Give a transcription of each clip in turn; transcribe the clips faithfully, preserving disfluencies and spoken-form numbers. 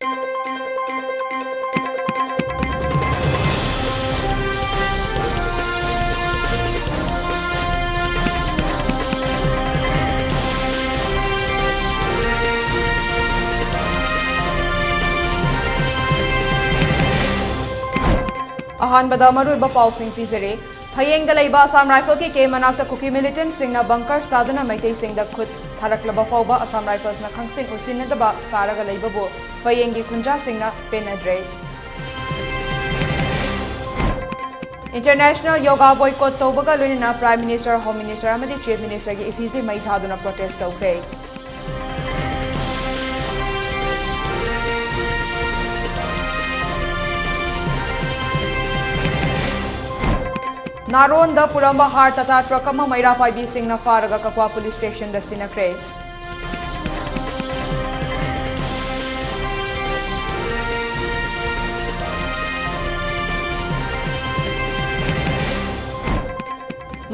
ꯑꯍꯥꯟꯕꯗ ꯃꯔꯨꯑꯣꯏꯕ ꯄꯥꯎꯁꯤꯡ ꯄꯤꯖꯔꯤ꯫ ꯐꯌꯦꯡꯗ ꯂꯩꯕ ꯑꯁꯥꯝ ꯔꯥꯏꯐꯜꯒꯤ ꯀꯦꯝ ꯃꯅꯥꯛꯇ ꯀꯨꯀꯤ ꯃꯤꯂꯤꯇꯦꯟꯠꯁꯤꯡꯅ ꯕꯪꯀꯔ ꯁꯥꯗꯨꯅ ꯃꯩꯇꯩꯁꯤꯡꯗ ꯈꯨꯠ ꯊꯥꯔꯛꯂꯕ ꯐꯥꯎꯕ ꯑꯁꯥꯝ ꯔꯥꯏꯐꯜꯁꯅ ꯈꯪꯁꯤꯟ ꯎꯁꯤꯟꯅꯗꯕ ꯁꯥꯔꯒ ꯂꯩꯕꯕꯨ ꯐꯌꯦꯡꯒꯤ ꯈꯨꯟꯖꯥꯁꯤꯡꯅ ꯄꯦꯟꯅꯗ꯭ꯔꯦ꯫ International Yoga boycott ꯇꯧꯕꯒ ꯂꯣꯏꯅꯅ Prime Minister, Home Minister ꯑꯃꯗꯤ Chief Ministerꯒꯤ effigy ꯃꯩ ꯊꯥꯗꯨꯅ protest ꯇꯧꯈ꯭ꯔꯦ꯫ ꯅꯥꯔꯣꯟꯗ ꯄꯨꯔꯝꯕ ꯍꯥꯔ ꯇꯥꯇꯥ ꯇ꯭ꯔꯛ ꯑꯃ ꯃꯩꯔꯥ ꯄꯥꯏꯕꯤꯁꯤꯡꯅ ꯐꯥꯔꯒ ꯀꯛꯋꯥ ꯄꯨꯂꯤꯁ ꯁ꯭ꯇꯦꯁꯟꯗ ꯁꯤꯟꯅꯈ꯭ꯔꯦ꯫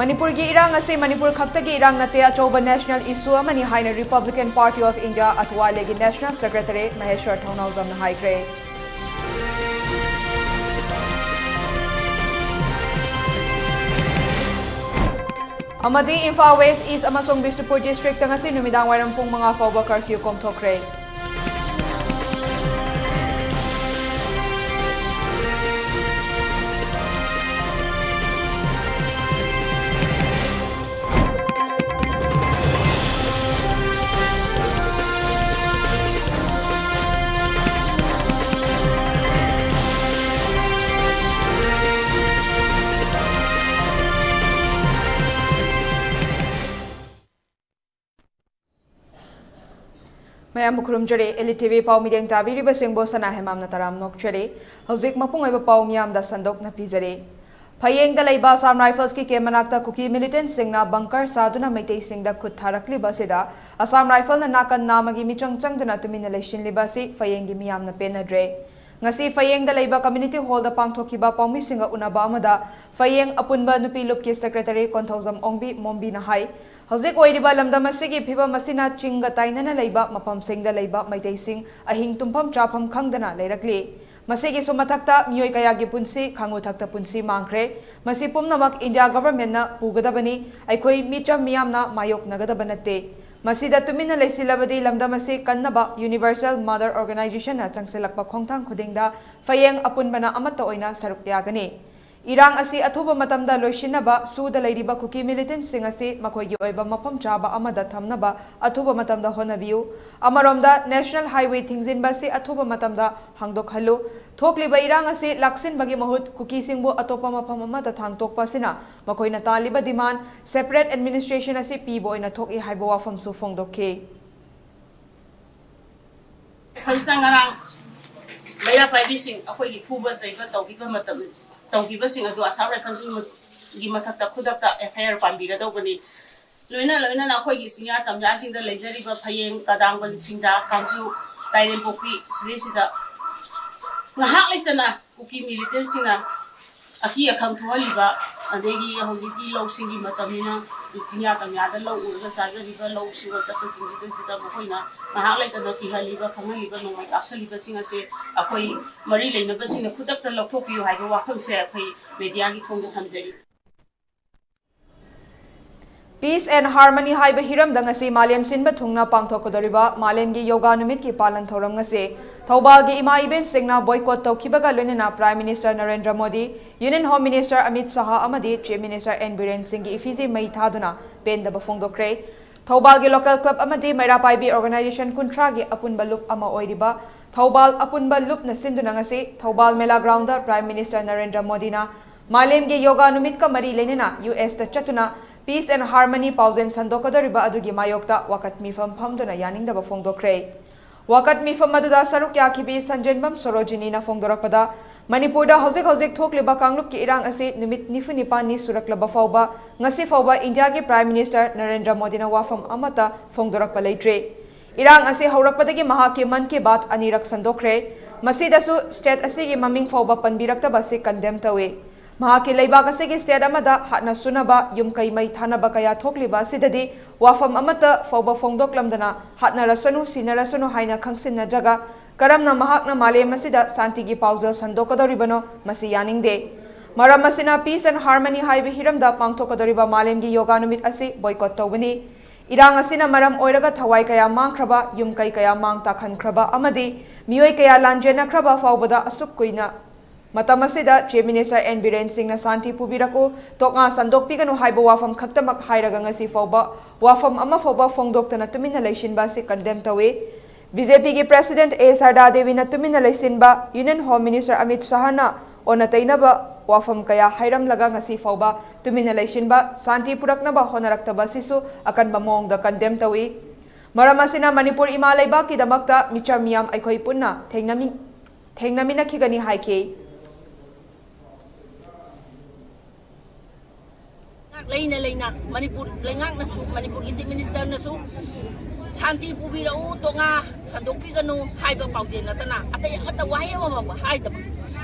ꯃꯅꯤꯄꯨꯔꯒꯤ ꯏꯔꯥꯡ ꯑꯁꯤ ꯃꯅꯤꯄꯨꯔ ꯈꯛꯇꯒꯤ ꯏꯔꯥꯡ ꯅꯠꯇꯦ, ꯑꯆꯧꯕ national issue ꯑꯃꯅꯤ ꯍꯥꯏꯅ Republican Party of India ꯑꯊꯋꯥꯂꯦꯒꯤ National Secretary ꯃꯍꯦꯁ꯭ꯋꯔ ꯊꯧꯅꯥꯎꯖꯝꯅ ꯍꯥꯏꯈ꯭ꯔꯦ꯫ ꯑꯃꯗꯤ ꯏꯝꯐꯥꯜ West, East ꯑꯃꯁꯨꯡ ꯕꯤꯁꯅꯨꯄꯨꯔ districtꯇ ꯉꯁꯤ ꯅꯨꯃꯤꯗꯥꯡ ꯋꯥꯏꯔꯝ ꯄꯨꯡ ꯃꯉꯥ ꯐꯥꯎꯕ curfew ꯀꯣꯝꯊꯣꯛꯈ꯭ꯔꯦ꯫ ꯃꯌꯥꯝꯕꯨ ꯈꯨꯔꯨꯝꯖꯔꯤ꯫ Elite TV ꯄꯥꯎ ꯃꯤꯠꯌꯦꯡ ꯇꯥꯕꯤꯔꯤꯕꯁꯤꯡꯕꯨ ꯁꯅꯥ ꯍꯦꯃꯥꯝꯅ ꯇꯔꯥꯝꯅ ꯑꯣꯛꯆꯔꯤ꯫ ꯍꯧꯖꯤꯛ ꯃꯄꯨꯡ ꯑꯣꯏꯕ ꯄꯥꯎ ꯃꯤꯌꯥꯝꯗ ꯁꯟꯗꯣꯛꯅ ꯄꯤꯖꯔꯤ꯫ ꯐꯌꯦꯡꯗ ꯂꯩꯕ ꯑꯁꯥꯝ ꯔꯥꯏꯐꯜꯁꯀꯤ ꯀꯦꯝ ꯃꯅꯥꯛꯇ ꯀꯨꯀꯤ ꯃꯤꯂꯤꯇꯦꯟꯠꯁꯤꯡꯅ ꯕꯪꯀꯔ ꯁꯥꯗꯨꯅ ꯃꯩꯇꯩꯁꯤꯡꯗ ꯈꯨꯠ ꯊꯥꯔꯛꯂꯤꯕ ꯑꯁꯤꯗ ꯑꯁꯥꯝ ꯔꯥꯏꯐꯜꯅ ꯅꯥꯀꯟ ꯅꯥꯝꯃꯒꯤ ꯃꯤꯆꯪ ꯆꯪꯗꯨꯅ ꯇꯨꯃꯤꯟꯅ ꯂꯩꯁꯤꯜꯂꯤꯕ ꯑꯁꯤ ꯐꯌꯦꯡꯒꯤ ꯃꯤꯌꯥꯝꯅ ꯄꯦꯟꯅꯗ꯭ꯔꯦ꯫ ꯉꯁꯤ ꯐꯌꯦꯡꯗ ꯂꯩꯕ community hall ꯗ ꯄꯥꯡꯊꯣꯛꯈꯤꯕ ꯄꯥꯎꯃꯤꯁꯤꯡꯒ ꯎꯅꯕ ꯑꯃꯗ ꯐꯌꯦꯡ ꯑꯄꯨꯟꯕ ꯅꯨꯄꯤ ꯂꯨꯞꯀꯤ secretary ꯀꯣꯟꯊꯧꯖꯝ ꯑꯣꯡꯕꯤ ꯃꯣꯝꯕꯤꯅ ꯍꯥꯏ, ꯍꯧꯖꯤꯛ ꯑꯣꯏꯔꯤꯕ ꯂꯝꯗꯝ ꯑꯁꯤꯒꯤ ꯐꯤꯕꯝ ꯑꯁꯤꯅ ꯆꯤꯡꯒ ꯇꯥꯏꯅꯅ ꯂꯩꯕ ꯃꯐꯝꯁꯤꯡꯗ ꯂꯩꯕ ꯃꯩꯇꯩꯁꯤꯡ ꯑꯍꯤꯡ ꯇꯨꯝꯐꯝ ꯆꯥꯐꯝ ꯈꯪꯗꯅ ꯂꯩꯔꯛꯂꯤ꯫ ꯃꯁꯤꯒꯤꯁꯨ ꯃꯊꯛꯇ ꯃꯤꯑꯣꯏ ꯀꯌꯥꯒꯤ ꯄꯨꯟꯁꯤ ꯈꯥꯉꯨ ꯊꯛꯇ ꯄꯨꯟꯁꯤ ꯃꯥꯡꯈ꯭ꯔꯦ꯫ ꯃꯁꯤ ꯄꯨꯝꯅꯃꯛ ꯏꯟꯗꯤꯌꯥ government ꯅ ꯄꯨꯒꯗꯕꯅꯤ꯫ ꯑꯩꯈꯣꯏ ꯃꯤꯆꯝ ꯃꯤꯌꯥꯝꯅ ꯃꯥꯌꯣꯛꯅꯒꯗꯕ ꯅꯠꯇꯦ꯫ ꯃꯁꯤꯗ ꯇꯨꯃꯤꯟꯅ ꯂꯩꯁꯤꯜꯂꯕꯗꯤ ꯂꯝꯗꯝ ꯑꯁꯤ ꯀꯟꯅꯕ Universal Mother Organization ꯅ ꯆꯪꯁꯤꯜꯂꯛꯄ ꯈꯣꯡꯊꯥꯡ ꯈꯨꯗꯤꯡꯗ ꯐꯌꯦꯡ ꯑꯄꯨꯟꯕꯅ ꯑꯃꯠꯇ ꯑꯣꯏꯅ ꯁꯔꯨꯛ ꯌꯥꯒꯅꯤ꯫ ꯏꯔꯥꯡ ꯑꯁꯤ ꯑꯊꯨꯕ ꯃꯇꯝꯗ ꯂꯣꯏꯁꯤꯟꯅꯕ, ꯁꯨꯗ ꯂꯩꯔꯤꯕ ꯀꯨꯀꯤ militant ꯁꯤꯡ ꯑꯁꯤ ꯃꯈꯣꯏꯒꯤ ꯑꯣꯏꯕ ꯃꯐꯝ ꯆꯥꯕ ꯑꯃꯗ ꯊꯝꯅꯕ ꯑꯊꯨꯕ ꯃꯇꯝꯗ ꯍꯣꯠꯅꯕꯤꯌꯨ꯫ ꯑꯃꯔꯣꯝꯗ, National Highway ꯊꯤꯡꯖꯤꯟꯕ ꯑꯁꯤ ꯑꯊꯨꯕ ꯃꯇꯝꯗ ꯍꯥꯡꯗꯣꯛꯍꯜꯂꯨ꯫ ꯊꯣꯛꯂꯤꯕ ꯏꯔꯥꯡ ꯑꯁꯤ ꯂꯥꯛꯁꯤꯟꯕꯒꯤ ꯃꯍꯨꯠ ꯀꯨꯀꯤꯁꯤꯡꯕꯨ ꯑꯇꯣꯞꯄ ꯃꯐꯝ ꯑꯃꯗ ꯊꯥꯡꯇꯣꯛꯄ ꯑꯁꯤꯅ ꯃꯈꯣꯏꯅ ꯇꯥꯜꯂꯤꯕ demand separate administration ꯑꯁꯤ ꯄꯤꯕ ꯑꯣꯏꯅ ꯊꯣꯛꯏ ꯍꯥꯏꯕ ꯋꯥꯐꯝꯁꯨ ꯐꯣꯡꯗꯣꯛꯈꯤ꯫ ꯍꯧꯖꯤꯛꯇ ꯉꯔꯥꯡ ꯃꯩꯔꯥ ꯄꯥꯏꯕꯤꯁꯤꯡ ꯑꯩꯈꯣꯏꯒꯤ ꯐꯨꯕ ꯆꯩꯕ ꯇꯧꯈꯤꯕ ꯃꯇꯝ, ꯇꯧꯈꯤꯕꯁꯤꯡ ꯑꯗꯨ Assam Riflesꯒꯤ ꯃꯊꯛꯇ ꯈꯨꯗꯛꯇ F I R ꯄꯥꯟꯕꯤꯒꯗꯧꯕꯅꯤ꯫ ꯂꯣꯏꯅ ꯂꯣꯏꯅꯅ ꯑꯩꯈꯣꯏꯒꯤ ꯆꯤꯡꯌꯥ ꯇꯝꯌꯥꯁꯤꯡꯗ ꯂꯩꯖꯔꯤꯕ ꯐꯌꯦꯡ, ꯀꯗꯥꯡꯕꯟ, ꯁꯤꯡꯗꯥ, ꯀꯥꯡꯖꯨ, ꯇꯥꯏꯔꯦꯟꯄꯣꯛꯄꯤ ꯁꯤꯗꯩꯁꯤꯗ ꯉꯥꯏꯍꯥꯛ ꯂꯩꯇꯅ ꯀꯨꯀꯤ militantꯁꯤꯡꯅ ꯑꯀꯤ ꯑꯈꯪ ꯊꯣꯛꯍꯜꯂꯤꯕ, ꯑꯗꯒꯤ ꯍꯧꯖꯤꯛꯇꯤ ꯂꯧꯁꯤꯡꯒꯤ ꯃꯇꯝꯅꯤꯅ ꯆꯤꯡꯌꯥ ꯇꯝꯌꯥꯗ ꯂꯧ ꯎꯔꯒ ꯆꯥꯖꯔꯤꯕ ꯂꯧ ꯁꯨꯕ ꯆꯠꯄꯁꯤꯡꯁꯤꯗꯩꯁꯤꯗ ꯃꯈꯣꯏꯅ ꯉꯥꯏꯍꯥꯛ ꯂꯩꯇꯅ ꯀꯤꯍꯜꯂꯤꯕ, ꯈꯪꯍꯜꯂꯤꯕ, ꯅꯣꯡꯃꯩ ꯀꯥꯞꯁꯜꯂꯤꯕꯁꯤꯡ ꯑꯁꯦ ꯑꯩꯈꯣꯏ ꯃꯔꯤ ꯂꯩꯅꯕꯁꯤꯡꯅ ꯈꯨꯗꯛꯇ ꯂꯧꯊꯣꯛꯄꯤꯌꯨ ꯍꯥꯏꯕ ꯋꯥꯐꯝꯁꯦ ꯑꯩꯈꯣꯏ mediaꯒꯤ ꯊꯣꯡꯗ ꯊꯝꯖꯔꯤ꯫ Peace and Harmony ꯍꯥꯏꯕ ꯍꯤꯔꯝꯗ ꯉꯁꯤ ꯃꯥꯂꯦꯝ ꯁꯤꯟꯕ ꯊꯨꯡꯅ ꯄꯥꯡꯊꯣꯛꯀꯗꯧꯔꯤꯕ ꯃꯥꯂꯦꯝꯒꯤ ꯌꯣꯒꯥ ꯅꯨꯃꯤꯠꯀꯤ ꯄꯥꯂꯟ ꯊꯧꯔꯝ ꯑꯁꯤ ꯊꯧꯕꯥꯜꯒꯤ ꯏꯃꯥ ꯏꯕꯦꯟꯁꯤꯡꯅ boycott ꯇꯧꯈꯤꯕꯒ ꯂꯣꯏꯅꯅ Prime Minister Narendra Modi, Union Home Minister Amit Shah ꯑꯃꯗꯤ Chief Minister ꯑꯦꯟ ꯕꯤꯔꯦꯟ ꯁꯤꯡꯒꯤ effigy ꯃꯩ ꯊꯥꯗꯨꯅ ꯄꯦꯟꯗꯕ ꯐꯣꯡꯗꯣꯛꯈ꯭ꯔꯦ꯫ ꯊꯧꯕꯥꯜꯒꯤ local club ꯑꯃꯗꯤ ꯃꯩꯔꯥ ꯄꯥꯏꯕꯤ organization ꯀꯨꯟꯊ꯭ꯔꯥꯒꯤ ꯑꯄꯨꯟꯕ ꯂꯨꯞ ꯑꯃ ꯑꯣꯏꯔꯤꯕ ꯊꯧꯕꯥꯜ ꯑꯄꯨꯟꯕ ꯂꯨꯞꯅ ꯁꯤꯟꯗꯨꯅ ꯉꯁꯤ ꯊꯧꯕꯥꯜ ꯃꯦꯂꯥ groundꯗ Prime Minister ꯅꯔꯦꯟꯗ꯭ꯔ ꯃꯣꯗꯤꯅ ꯃꯥꯂꯦꯝꯒꯤ ꯌꯣꯒꯥ ꯅꯨꯃꯤꯠꯀ ꯃꯔꯤ ꯂꯩꯅꯅ U S ꯇ ꯆꯠꯇꯨꯅ Peace and Harmony ꯄꯥꯎꯖꯦꯜ ꯁꯟꯗꯣꯛꯀꯗꯧꯔꯤꯕ ꯑꯗꯨꯒꯤ ꯃꯥꯌꯣꯛꯇ ꯋꯥꯀꯠ ꯃꯤꯐꯝ ꯐꯝꯗꯨꯅ ꯌꯥꯅꯤꯡꯗꯕ ꯐꯣꯡꯗꯣꯛꯈ꯭ꯔꯦ꯫ ꯋꯥꯀꯠ ꯃꯤꯐꯝ ꯑꯗꯨꯗ ꯁꯔꯨꯛ ꯌꯥꯈꯤꯕꯤ ꯁꯟꯖꯦꯟꯕꯝ ꯁꯣꯔꯣꯖꯤꯅꯤꯅ ꯐꯣꯡꯗꯣꯔꯛꯄꯗ, ꯃꯅꯤꯄꯨꯔꯗ ꯍꯧꯖꯤꯛ ꯍꯧꯖꯤꯛ ꯊꯣꯛꯂꯤꯕ ꯀꯥꯡꯂꯨꯞꯀꯤ ꯏꯔꯥꯡ ꯑꯁꯤ ꯅꯨꯃꯤꯠ ꯅꯤꯐꯨ ꯅꯤꯄꯥꯟꯅꯤ ꯁꯨꯔꯛꯂꯕ ꯐꯥꯎꯕ, ꯉꯁꯤ ꯐꯥꯎꯕ ꯏꯟꯗꯤꯌꯥꯒꯤ Prime Minister ꯅꯔꯦꯟꯗ꯭ꯔ ꯃꯣꯗꯤꯅ ꯋꯥꯐꯝ ꯑꯃꯠꯇ ꯐꯣꯡꯗꯣꯔꯛꯄ ꯂꯩꯇ꯭ꯔꯤ꯫ ꯏꯔꯥꯡ ꯑꯁꯤ ꯍꯧꯔꯛꯄꯗꯒꯤ ꯃꯍꯥꯛꯀꯤ ꯃꯟ ꯀꯤ ꯕꯥꯠ ꯑꯅꯤꯔꯛ ꯁꯟꯗꯣꯛꯈ꯭ꯔꯦ꯫ ꯃꯁꯤꯗꯁꯨ ꯁ꯭ꯇꯦꯠ ꯑꯁꯤꯒꯤ ꯃꯃꯤꯡ ꯐꯥꯎꯕ ꯄꯟꯕꯤꯔꯛꯇꯕ ꯑꯁꯤ ꯀꯟꯗꯦꯝ ꯇꯧꯏ꯫ ꯃꯍꯥꯛꯀꯤ ꯂꯩꯕꯥꯛ ꯑꯁꯤꯒꯤ ꯁ꯭ꯇꯦꯠ ꯑꯃꯗ ꯍꯥꯠꯅ ꯁꯨꯅꯕ, ꯌꯨꯝ ꯀꯩ ꯃꯩ ꯊꯥꯅꯕ ꯀꯌꯥ ꯊꯣꯛꯂꯤꯕ ꯑꯁꯤꯗꯗꯤ ꯋꯥꯐꯝ ꯑꯃꯠꯇ ꯐꯥꯎꯕ ꯐꯣꯡꯗꯣꯛꯂꯝꯗꯅ ꯍꯥꯠꯅꯔꯁꯅꯨ, ꯁꯤꯅꯔꯁꯅꯨ ꯍꯥꯏꯅ ꯈꯪꯁꯤꯟꯅꯗ꯭ꯔꯒ ꯀꯔꯝꯅ ꯃꯍꯥꯛꯅ ꯃꯥꯂꯦꯝ ꯑꯁꯤꯗ ꯁꯥꯟꯇꯤꯒꯤ ꯄꯥꯎꯖꯦꯜ ꯁꯟꯗꯣꯛꯀꯗꯧꯔꯤꯕꯅꯣ, ꯃꯁꯤ ꯌꯥꯅꯤꯡꯗꯦ꯫ ꯃꯔꯝ ꯑꯁꯤꯅ Peace and Harmony ꯍꯥꯏꯕ ꯍꯤꯔꯝꯗ ꯄꯥꯡꯊꯣꯛꯀꯗꯧꯔꯤꯕ ꯃꯥꯂꯦꯝꯒꯤ ꯌꯣꯒꯥ ꯅꯨꯃꯤꯠ ꯑꯁꯤ ꯕꯣꯏꯀꯣꯠ ꯇꯧꯒꯅꯤ꯫ ꯏꯔꯥꯡ ꯑꯁꯤꯅ ꯃꯔꯝ ꯑꯣꯏꯔꯒ ꯊꯋꯥꯏ ꯀꯌꯥ ꯃꯥꯡꯈ꯭ꯔꯕ, ꯌꯨꯝ ꯀꯩ ꯀꯌꯥ ꯃꯥꯡ ꯇꯥꯛꯍꯟꯈ꯭ꯔꯕ ꯑꯃꯗꯤ ꯃꯤꯑꯣꯏ ꯀꯌꯥ ꯂꯥꯟꯖꯦꯟꯅꯈ꯭ꯔꯕ ꯐꯥꯎꯕꯗ ꯑꯁꯨꯛ ꯀꯨꯏꯅ ꯃꯇꯝ ꯑꯁꯤꯗ Chief Minister N Biren Singhꯅ ꯁꯥꯟꯇꯤ ꯄꯨꯕꯤꯔꯛꯎ, ꯇꯣꯛꯉꯥ ꯁꯟꯗꯣꯛꯄꯤꯒꯅꯨ ꯍꯥꯏꯕ ꯋꯥꯐꯝ ꯈꯛꯇꯃꯛ ꯍꯥꯏꯔꯒ ꯉꯁꯤ ꯐꯥꯎꯕ ꯋꯥꯐꯝ ꯑꯃ ꯐꯥꯎꯕ ꯐꯣꯡꯗꯣꯛꯇꯅ ꯇꯨꯃꯤꯟꯅ ꯂꯩꯁꯤꯟꯕ ꯑꯁꯤ ꯀꯟꯗꯦꯝ ꯇꯧꯏ꯫ ꯕꯤ ꯖꯦ ꯄꯤꯒꯤ President ꯑꯦ ꯁꯔꯗꯥ ꯗꯦꯕꯤꯅ ꯇꯨꯃꯤꯟꯅ ꯂꯩꯁꯤꯟꯕ, Union Home Minister ꯑꯃꯤꯠ ꯁꯥꯍꯅ ꯑꯣꯟꯅ ꯇꯩꯅꯕ ꯋꯥꯐꯝ ꯀꯌꯥ ꯍꯥꯏꯔꯝꯂꯒ ꯉꯁꯤ ꯐꯥꯎꯕ ꯇꯨꯃꯤꯟꯅ ꯂꯩꯁꯤꯟꯕ, ꯁꯥꯟꯇꯤ ꯄꯨꯔꯛꯅꯕ ꯍꯣꯠꯅꯔꯛꯇꯕ ꯑꯁꯤꯁꯨ ꯑꯀꯟꯕ ꯃꯑꯣꯡꯗ ꯀꯟꯗꯦꯝ ꯇꯧꯏ꯫ ꯃꯔꯝ ꯑꯁꯤꯅ ꯃꯅꯤꯄꯨꯔ ꯏꯃꯥ ꯂꯩꯕꯥꯛꯀꯤꯗꯃꯛꯇ ꯃꯤꯆꯝ ꯃꯤꯌꯥꯝ ꯑꯩꯈꯣꯏ ꯄꯨꯟꯅ ꯊꯦꯡꯅꯃꯤ-, ꯊꯦꯡꯅꯃꯤꯟꯅꯈꯤꯒꯅꯤ ꯍꯥꯏꯈꯤ꯫ ꯂꯩꯅ ꯂꯩꯅ ꯃꯅꯤꯄꯨꯔ ꯂꯩꯉꯥꯛꯅꯁꯨ, ꯃꯅꯤꯄꯨꯔꯒꯤ Chief Ministerꯅꯁꯨ ꯁꯥꯟꯇꯤ ꯄꯨꯕꯤꯔꯛꯎ, ꯇꯣꯉꯥ ꯁꯟꯗꯣꯛꯄꯤꯒꯅꯨ ꯍꯥꯏꯕ ꯄꯥꯎꯖꯦꯜ ꯅꯠꯇꯅ ꯑꯇꯩ ꯑꯃꯠꯇ ꯋꯥꯍꯩ ꯑꯃ ꯐꯥꯎꯕ ꯍꯥꯏꯗꯕ꯫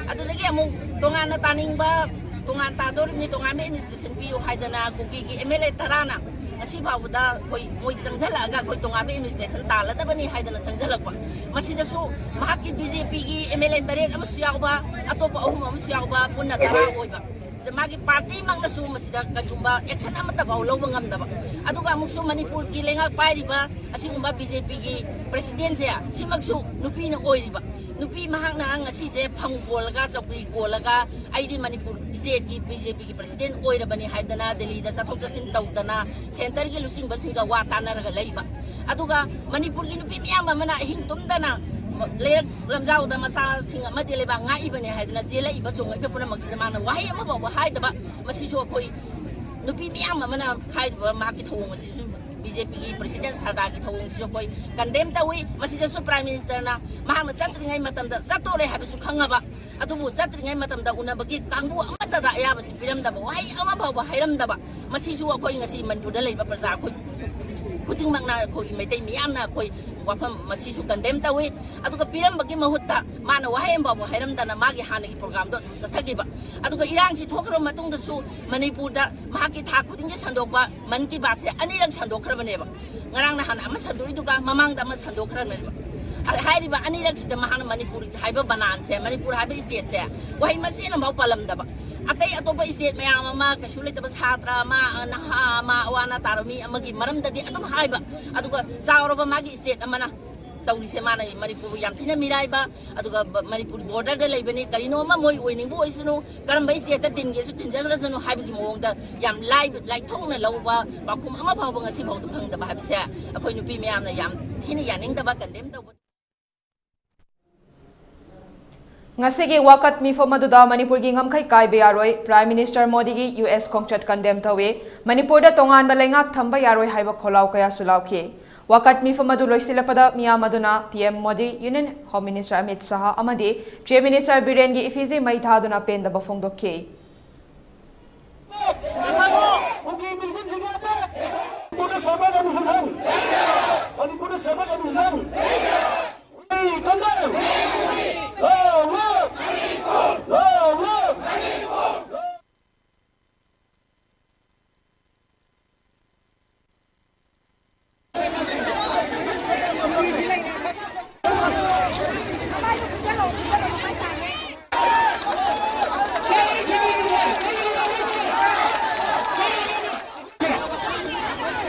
ꯑꯗꯨꯗꯒꯤ ꯑꯃꯨꯛ ꯇꯣꯉꯥꯟꯅ ꯇꯥꯅꯤꯡꯕ, ꯇꯣꯉꯥꯟ ꯇꯥꯗꯣꯔꯤꯕꯅꯤ, ꯇꯣꯉꯥꯟꯕ administration ꯄꯤꯌꯨ ꯍꯥꯏꯗꯅ ꯀꯨꯀꯤꯒꯤ M L A ꯇꯔꯥꯅ ꯉꯁꯤ ꯐꯥꯎꯕꯗ ꯑꯩꯈꯣꯏ ꯃꯣꯏ ꯆꯪꯁꯤꯜꯂꯛꯑꯒ ꯑꯩꯈꯣꯏ ꯇꯣꯉꯥꯟꯕ administration ꯇꯥꯜꯂꯗꯕꯅꯤ ꯍꯥꯏꯗꯅ ꯆꯪꯁꯤꯜꯂꯛꯄ꯫ ꯃꯁꯤꯗꯁꯨ ꯃꯍꯥꯛꯀꯤ B J Pꯒꯤ M L A ꯇꯔꯦꯠ ꯑꯃꯁꯨ ꯌꯥꯎꯕ, ꯑꯇꯣꯞꯄ ꯑꯍꯨꯝ ꯑꯃꯁꯨ ꯌꯥꯎꯕ, ꯄꯨꯟꯅ ꯇꯔꯥ ꯑꯣꯏꯕ꯫ ꯁꯤꯗ ꯃꯥꯒꯤ partyꯃꯛꯅꯁꯨ ꯃꯁꯤꯗ ꯀꯔꯤꯒꯨꯝꯕ action ꯑꯃꯠꯇ ꯐꯥꯎ ꯂꯧꯕ ꯉꯝꯗꯕ꯫ ꯑꯗꯨꯒ ꯑꯃꯨꯛꯁꯨ ꯃꯅꯤꯄꯨꯔꯒꯤ ꯂꯩꯉꯥꯛ ꯄꯥꯏꯔꯤꯕ ꯑꯁꯤꯒꯨꯝꯕ B J Pꯒꯤ Presidentꯁꯦ ꯁꯤꯃꯛꯁꯨ ꯅꯨꯄꯤꯅ ꯑꯣꯏꯔꯤꯕ꯫ ꯅꯨꯄꯤ ꯃꯍꯥꯛꯅ ꯉꯁꯤꯁꯦ ꯐꯝ ꯀꯣꯜꯂꯒ, ꯆꯧꯀ꯭ꯔꯤ ꯀꯣꯜꯂꯒ, "ꯑꯩꯗꯤ ꯃꯅꯤꯄꯨꯔ stateꯀꯤ B J Pꯒꯤ President ꯑꯣꯏꯔꯕꯅꯤ" ꯍꯥꯏꯗꯅ ꯗꯦꯜꯂꯤꯗ ꯆꯠꯊꯣꯛ ꯆꯠꯁꯤꯟ ꯇꯧꯗꯅ centreꯒꯤ ꯂꯨꯆꯤꯡꯕꯁꯤꯡꯒ ꯋꯥ ꯇꯥꯅꯔꯒ ꯂꯩꯕ꯫ ꯑꯗꯨꯒ ꯃꯅꯤꯄꯨꯔꯒꯤ ꯅꯨꯄꯤ ꯃꯌꯥꯝ ꯑꯃꯅ ꯑꯍꯤꯡ ꯇꯨꯝꯗꯅ ꯂꯩꯔꯛ ꯂꯝꯖꯥꯎꯗ ꯃꯆꯥꯁꯤꯡ ꯑꯃꯗꯤ ꯂꯩꯕꯥꯛ ꯉꯥꯛꯏꯕꯅꯤ ꯍꯥꯏꯗꯅ ꯆꯦꯜꯂꯛꯏꯕ ꯆꯣꯡꯂꯛꯏꯕ ꯄꯨꯝꯅꯃꯛꯁꯤꯗ ꯃꯥꯅ ꯋꯥꯍꯩ ꯑꯃ ꯐꯥꯎꯕ ꯍꯥꯏꯗꯕ꯫ ꯃꯁꯤꯁꯨ ꯑꯩꯈꯣꯏ ꯅꯨꯄꯤ ꯃꯌꯥꯝ ꯑꯃꯅ ꯍꯥꯏꯔꯤꯕ ꯃꯍꯥꯛꯀꯤ ꯊꯧꯑꯣꯡ ꯑꯁꯤꯁꯨ, B J Pꯒꯤ President ꯁꯔꯗꯥꯔꯒꯤ ꯊꯧꯑꯣꯡꯁꯤꯁꯨ ꯑꯩꯈꯣꯏ condemn ꯇꯧꯏ꯫ ꯃꯁꯤꯗꯁꯨ Prime Ministerꯅ ꯃꯍꯥꯛꯅ ꯆꯠꯇ꯭ꯔꯤꯉꯩ ꯃꯇꯝꯗ ꯆꯠꯇꯣꯔꯦ ꯍꯥꯏꯕꯁꯨ ꯈꯪꯉꯕ, ꯑꯗꯨꯕꯨ ꯆꯠꯇ꯭ꯔꯤꯉꯩ ꯃꯇꯝꯗ ꯎꯅꯕꯒꯤ ꯀꯥꯡꯕꯨ ꯑꯃꯠꯇꯗ ꯑꯌꯥꯕꯁꯤ ꯄꯤꯔꯝꯗꯕ, ꯋꯥꯍꯩ ꯑꯃ ꯐꯥꯎꯕ ꯍꯥꯏꯔꯝꯗꯕ, ꯃꯁꯤꯁꯨ ꯑꯩꯈꯣꯏ ꯉꯁꯤ ꯃꯅꯤꯄꯨꯔꯗ ꯂꯩꯕ ꯄ꯭ꯔꯖꯥ ꯑꯩꯈꯣꯏ ꯈꯨꯗꯤꯡꯃꯛꯅ ꯑꯩꯈꯣꯏꯒꯤ ꯃꯩꯇꯩ ꯃꯤꯌꯥꯝꯅ ꯑꯩꯈꯣꯏ ꯋꯥꯐꯝ ꯃꯁꯤꯁꯨ ꯀꯟꯗꯦꯝ ꯇꯧꯏ꯫ ꯑꯗꯨꯒ ꯄꯤꯔꯝꯕꯒꯤ ꯃꯍꯨꯠꯇ ꯃꯥꯅ ꯋꯥꯍꯩ ꯑꯃꯐꯥꯎꯕ ꯍꯥꯏꯔꯝꯗꯅ ꯃꯥꯒꯤ ꯍꯥꯟꯅꯒꯤ ꯄ꯭ꯔꯣꯒ꯭ꯔꯥꯝꯗꯣ ꯑꯗꯨꯝ ꯆꯠꯊꯈꯤꯕ꯫ ꯑꯗꯨꯒ ꯏꯔꯥꯡꯁꯤ ꯊꯣꯛꯈ꯭ꯔꯕ ꯃꯇꯨꯡꯗꯁꯨ ꯃꯅꯤꯄꯨꯔꯗ ꯃꯍꯥꯛꯀꯤ ꯊꯥ ꯈꯨꯗꯤꯡꯒꯤ ꯁꯟꯗꯣꯛꯄ ꯃꯟ ꯀꯤ ꯕꯥꯠꯁꯦ ꯑꯅꯤꯔꯛ ꯁꯟꯗꯣꯛꯈ꯭ꯔꯕꯅꯦꯕ꯫ ꯉꯔꯥꯡ ꯅꯍꯥꯟ ꯑꯃ ꯁꯟꯗꯣꯛꯏꯗꯨꯒ ꯃꯃꯥꯡꯗ ꯑꯃ ꯁꯟꯗꯣꯛꯈ꯭ꯔꯕꯅꯦꯕ꯫ ꯑ, ꯍꯥꯏꯔꯤꯕ ꯑꯅꯤꯔꯛꯁꯤꯗ ꯃꯍꯥꯛꯅ ꯃꯅꯤꯄꯨꯔ ꯍꯥꯏꯕ ꯕꯅꯥꯟꯁꯦ, ꯃꯅꯤꯄꯨꯔ ꯍꯥꯏꯕ ꯏꯁꯇꯦꯠꯁꯦ ꯋꯥꯍꯩ ꯃꯆꯦꯠ ꯑꯃꯐꯥꯎ ꯄꯜꯂꯝꯗꯕ꯫ ꯑꯇꯩ ꯑꯇꯣꯞꯄ ꯏꯁꯇꯦꯠ ꯃꯌꯥꯝ ꯑꯃ, ꯀꯩꯁꯨ ꯂꯩꯇꯕ ꯁꯥꯇ꯭ꯔ ꯑꯃ, ꯅꯍꯥ ꯑꯃ, ꯑꯋꯥ ꯑꯅꯥ ꯇꯥꯔꯕ ꯃꯤ ꯑꯃꯒꯤ ꯃꯔꯝꯗꯗꯤ ꯑꯗꯨꯝ ꯍꯥꯏꯕ, ꯑꯗꯨꯒ ꯆꯥꯎꯔꯕ ꯃꯥꯒꯤ ꯏꯁꯇꯦꯠ ꯑꯃꯅ ꯇꯧꯔꯤꯁꯦ, ꯃꯥꯅ ꯃꯅꯤꯄꯨꯔꯕꯨ ꯌꯥꯝ ꯊꯤꯅ ꯃꯤꯔꯥꯏꯕ, ꯑꯗꯨꯒ ꯕ-, ꯃꯅꯤꯄꯨꯔ ꯕꯣꯔꯗꯔꯗ ꯂꯩꯕꯅꯤ, ꯀꯔꯤꯅꯣ ꯑꯃ ꯃꯣꯏ ꯑꯣꯏꯅꯤꯡꯕ ꯑꯣꯏꯁꯅꯨ, ꯀꯔꯝꯕ ꯏꯁꯇꯦꯠꯇ ꯇꯤꯟꯒꯦꯁꯨ ꯇꯤꯟꯖꯈ꯭ꯔꯁꯅꯨ ꯍꯥꯏꯕꯒꯤ ꯃꯑꯣꯡꯗ ꯌꯥꯝ ꯂꯥꯏꯕ, ꯂꯥꯏꯊꯣꯛꯅ ꯂꯧꯕ ꯄꯥꯎꯈꯨꯝ ꯑꯃ ꯐꯥꯎꯕ ꯉꯁꯤ ꯐꯥꯎꯗ ꯐꯪꯗꯕ ꯍꯥꯏꯕꯁꯦ ꯑꯩꯈꯣꯏ ꯅꯨꯄꯤ ꯃꯌꯥꯝꯅ ꯌꯥꯝ ꯊꯤꯅ ꯌꯥꯅꯤꯡꯗꯕ, ꯀꯟꯗꯦꯝ ꯇꯧꯕ꯫ ꯉꯁꯤꯒꯤ ꯋꯥꯀꯠ ꯃꯤꯐꯝ ꯑꯗꯨꯗ ꯃꯅꯤꯄꯨꯔꯒꯤ ꯉꯝꯈꯩ ꯀꯥꯏꯕ ꯌꯥꯔꯣꯏ, ꯄ꯭ꯔꯥꯏꯝ ꯃꯤꯅꯤꯁꯇꯔ ꯃꯣꯗꯤꯒꯤ ꯌꯨ ꯑꯦꯁ ꯈꯣꯡꯆꯠ ꯀꯟꯗꯦꯝ ꯇꯧꯏ, ꯃꯅꯤꯄꯨꯔꯗ ꯇꯣꯉꯥꯟꯕ ꯂꯩꯉꯥꯛ ꯊꯝꯕ ꯌꯥꯔꯣꯏ ꯍꯥꯏꯕ ꯈꯣꯜꯂꯥꯎ ꯀꯌꯥꯁꯨ ꯂꯥꯎꯈꯤ꯫ ꯋꯥꯀꯠ ꯃꯤꯐꯝ ꯑꯗꯨ ꯂꯣꯏꯁꯤꯜꯂꯛꯄꯗ ꯃꯤꯌꯥꯝ ꯑꯗꯨꯅ P M Modi, union home minister Amit Shah ꯑꯃꯗꯤ ꯆꯤꯐ ꯃꯤꯅꯤꯁꯇꯔ ꯕꯤꯔꯦꯟꯒꯤ ꯏꯐꯤꯁꯤ ꯃꯩ ꯊꯥꯗꯨꯅ ꯄꯦꯟꯗꯕ ꯐꯣꯡꯗꯣꯛꯈꯤ꯫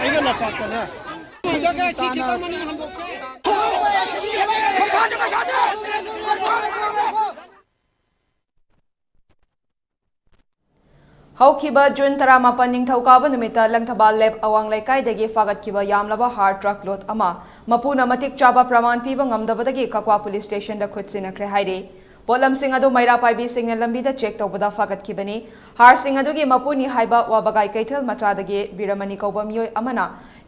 ꯑꯩꯒ ꯂꯝꯄꯥꯛꯇꯅꯦ꯫ ꯁꯤ ꯈꯤꯇꯪ ꯃꯅꯤꯡ ꯍꯟꯗꯣꯛꯁꯦ꯫ ꯍꯧꯈꯤꯕ ꯖꯨꯟ ꯇꯔꯥꯃꯥꯄꯟ ꯅꯤꯡꯊꯧꯀꯥꯕ ꯅꯨꯃꯤꯠꯇ ꯂꯪꯊꯕꯥꯜ ꯂꯦꯞ ꯑꯋꯥꯡ ꯂꯩꯀꯥꯏꯗꯒꯤ ꯐꯥꯒꯠꯈꯤꯕ ꯌꯥꯝꯂꯕ ꯍꯥꯔ ꯇ꯭ꯔꯛ ꯂꯣꯗ ꯑꯃ ꯃꯄꯨꯅ ꯃꯇꯤꯛ ꯆꯥꯕ ꯄ꯭ꯔꯃꯥꯟ ꯄꯤꯕ ꯉꯝꯗꯕꯗꯒꯤ ꯀꯛꯋꯥ ꯄꯨꯂꯤꯁ ꯁ꯭ꯇꯦꯁꯟꯗ ꯈꯨꯠ ꯁꯤꯟꯅꯈ꯭ꯔꯦ ꯍꯥꯏꯔꯤ꯫ ꯄꯣꯠꯂꯝꯁꯤꯡ ꯑꯗꯨ ꯃꯩꯔꯥ ꯄꯥꯏꯕꯤꯁꯤꯡꯅ ꯂꯝꯕꯤꯗ ꯆꯦꯛ ꯇꯧꯕꯗ ꯐꯥꯒꯠꯈꯤꯕꯅꯤ꯫ ꯍꯥꯔꯁꯤꯡ ꯑꯗꯨꯒꯤ ꯃꯄꯨꯅꯤ ꯍꯥꯏꯕ ꯋꯥꯕꯒꯥꯏ ꯀꯩꯊꯦꯜ ꯃꯆꯥꯗꯒꯤ ꯕꯤꯔꯃꯅꯤ ꯀꯧꯕ ꯃꯤꯑꯣꯏ ꯑꯃꯅ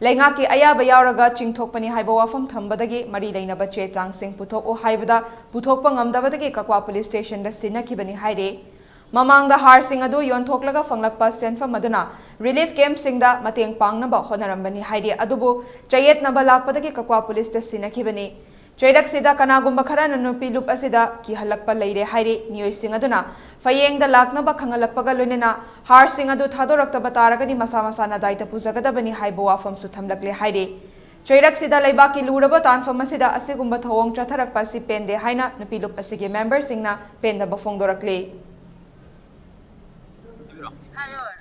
ꯂꯩꯉꯥꯛꯀꯤ ꯑꯌꯥꯕ ꯌꯥꯎꯔꯒ ꯆꯤꯡꯊꯣꯛꯄꯅꯤ ꯍꯥꯏꯕ ꯋꯥꯐꯝ ꯊꯝꯕꯗꯒꯤ ꯃꯔꯤ ꯂꯩꯅꯕ ꯆꯦ ꯆꯥꯡꯁꯤꯡ ꯄꯨꯊꯣꯛꯎ ꯍꯥꯏꯕꯗ ꯄꯨꯊꯣꯛꯄ ꯉꯝꯗꯕꯗꯒꯤ ꯀꯛꯋꯥ ꯄꯨꯂꯤꯁ ꯁ꯭ꯇꯦꯁꯟꯗ ꯁꯤꯟꯅꯈꯤꯕꯅꯤ ꯍꯥꯏꯔꯤ꯫ ꯃꯃꯥꯡꯗ ꯍꯥꯔꯁꯤꯡ ꯑꯗꯨ ꯌꯣꯟꯊꯣꯛꯂꯒ ꯐꯪꯂꯛꯄ ꯁꯦꯟꯐꯝ ꯑꯗꯨꯅ ꯔꯤꯂꯤꯐ ꯀꯦꯝꯞꯁꯤꯡꯗ ꯃꯇꯦꯡ ꯄꯥꯡꯅꯕ ꯍꯣꯠꯅꯔꯝꯕꯅꯤ ꯍꯥꯏꯔꯤ꯫ ꯑꯗꯨꯕꯨ ꯆꯌꯦꯠꯅꯕ ꯂꯥꯛꯄꯗꯒꯤ ꯀꯛꯋꯥ ꯄꯨꯂꯤꯁꯇ ꯁꯤꯟꯅꯈꯤꯕꯅꯤ꯫ ꯆꯩꯔꯛꯁꯤꯗ ꯀꯅꯥꯒꯨꯝꯕ ꯈꯔꯅ ꯅꯨꯄꯤ ꯂꯨꯞ ꯑꯁꯤꯗ ꯀꯤꯍꯜꯂꯛꯄ ꯂꯩꯔꯦ ꯍꯥꯏꯔꯤ꯫ ꯃꯤꯑꯣꯏꯁꯤꯡ ꯑꯗꯨꯅ ꯐꯌꯦꯡꯗ ꯂꯥꯛꯅꯕ ꯈꯪꯍꯜꯂꯛꯄꯒ ꯂꯣꯏꯅꯅ ꯍꯥꯔꯁꯤꯡ ꯑꯗꯨ ꯊꯥꯗꯣꯔꯛꯇꯕ ꯇꯥꯔꯒꯗꯤ ꯃꯁꯥ ꯃꯁꯥꯅ ꯗꯥꯏꯇ ꯄꯨꯖꯒꯗꯕꯅꯤ ꯍꯥꯏꯕ ꯋꯥꯐꯝꯁꯨ ꯊꯝꯂꯛꯂꯦ ꯍꯥꯏꯔꯤ꯫ ꯆꯩꯔꯛꯁꯤꯗ ꯂꯩꯕꯥꯛꯀꯤ ꯂꯨꯔꯕ ꯇꯥꯟꯐꯝ ꯑꯁꯤꯗ ꯑꯁꯤꯒꯨꯝꯕ ꯊꯧꯑꯣꯡ ꯆꯠꯊꯔꯛꯄ ꯑꯁꯤ ꯄꯦꯟꯗꯦ ꯍꯥꯏꯅ ꯅꯨꯄꯤ ꯂꯨꯞ ꯑꯁꯤꯒꯤ ꯃꯦꯝꯕꯔꯁꯤꯡꯅ ꯄꯦꯟꯗꯕ ꯐꯣꯡꯗꯣꯔꯛꯂꯤ꯫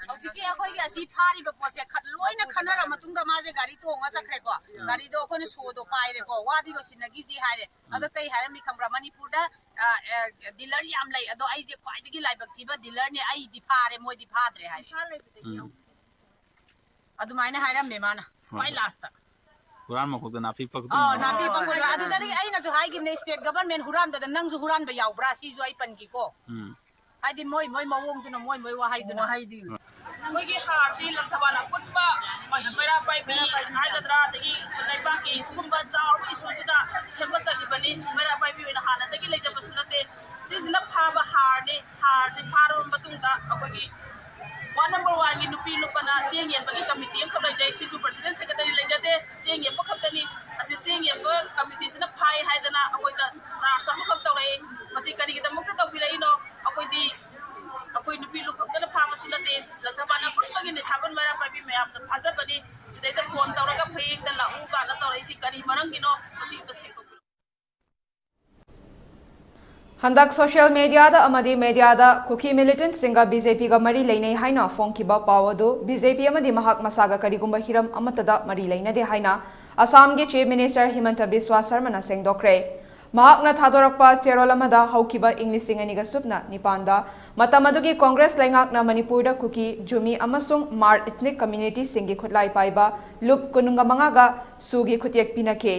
ꯍꯧꯖꯤꯛꯀꯤ ꯑꯩꯈꯣꯏꯒꯤ ꯑꯁꯤ ꯐꯥꯔꯤꯕ ꯄꯣꯠꯁꯦ ꯈꯠ-, ꯂꯣꯏꯅ ꯈꯟꯅꯔ ꯃꯇꯨꯡꯗ ꯃꯥꯁꯦ ꯒꯥꯔꯤ ꯇꯣꯡꯉ ꯆꯠꯈ꯭ꯔꯦꯀꯣ꯫ ꯒꯥꯔꯤꯗꯣ ꯑꯩꯈꯣꯏꯅ ꯁꯣꯗꯣ ꯄꯥꯏꯔꯦꯀꯣ, ꯋꯥꯗꯤ ꯂꯣꯏꯁꯤꯟꯅꯈꯤꯁꯤ ꯍꯥꯏꯔꯦ꯫ ꯑꯗꯣ ꯀꯩ ꯍꯥꯏꯔꯝꯃꯤ ꯈꯪꯕ꯭ꯔꯥ? ꯃꯅꯤꯄꯨꯔꯗ, ꯑ, ꯑ, ꯗꯤꯂꯔ ꯌꯥꯝ ꯂꯩ, ꯑꯗꯣ ꯑꯩꯁꯦ ꯈ꯭ꯋꯥꯏꯗꯒꯤ ꯂꯥꯏꯕꯛ ꯊꯤꯕ ꯗꯤꯂꯔꯅꯦ, ꯑꯩꯗꯤ ꯐꯥꯔꯦ, ꯃꯣꯏꯗꯤ ꯐꯥꯗ꯭ꯔꯦ ꯍꯥꯏꯔꯦ꯫ ꯎꯝ꯫ ꯑꯗꯨꯃꯥꯏꯅ ꯍꯥꯏꯔꯝꯃꯦ ꯃꯥꯅ ꯍꯣꯏ, ꯈ꯭ꯋꯥꯏ ꯍꯣꯏ꯫ ꯂꯥꯁꯇ꯫ ꯍꯨꯔꯥꯟꯕ ꯃꯈꯣꯛꯇ ꯅꯥꯄꯤ ꯄꯛꯇꯨꯅ ꯑꯥ, ꯂꯩ꯫ ꯅꯥꯄꯤ ꯄꯛꯄꯗꯣ꯫ ꯑꯗꯨꯗꯒꯤ ꯑꯩꯅꯁꯨ ꯍꯥꯏꯈꯤꯕꯅꯦ, ꯁ꯭ꯇꯦꯠ ꯒꯚꯔꯟꯃꯦꯟ ꯍꯨꯔꯥꯟꯕꯗ ꯅꯪꯁꯨ ꯍꯨꯔꯥꯟꯕ ꯌꯥꯎꯕ꯭ꯔꯥ? ꯁꯤꯁꯨ ꯑꯩ ꯄꯟꯈꯤꯀꯣ꯫ ꯎꯝ꯫ ꯍꯥꯏꯗꯤ ꯃꯣꯏ, ꯃꯣꯏ ꯃꯑꯣꯡꯗꯨꯅ, ꯃꯣꯏ, ꯃꯣꯏ ꯋꯥꯍꯩꯗꯨꯅ꯫ ꯋꯥꯍꯩꯗꯨꯅ꯫ ꯑꯩꯈꯣꯏꯒꯤ ꯍꯥꯔꯁꯤ ꯂꯪꯊꯕꯥꯜ ꯑꯄꯨꯟꯕ ꯃꯩ-, ꯃꯩꯔꯥ ꯄꯥꯏꯕꯤ ꯍꯥꯏꯒꯗ꯭ꯔꯥ, ꯑꯗꯒꯤ ꯂꯩꯕꯥꯛꯀꯤ ꯁꯤꯒꯨꯝꯕ ꯆꯥꯎꯔꯕ ꯏꯁꯨꯁꯤꯗ ꯁꯦꯝꯒꯠꯆꯈꯤꯕꯅꯤ꯫ ꯃꯩꯔꯥ ꯄꯥꯏꯕꯤ ꯑꯣꯏꯅ ꯍꯥꯟꯅꯗꯒꯤ ꯂꯩꯖꯕꯁꯨ ꯅꯠꯇꯦ꯫ ꯁꯤꯁꯤꯅ ꯐꯥꯕ ꯍꯥꯔꯅꯤ꯫ ꯍꯥꯔꯁꯤ ꯐꯥꯔꯕ ꯃꯇꯨꯡꯗ ꯑꯩꯈꯣꯏꯒꯤ ꯋꯥꯔꯗ ꯅꯝꯕꯔ ꯋꯥꯟꯒꯤ ꯅꯨꯄꯤ ꯂꯨꯞ ꯑꯅ ꯆꯦꯡ ꯌꯦꯟꯕꯒꯤ ꯀꯃꯤꯇꯤ ꯑꯃꯈꯛ ꯂꯩꯖꯩ꯫ ꯁꯤꯁꯨ ꯄ꯭ꯔꯁꯤꯗꯦꯟ ꯁꯦꯀ꯭ꯔꯦꯇꯔꯤ ꯂꯩꯖꯗꯦ꯫ ꯆꯦꯡ ꯌꯦꯟꯕ ꯈꯛꯇꯅꯤ꯫ ꯑꯁꯤ ꯆꯦꯡ ꯌꯦꯟꯕ ꯀꯃꯤꯇꯤꯁꯤꯅ ꯐꯥꯏ ꯍꯥꯏꯗꯅ ꯑꯩꯈꯣꯏꯗ ꯆꯥꯔꯖ ꯑꯃꯈꯛ ꯇꯧꯔꯛꯏ꯫ ꯃꯁꯤ ꯀꯔꯤꯒꯤꯗꯃꯛꯇ ꯇꯧꯕꯤꯔꯛꯏꯅꯣ? ꯑꯩꯈꯣꯏꯗꯤ ꯑꯩꯈꯣꯏ ꯅꯨꯄꯤ ꯂꯨꯞ ꯈꯛꯇꯅ ꯐꯥꯕꯁꯨ ꯅꯠꯇꯦ, ꯂꯪꯊꯕꯥꯜ ꯑꯄꯨꯟꯕꯒꯤ ꯅꯤꯁꯥꯕꯟ ꯃꯩꯔꯥ ꯄꯥꯏꯕꯤ ꯃꯌꯥꯝꯅ ꯐꯥꯖꯕꯅꯤ꯫ ꯁꯤꯗꯩꯗ ꯐꯣꯟ ꯇꯧꯔꯒ ꯐꯌꯦꯡꯗ ꯂꯥꯛꯎ ꯀꯥꯏꯅ ꯇꯧꯔꯛꯏꯁꯤ ꯀꯔꯤ ꯃꯔꯝꯒꯤꯅꯣ? ꯃꯁꯤ ꯑꯝꯇ ꯁꯦꯡꯗꯣꯛꯄꯤꯔꯛꯎ꯫ ꯍꯟꯗꯛ ꯁꯣꯁꯤꯌꯦꯜ ꯃꯦꯗꯤꯌꯥꯗ ꯑꯃꯗꯤ ꯃꯦꯗꯤꯌꯥꯗ ꯀꯨꯀꯤ ꯃꯤꯂꯤꯇꯦꯟꯠꯁꯤꯡꯒ ꯕꯤ ꯖꯦ ꯄꯤꯒ ꯃꯔꯤ ꯂꯩꯅꯩ ꯍꯥꯏꯅ ꯐꯣꯡꯈꯤꯕ ꯄꯥꯎ ꯑꯗꯨ ꯕꯤ ꯖꯦ ꯄꯤ ꯑꯃꯗꯤ ꯃꯍꯥꯛ ꯃꯁꯥꯒ ꯀꯔꯤꯒꯨꯝꯕ ꯍꯤꯔꯝ ꯑꯃꯠꯇꯗ ꯃꯔꯤ ꯂꯩꯅꯗꯦ ꯍꯥꯏꯅ ꯑꯁꯥꯝꯒꯤ ꯆꯤꯐ ꯃꯤꯅꯤꯁꯇꯔ ꯍꯤꯃꯟꯇ ꯕꯤꯁ꯭ꯋꯥ ꯁꯔꯃꯅ ꯁꯦꯡꯗꯣꯛꯈ꯭ꯔꯦ꯫ ꯃꯍꯥꯛꯅ ꯊꯥꯗꯣꯔꯛꯄ ꯆꯦꯔꯣꯜ ꯑꯃꯗ ꯍꯧꯈꯤꯕ ꯏꯪ ꯂꯤꯁꯤꯡ ꯑꯅꯤꯒ ꯁꯨꯞꯅ ꯅꯤꯄꯥꯟꯗ ꯃꯇꯝ ꯑꯗꯨꯒꯤ ꯀꯣꯡꯒ꯭ꯔꯦꯁ ꯂꯩꯉꯥꯛꯅ ꯃꯅꯤꯄꯨꯔꯗ ꯀꯨꯀꯤ, ꯖꯨꯃꯤ ꯑꯃꯁꯨꯡ ꯃꯥꯔ ꯏꯊꯅꯤꯛ ꯀꯝꯃ꯭ꯌꯨꯅꯤꯇꯤꯁꯤꯡꯒꯤ ꯈꯨꯠꯂꯥꯏ ꯄꯥꯏꯕ ꯂꯨꯞ ꯀꯨꯟꯒ ꯃꯉꯥꯒ ꯁꯨꯒꯤ ꯈꯨꯠꯌꯦꯛ ꯄꯤꯅꯈꯤ꯫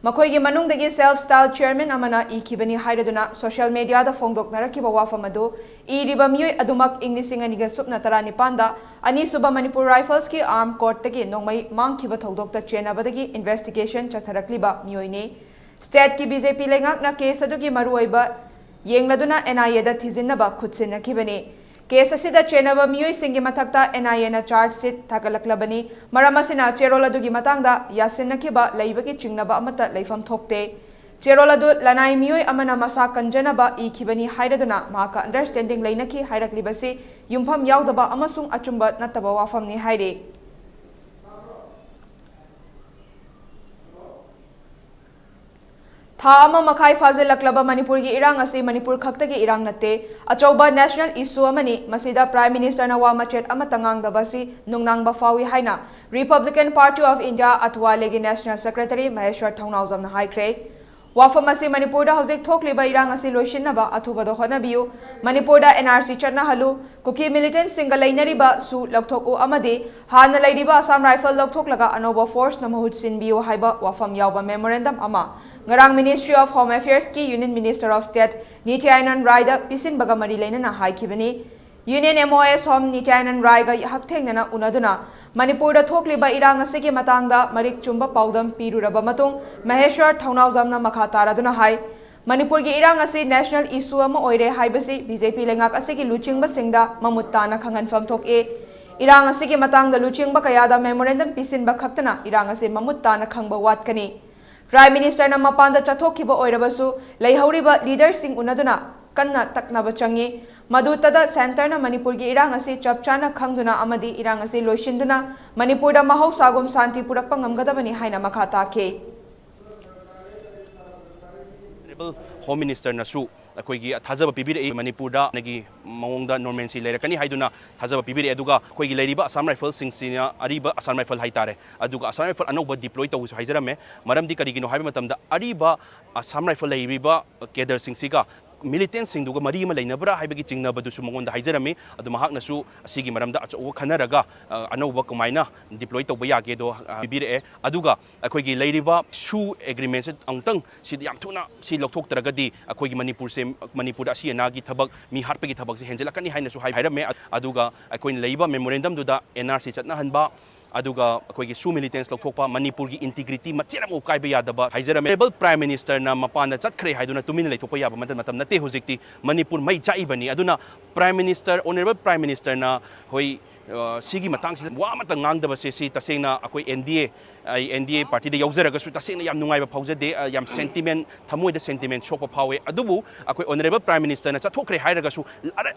ꯃꯈꯣꯏꯒꯤ ꯃꯅꯨꯡꯗꯒꯤ ꯁꯦꯜꯐ ꯁ꯭ꯇꯥꯏꯜ ꯆꯤꯌꯔꯃꯦꯟ ꯑꯃꯅ ꯏꯈꯤꯕꯅꯤ ꯍꯥꯏꯔꯗꯨꯅ ꯁꯣꯁꯤꯌꯦꯜ ꯃꯦꯗꯤꯌꯥꯗ ꯐꯣꯡꯗꯣꯛꯅꯔꯛꯈꯤꯕ ꯋꯥꯐꯝ ꯑꯗꯨ ꯏꯔꯤꯕ ꯃꯤꯑꯣꯏ ꯑꯗꯨꯃꯛ ꯏꯪ ꯂꯤꯁꯤꯡ ꯑꯅꯤꯒ ꯁꯨꯞꯅ ꯇꯔꯥꯅꯤꯄꯥꯟꯗ ꯑꯅꯤꯁꯨꯕ ꯃꯅꯤꯄꯨꯔ ꯔꯥꯏꯐꯜꯁꯀꯤ ꯑꯥꯔꯝ ꯀꯣꯔꯠꯇꯒꯤ ꯅꯣꯡꯃꯩ ꯃꯥꯡꯈꯤꯕ ꯊꯧꯗꯣꯛꯇ ꯆꯦꯟꯅꯕꯗꯒꯤ ꯏꯟꯚꯦꯁꯇꯤꯒꯦꯁꯟ ꯆꯠꯊꯔꯛꯂꯤꯕ ꯃꯤꯑꯣꯏꯅꯤ꯫ ꯁ꯭ꯇꯦꯠꯀꯤ ꯕꯤ ꯖꯦ ꯄꯤ ꯂꯩꯉꯥꯛꯅ ꯀꯦꯁ ꯑꯗꯨꯒꯤ ꯃꯔꯨꯑꯣꯏꯕ ꯌꯦꯡꯂꯗꯨꯅ ꯑꯦꯟ ꯑꯥꯏ ꯑꯦꯗ ꯊꯤꯖꯤꯟꯅꯕ ꯈꯨꯠꯁꯤꯟꯅꯈꯤꯕꯅꯤ꯫ ꯀꯦꯁ ꯑꯁꯤꯗ ꯆꯦꯟꯅꯕ ꯃꯤꯑꯣꯏꯁꯤꯡꯒꯤ ꯃꯊꯛꯇ ꯑꯦꯟ ꯑꯥꯏ ꯑꯦꯅ ꯆꯥꯔꯖ ꯁꯤꯠ ꯊꯥꯒꯠꯂꯛꯂꯕꯅꯤ꯫ ꯃꯔꯝ ꯑꯁꯤꯅ ꯆꯦꯔꯣꯜ ꯑꯗꯨꯒꯤ ꯃꯇꯥꯡꯗ ꯌꯥꯁꯤꯟꯅꯈꯤꯕ ꯂꯩꯕꯒꯤ ꯆꯤꯡꯅꯕ ꯑꯃꯠꯇ ꯂꯩꯐꯝ ꯊꯣꯛꯇꯦ꯫ ꯆꯦꯔꯣꯜ ꯑꯗꯨ ꯂꯅꯥꯏ ꯃꯤꯑꯣꯏ ꯑꯃꯅ ꯃꯁꯥ ꯀꯟꯖꯅꯕ ꯏꯈꯤꯕꯅꯤ ꯍꯥꯏꯔꯗꯨꯅ ꯃꯍꯥꯛꯀ ꯑꯟꯗꯔꯁ꯭ꯇꯦꯟꯗꯤꯡ ꯂꯩꯅꯈꯤ ꯍꯥꯏꯔꯛꯂꯤꯕꯁꯤ ꯌꯨꯝꯐꯝ ꯌꯥꯎꯗꯕ ꯑꯃꯁꯨꯡ ꯑꯆꯨꯝꯕ ꯅꯠꯇꯕ ꯋꯥꯐꯝꯅꯤ ꯍꯥꯏꯔꯤ꯫ ꯊꯥ ꯑꯃ ꯃꯈꯥꯏ ꯐꯥꯖꯤꯜꯂꯛꯂꯕ ꯃꯅꯤꯄꯨꯔꯒꯤ ꯏꯔꯥꯡ ꯑꯁꯤ ꯃꯅꯤꯄꯨꯔ ꯈꯛꯇꯒꯤ ꯏꯔꯥꯡ ꯅꯠꯇꯦ, ꯑꯆꯧꯕ ꯅꯦꯁꯅꯦꯜ ꯏꯁꯨ ꯑꯃꯅꯤ꯫ ꯃꯁꯤꯗ ꯄ꯭ꯔꯥꯏꯝ ꯃꯤꯅꯤꯁꯇꯔꯅ ꯋꯥ ꯃꯆꯦꯠ ꯑꯃꯠꯇ ꯉꯥꯡꯗꯕ ꯑꯁꯤ ꯅꯨꯡꯅꯥꯡꯕ ꯐꯥꯎꯏ ꯍꯥꯏꯅ ꯔꯤꯄꯕ꯭ꯂꯤꯀꯟ ꯄꯥꯔꯇꯤ ꯑꯣꯐ ꯏꯟꯗꯤꯌꯥ ꯑꯊꯋꯥꯂꯦꯒꯤ ꯅꯦꯁꯅꯦꯜ ꯁꯦꯀ꯭ꯔꯦꯇꯔꯤ ꯃꯍꯦꯁ꯭ꯋꯔ ꯊꯧꯅꯥꯎꯖꯝꯅ ꯍꯥꯏꯈ꯭ꯔꯦ꯫ ꯋꯥꯐꯝ ꯑꯁꯤ ꯃꯅꯤꯄꯨꯔꯗ ꯍꯧꯖꯤꯛ ꯊꯣꯛꯂꯤꯕ ꯏꯔꯥꯡ ꯑꯁꯤ ꯂꯣꯏꯁꯤꯟꯅꯕ ꯑꯊꯨꯕꯗ ꯍꯣꯠꯅꯕꯤꯌꯨ꯫ ꯃꯅꯤꯄꯨꯔꯗ ꯑꯦꯟ ꯑꯥꯔ ꯁꯤ ꯆꯠꯅꯍꯜꯂꯨ꯫ ꯀꯨꯀꯤ ꯃꯤꯂꯤꯇꯦꯟꯠꯁꯤꯡꯒ ꯂꯩꯅꯔꯤꯕ ꯁꯨ ꯂꯧꯊꯣꯛꯎ ꯑꯃꯗꯤ ꯍꯥꯟꯅ ꯂꯩꯔꯤꯕ ꯑꯁꯥꯝ ꯔꯥꯏꯐꯜ ꯂꯧꯊꯣꯛꯂꯒ ꯑꯅꯧꯕ ꯐꯣꯔꯁꯅ ꯃꯍꯨꯠ ꯁꯤꯟꯕꯤꯌꯨ ꯍꯥꯏꯕ ꯋꯥꯐꯝ ꯌꯥꯎꯕ ꯃꯦꯃꯣꯔꯦꯟꯗꯝ ꯑꯃ ꯉꯔꯥꯡ ꯃꯤꯅꯤꯁꯇ꯭ꯔꯤ ꯑꯣꯐ ꯍꯣꯝ ꯑꯦꯐꯤꯌꯔꯁꯀꯤ union minister of state Nityanand ꯔꯥꯏꯗ ꯄꯤꯁꯤꯟꯕꯒ ꯃꯔꯤ ꯂꯩꯅꯅ ꯍꯥꯏꯈꯤꯕꯅꯤ꯫ ꯌꯨꯅꯤꯌꯟ ꯑꯦꯝ ꯑꯣ ꯑꯦꯁ ꯍꯣꯝ ꯅꯤꯇ꯭ꯌꯥꯅꯟ ꯔꯥꯏꯒ ꯍꯛꯊꯦꯡꯅꯅ ꯎꯅꯗꯨꯅ ꯃꯅꯤꯄꯨꯔꯗ ꯊꯣꯛꯂꯤꯕ ꯏꯔꯥꯡ ꯑꯁꯤꯒꯤ ꯃꯇꯥꯡꯗ ꯃꯔꯤꯛ ꯆꯨꯝꯕ ꯄꯥꯎꯗꯝ ꯄꯤꯔꯨꯔꯕ ꯃꯇꯨꯡ ꯃꯍꯦꯁ꯭ꯋꯔ ꯊꯧꯅꯥꯎꯖꯝꯅ ꯃꯈꯥ ꯇꯥꯔꯗꯨꯅ ꯍꯥꯏ, ꯃꯅꯤꯄꯨꯔꯒꯤ ꯏꯔꯥꯡ ꯑꯁꯤ ꯅꯦꯁꯅꯦꯜ ꯏꯁꯨ ꯑꯃ ꯑꯣꯏꯔꯦ ꯍꯥꯏꯕꯁꯤ ꯕꯤ ꯖꯦ ꯄꯤ ꯂꯩꯉꯥꯛ ꯑꯁꯤꯒꯤ ꯂꯨꯆꯤꯡꯕꯁꯤꯡꯗ ꯃꯃꯨꯠ ꯇꯥꯅ ꯈꯪꯍꯟꯐꯝ ꯊꯣꯛꯏ꯫ ꯏꯔꯥꯡ ꯑꯁꯤꯒꯤ ꯃꯇꯥꯡꯗ ꯂꯨꯆꯤꯡꯕ ꯀꯌꯥꯗ ꯃꯦꯃꯣꯔꯦꯟꯗꯝ ꯄꯤꯁꯤꯟꯕ ꯈꯛꯇꯅ ꯏꯔꯥꯡ ꯑꯁꯤ ꯃꯃꯨꯠ ꯇꯥꯅ ꯈꯪꯕ ꯋꯥꯠꯀꯅꯤ꯫ ꯄ꯭ꯔꯥꯏꯝ ꯃꯤꯅꯤꯁꯇꯔꯅ ꯃꯄꯥꯟꯗ ꯆꯠꯊꯣꯛꯈꯤꯕ ꯑꯣꯏꯔꯕꯁꯨ ꯂꯩꯍꯧꯔꯤꯕ ꯂꯤꯗꯔꯁꯤꯡ ꯎꯅꯗꯨꯅ ꯀꯟꯅ ꯇꯛꯅꯕ ꯆꯪꯏ꯫ ꯃꯗꯨꯇꯗ ꯁꯦꯟꯇꯔꯅ ꯃꯅꯤꯄꯨꯔꯒꯤ ꯏꯔꯥꯡ ꯑꯁꯤ ꯆꯞ ꯆꯥꯅ ꯈꯪꯗꯨꯅ ꯑꯃꯗꯤ ꯏꯔꯥꯡ ꯑꯁꯤ ꯂꯣꯏꯁꯤꯟꯗꯨꯅ ꯃꯅꯤꯄꯨꯔꯗ ꯃꯍꯧꯁꯥꯒꯨꯝ ꯁꯥꯟꯇꯤ ꯄꯨꯔꯛꯄ ꯉꯝꯒꯗꯕꯅꯤ ꯍꯥꯏꯅ ꯃꯈꯥ ꯇꯥꯈꯤ꯫ ꯍꯣꯝ ꯃꯤꯅꯤꯁꯇꯔꯅꯁꯨ ꯑꯩꯈꯣꯏꯒꯤ ꯊꯥꯖꯕ ꯄꯤꯕꯤꯔꯛꯏ, ꯃꯅꯤꯄꯨꯔꯗ ꯅꯒꯤ ꯃꯑꯣꯡꯗ ꯅꯣꯔꯃꯦꯟꯁꯤ ꯂꯩꯔꯛꯀꯅꯤ ꯍꯥꯏꯗꯨꯅ ꯊꯥꯖꯕ ꯄꯤꯕꯤꯔꯛꯑꯦ꯫ ꯑꯗꯨꯒ ꯑꯩꯈꯣꯏꯒꯤ ꯂꯩꯔꯤꯕ ꯑꯁꯥꯝ ꯔꯥꯏꯐꯜꯁꯤꯡꯁꯤꯅ ꯑꯔꯤꯕ ꯑꯁꯥꯝ ꯔꯥꯏꯐꯜ ꯍꯥꯏꯇꯥꯔꯦ, ꯑꯗꯨꯒ ꯑꯁꯥꯝ ꯔꯥꯏꯐꯜ ꯑꯅꯧꯕ ꯗꯤꯄ꯭ꯂꯣꯏ ꯇꯧꯕꯁꯨ ꯍꯥꯏꯖꯔꯝꯃꯦ꯫ ꯃꯔꯝꯗꯤ ꯀꯔꯤꯒꯤꯅꯣ ꯍꯥꯏꯕ ꯃꯇꯝꯗ ꯑꯔꯤꯕ ꯑꯁꯥꯝ ꯔꯥꯏꯐꯜ ꯂꯩꯔꯤꯕ ꯀꯦꯗꯔꯁꯤꯡꯁꯤꯒ ꯃꯤꯂꯤꯇꯦꯟꯁꯤꯡꯗꯨꯒ ꯃꯔꯤ ꯑꯃ ꯂꯩꯅꯕ꯭ꯔꯥ ꯍꯥꯏꯕꯒꯤ ꯆꯤꯡꯅꯕꯗꯨꯁꯨ ꯃꯉꯣꯟꯗ ꯍꯥꯏꯖꯔꯝꯃꯤ꯫ ꯑꯗꯨ ꯃꯍꯥꯛꯅꯁꯨ ꯑꯁꯤꯒꯤ ꯃꯔꯝꯗ ꯑꯆꯧꯕ ꯈꯟꯅꯔꯒ ꯑ, ꯑꯅꯧꯕ ꯀꯃꯥꯏꯅ ꯗꯤꯄ꯭ꯂꯣꯏ ꯇꯧꯕ ꯌꯥꯒꯦꯗꯣ ꯑ, ꯄꯤꯕꯤꯔꯛꯑꯦ꯫ ꯑꯗꯨꯒ ꯑꯩꯈꯣꯏꯒꯤ ꯂꯩꯔꯤꯕ ꯁꯨ ꯑꯦꯒ꯭ꯔꯤꯃꯦꯟꯁꯦ ꯑꯃꯨꯛꯇꯪ ꯁꯤꯗ ꯌꯥꯝ ꯊꯨꯅ ꯁꯤ ꯂꯧꯊꯣꯛꯇ꯭ꯔꯒꯗꯤ ꯑꯩꯈꯣꯏꯒꯤ ꯃꯅꯤꯄꯨꯔꯁꯦ, ꯃꯅꯤꯄꯨꯔꯗ ꯑꯁꯤ ꯑꯅꯥꯒꯤ ꯊꯕꯛ, ꯃꯤ ꯍꯥꯠꯄꯒꯤ ꯊꯕꯛꯁꯦ ꯍꯦꯟꯖꯜꯂꯛꯀꯅꯤ ꯍꯥꯏꯅꯁꯨ ꯍꯥꯏ-, ꯍꯥꯏꯔꯝꯃꯦ꯫ ꯑꯗꯨꯒ ꯑꯩꯈꯣꯏꯅ ꯂꯩꯔꯤꯕ ꯃꯦꯃꯣꯔꯦꯟꯗꯝꯗꯨꯗ ꯑꯦꯟ ꯑꯥꯔ ꯁꯤ ꯆꯠꯅꯍꯟꯕ, ꯑꯗꯨꯒ ꯑꯩꯈꯣꯏꯒꯤ ꯁꯨ ꯃꯤꯂꯤꯇꯦꯟꯁ ꯂꯧꯊꯣꯛꯄ, ꯃꯅꯤꯄꯨꯔꯒꯤ ꯏꯟꯇꯤꯒ꯭ꯔꯤꯇꯤ ꯃꯆꯦꯠ ꯑꯃ ꯀꯥꯏꯕ ꯌꯥꯗꯕ ꯍꯥꯏꯖꯔꯝꯃꯤ꯫ ꯑꯣꯅꯔꯦꯕꯜ ꯄ꯭ꯔꯥꯏꯝ ꯃꯤꯅꯤꯁꯇꯔꯅ ꯃꯄꯥꯟꯗ ꯆꯠꯈ꯭ꯔꯦ ꯍꯥꯏꯗꯨꯅ ꯇꯨꯃꯤꯟꯅ ꯂꯩꯊꯣꯛꯄ ꯌꯥꯕ ꯃꯇꯝ ꯅꯠꯇꯦ꯫ ꯍꯧꯖꯤꯛꯇꯤ ꯃꯅꯤꯄꯨꯔ ꯃꯩ ꯆꯥꯛꯏꯕꯅꯤ꯫ ꯑꯗꯨꯅ ꯄ꯭ꯔꯥꯏꯝ ꯃꯤꯅꯤꯁꯇꯔ, ꯑꯣꯅꯔꯦꯕꯜ ꯄ꯭ꯔꯥꯏꯝ ꯃꯤꯅꯤꯁꯇꯔꯅ ꯍꯣꯏ, ꯁꯤꯒꯤ ꯃꯇꯥꯡꯁꯤꯗ ꯋꯥ ꯑꯃꯇ ꯉꯥꯡꯗꯕꯁꯦ, ꯁꯤ ꯇꯁꯦꯡꯅ ꯑꯩꯈꯣꯏ ꯑꯦꯟ ꯗꯤ ꯑꯦ, ꯑꯩ ꯑꯦꯟ ꯗꯤ ꯑꯦ ꯄꯥꯔꯇꯤꯗ ꯌꯥꯎꯖꯔꯒꯁꯨ ꯇꯁꯦꯡꯅ ꯌꯥꯝ ꯅꯨꯡꯉꯥꯏꯕ ꯐꯥꯎꯖꯗꯦ꯫ ꯌꯥꯝ ꯁꯦꯟꯇꯤꯃꯦꯟ, ꯊꯃꯣꯏꯗ ꯁꯦꯟꯇꯤꯃꯦꯟ ꯁꯣꯛꯄ ꯐꯥꯎꯋꯦ꯫ ꯑꯗꯨꯕꯨ ꯑꯩꯈꯣꯏ ꯑꯣꯅꯔꯦꯕꯜ ꯄ꯭ꯔꯥꯏꯝ ꯃꯤꯅꯤꯁꯇꯔꯅ ꯆꯠꯊꯣꯛꯈ꯭ꯔꯦ ꯍꯥꯏꯔꯒꯁꯨ,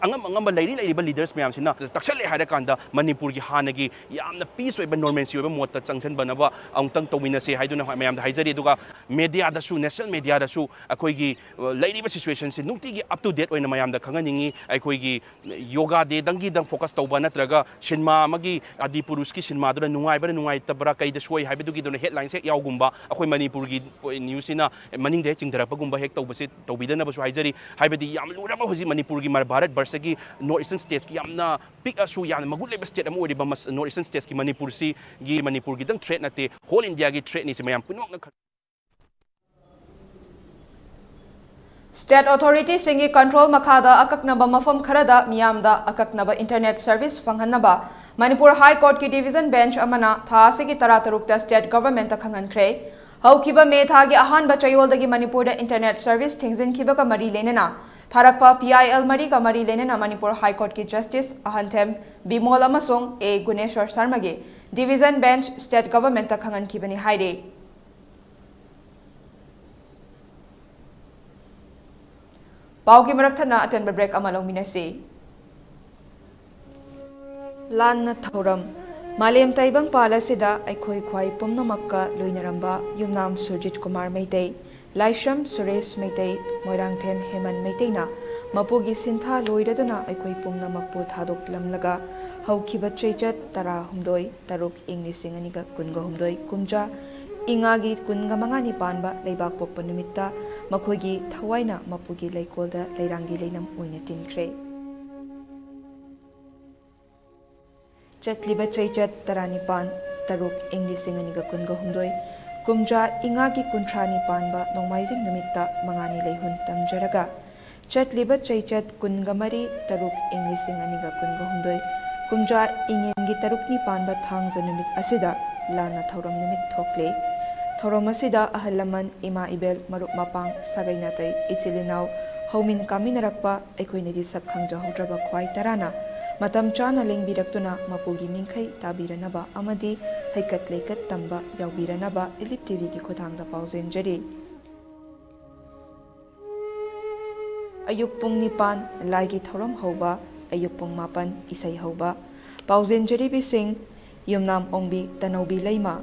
ꯑꯉꯝ ꯑꯉꯝꯕ ꯂꯩꯔꯤ ꯂꯩꯔꯤꯕ ꯂꯤꯗꯔꯁ ꯃꯌꯥꯝꯁꯤꯅ ꯇꯛꯁꯜꯂꯦ ꯍꯥꯏꯔꯀꯥꯟꯗ ꯃꯅꯤꯄꯨꯔꯒꯤ ꯍꯥꯟꯅꯒꯤ ꯌꯥꯝꯅ ꯄꯤꯁ ꯑꯣꯏꯕ, ꯅꯣꯔꯃꯦꯟꯁꯤ ꯑꯣꯏꯕ ꯃꯣꯠꯇ ꯆꯪꯁꯤꯟꯕꯅꯕ ꯑꯃꯨꯛꯇꯪ ꯇꯧꯃꯤꯟꯅꯁꯦ ꯍꯥꯏꯗꯨꯅ ꯃꯌꯥꯝꯗ ꯍꯥꯏꯖꯔꯤ꯫ ꯑꯗꯨꯒ ꯃꯦꯗꯤꯌꯥꯗꯁꯨ, ꯅꯦꯁꯅꯦꯜ ꯃꯦꯗꯤꯌꯥꯗꯁꯨ ꯑꯩꯈꯣꯏꯒꯤ ꯂꯩꯔꯤꯕ ꯁꯤꯆꯨꯋꯦꯁꯟꯁꯤ ꯅꯨꯡꯇꯤꯒꯤ ꯑꯞ ꯇꯨ ꯗꯦꯠ ꯑꯣꯏꯅ ꯃꯌꯥꯝꯗ ꯈꯪꯍꯟꯅꯤꯡꯉꯤ꯫ ꯑꯩꯈꯣꯏꯒꯤ ꯌꯣꯒꯥ ꯗꯦꯗꯪꯒꯤꯗꯪ ꯐꯣꯀꯁ ꯇꯧꯕ ꯅꯠꯇ꯭ꯔꯒ ꯁꯤꯅꯦꯃꯥ ꯑꯃꯒꯤ ꯑꯥꯗꯤ ꯄꯨꯔꯨꯁꯀꯤ ꯁꯤꯅꯦꯃꯥꯗꯨꯅ ꯅꯨꯡꯉꯥꯏꯕ꯭ꯔꯥ ꯅꯨꯡꯉꯥꯏꯇꯕ꯭ꯔꯥ, ꯀꯩꯗ ꯁꯣꯏ ꯍꯥꯏꯕꯗꯨꯒꯤꯗꯨꯅ ꯍꯦꯗꯂꯥꯏꯟꯁ ꯍꯦꯛ ꯌꯥꯎꯒꯨꯝꯕ, ꯑꯩꯈꯣꯏ ꯃꯅꯤꯄꯨꯔꯒꯤ ꯅ꯭ꯌꯨꯁꯁꯤꯅ ꯃꯅꯤꯡꯗ ꯍꯦꯛ ꯆꯤꯡꯊꯔꯛꯄꯒꯨꯝꯕ ꯍꯦꯛ ꯇꯧꯕꯁꯦ ꯇꯧꯕꯤꯗꯅꯕꯁꯨ ꯍꯥꯏꯖꯔꯤ꯫ ꯍꯥꯏꯕꯗꯤ ꯌꯥꯝ ꯂꯨꯔꯕ ꯍꯧꯖꯤꯛ ꯃꯅꯤꯄꯨꯔꯒꯤ ꯃ-, ꯚꯥꯔꯠ ꯕꯔꯁꯒꯤ ꯅꯣꯔꯠ ꯏꯁꯇꯔꯟ ꯁ꯭ꯇꯦꯠꯁꯀꯤ ꯌꯥꯝꯅ ꯄꯤꯛꯑꯁꯨ ꯌꯥꯝꯅ ꯃꯒꯨꯟ ꯂꯩꯕ ꯁ꯭ꯇꯦꯠ ꯑꯃ ꯑꯣꯏꯔꯤꯕ ꯃꯁ-, ꯅꯣꯔꯠ ꯏꯁꯇꯔꯟ ꯁ꯭ꯇꯦꯠꯁꯀꯤ ꯃꯅꯤꯄꯨꯔꯁꯤꯒꯤ, ꯃꯅꯤꯄꯨꯔꯒꯤꯗꯪ ꯊ꯭ꯔꯦꯠ ꯅꯠꯇꯦ, ꯍꯣꯜ ꯏꯟꯗꯤꯌꯥꯒꯤ ꯊ꯭ꯔꯦꯠꯅꯤ꯫ ꯁꯤ ꯃꯌꯥꯝ ꯄꯨꯝꯅꯃꯛꯅ ꯈ- ꯁ꯭ꯇꯦꯠ ꯑꯣꯊꯣꯔꯤꯇꯤꯁꯤꯡꯒꯤ ꯀꯟꯇ꯭ꯔꯣꯜ ꯃꯈꯥꯗ ꯑꯀꯛꯅꯕ ꯃꯐꯝ ꯈꯔꯗ ꯃꯤꯌꯥꯝꯗ ꯑꯀꯛꯅꯕ ꯏꯟꯇꯔꯅꯦꯠ ꯁꯔꯚꯤꯁ ꯐꯪꯍꯟꯅꯕ ꯃꯅꯤꯄꯨꯔ ꯍꯥꯏ ꯀꯣꯔꯠꯀꯤ ꯗꯤꯚꯤꯖꯟ ꯕꯦꯟꯆ ꯑꯃꯅ ꯊꯥ ꯑꯁꯤꯒꯤ ꯇꯔꯥꯇꯔꯨꯛꯇ ꯁ꯭ꯇꯦꯠ ꯒꯚꯔꯟꯃꯦꯟꯠꯇ ꯈꯪꯍꯟꯈ꯭ꯔꯦ꯫ ꯍꯧꯈꯤꯕ ꯃꯦ ꯊꯥꯒꯤ ꯑꯍꯥꯟꯕ ꯆꯌꯣꯜꯗꯒꯤ ꯃꯅꯤꯄꯨꯔꯗ ꯏꯟꯇꯔꯅꯦꯠ ꯁꯔꯚꯤꯁ ꯊꯤꯡꯖꯤꯟꯈꯤꯕꯒ ꯃꯔꯤ ꯂꯩꯅꯅ ꯊꯥꯔꯛꯄ ꯄꯤ ꯑꯥꯏ ꯑꯦꯜ ꯃꯔꯤꯒ ꯃꯔꯤ ꯂꯩꯅꯅ ꯃꯅꯤꯄꯨꯔ ꯍꯥꯏ ꯀꯣꯔꯠꯀꯤ ꯖꯁꯇꯤꯁ ꯑꯍꯟꯊꯦꯝ ꯕꯤꯃꯣꯜ ꯑꯃꯁꯨꯡ ꯑꯦ ꯒꯨꯅꯦꯁ꯭ꯋꯔ ꯁꯔꯃꯒꯤ ꯗꯤꯚꯤꯖꯟ ꯕꯦꯟꯆ ꯁ꯭ꯇꯦꯠ ꯒꯚꯔꯟꯃꯦꯟꯠꯇ ꯈꯪꯍꯟꯈꯤꯕꯅꯤ ꯍꯥꯏꯔꯤ꯫ ꯄꯥꯎꯒꯤ ꯃꯔꯛ ꯊꯠꯅ ꯑꯇꯦꯟꯕ ꯕ꯭ꯔꯦꯛ ꯑꯃ ꯂꯧꯃꯤꯟꯅꯁꯤ꯫ ꯂꯥꯟꯅ ꯊꯧꯔꯝ꯫ ꯃꯥꯂꯦꯝ ꯇꯥꯏꯕꯪꯄꯥꯜ ꯑꯁꯤꯗ ꯑꯩꯈꯣꯏ ꯈ꯭ꯋꯥꯏ ꯄꯨꯝꯅꯃꯛꯀ ꯂꯣꯏꯅꯔꯝꯕ ꯌꯨꯝꯅꯥꯝ ꯁꯨꯔꯖꯤꯠ ꯀꯨꯃꯥꯔ ꯃꯩꯇꯩ, ꯂꯥꯏꯁ꯭ꯔꯝ ꯁꯨꯔꯦꯁ ꯃꯩꯇꯩ, ꯃꯣꯏꯔꯥꯡꯊꯦꯝ ꯍꯦꯃꯟ ꯃꯩꯇꯩꯅ ꯃꯄꯨꯒꯤ ꯁꯤꯟꯊꯥ ꯂꯣꯏꯔꯗꯨꯅ ꯑꯩꯈꯣꯏ ꯄꯨꯝꯅꯃꯛꯄꯨ ꯊꯥꯗꯣꯛꯂꯝꯂꯒ ꯍꯧꯈꯤꯕ ꯆꯩꯆꯠ ꯇꯔꯥꯍꯨꯝꯗꯣꯏ ꯇꯔꯨꯛ ꯏꯪ ꯂꯤꯁꯤꯡ ꯑꯅꯤꯒ ꯀꯨꯟꯒ ꯍꯨꯝꯗꯣꯏ ꯀꯨꯝꯖꯥ ꯏꯉꯥꯒꯤ ꯀꯨꯟꯒ ꯃꯉꯥꯅꯤ ꯄꯥꯟꯕ ꯂꯩꯕꯥꯛ ꯄꯣꯛꯄ ꯅꯨꯃꯤꯠꯇ ꯃꯈꯣꯏꯒꯤ ꯊꯋꯥꯏꯅ ꯃꯄꯨꯒꯤ ꯂꯩꯀꯣꯜꯗ ꯂꯩꯔꯥꯡꯒꯤ ꯂꯩꯅꯝ ꯑꯣꯏꯅ ꯇꯤꯟꯈ꯭ꯔꯦ꯫ ꯆꯠꯂꯤꯕ ꯆꯩꯆꯠ ꯇꯔꯥꯅꯤꯄꯥꯟ ꯇꯔꯨꯛ ꯏꯪ ꯂꯤꯁꯤꯡ ꯑꯅꯤꯒ ꯀꯨꯟꯒ ꯍꯨꯝꯗꯣꯏ ꯀꯨꯝꯖꯥ ꯏꯉꯥꯒꯤ ꯀꯨꯟꯊ꯭ꯔꯥꯅꯤ ꯄꯥꯟꯕ ꯅꯣꯡꯃꯥꯏꯖꯤꯡ ꯅꯨꯃꯤꯠꯇ ꯃꯉꯥꯅꯤ ꯂꯩꯍꯨꯟ ꯇꯝꯖꯔꯒ ꯆꯠꯂꯤꯕ ꯆꯩꯆꯠ ꯀꯨꯟꯒ ꯃꯔꯤ ꯇꯔꯨꯛ ꯏꯪ ꯂꯤꯁꯤꯡ ꯑꯅꯤꯒ ꯀꯨꯟꯒ ꯍꯨꯝꯗꯣꯏ ꯀꯨꯝꯖꯥ ꯏꯉꯦꯟꯒꯤ ꯇꯔꯨꯛꯅꯤ ꯄꯥꯟꯕ ꯊꯥꯡꯖ ꯅꯨꯃꯤꯠ ꯑꯁꯤꯗ ꯂꯥꯟꯅ ꯊꯧꯔꯝ ꯅꯨꯃꯤꯠ ꯊꯣꯛꯂꯦ꯫ ꯊꯧꯔꯝ ꯑꯁꯤꯗ ꯑꯍꯜ ꯂꯃꯟ, ꯏꯃꯥ ꯏꯕꯦꯜ, ꯃꯔꯨꯞ ꯃꯄꯥꯡ, ꯁꯥꯒꯩ ꯅꯥꯇꯩ, ꯏꯆꯤꯜ ꯏꯅꯥꯎ, ꯍꯧꯃꯤꯟ ꯀꯥꯃꯤꯟꯅꯔꯛꯄ ꯑꯩꯈꯣꯏꯅꯗꯤ ꯁꯛ ꯈꯪꯖꯍꯧꯗ꯭ꯔꯕ ꯈ꯭ꯋꯥꯏ ꯇꯔꯥꯅ ꯃꯇꯝ ꯆꯥꯅ ꯂꯦꯡꯕꯤꯔꯛꯇꯨꯅ ꯃꯄꯨꯒꯤ ꯃꯤꯡꯈꯩ ꯇꯥꯕꯤꯔꯅꯕ ꯑꯃꯗꯤ ꯍꯩꯀꯠ ꯂꯩꯀꯠ ꯇꯝꯕ ꯌꯥꯎꯕꯤꯔꯅꯕ ꯏꯂꯤꯞ ꯇꯤꯚꯤꯒꯤ ꯈꯨꯠꯊꯥꯡꯗ ꯄꯥꯎꯖꯦꯟꯖꯔꯤ꯫ ꯑꯌꯨꯛ ꯄꯨꯡ ꯅꯤꯄꯥꯟ ꯂꯥꯏꯒꯤ ꯊꯧꯔꯝ ꯍꯧꯕ, ꯑꯌꯨꯛ ꯄꯨꯡ ꯃꯥꯄꯟ ꯏꯁꯩ ꯍꯧꯕ꯫ ꯄꯥꯎꯖꯦꯟꯖꯔꯤꯕꯤꯁꯤꯡ: ꯌꯨꯝꯅꯥꯝ ꯑꯣꯡꯕꯤ ꯇꯅꯧꯕꯤ ꯂꯩꯃ,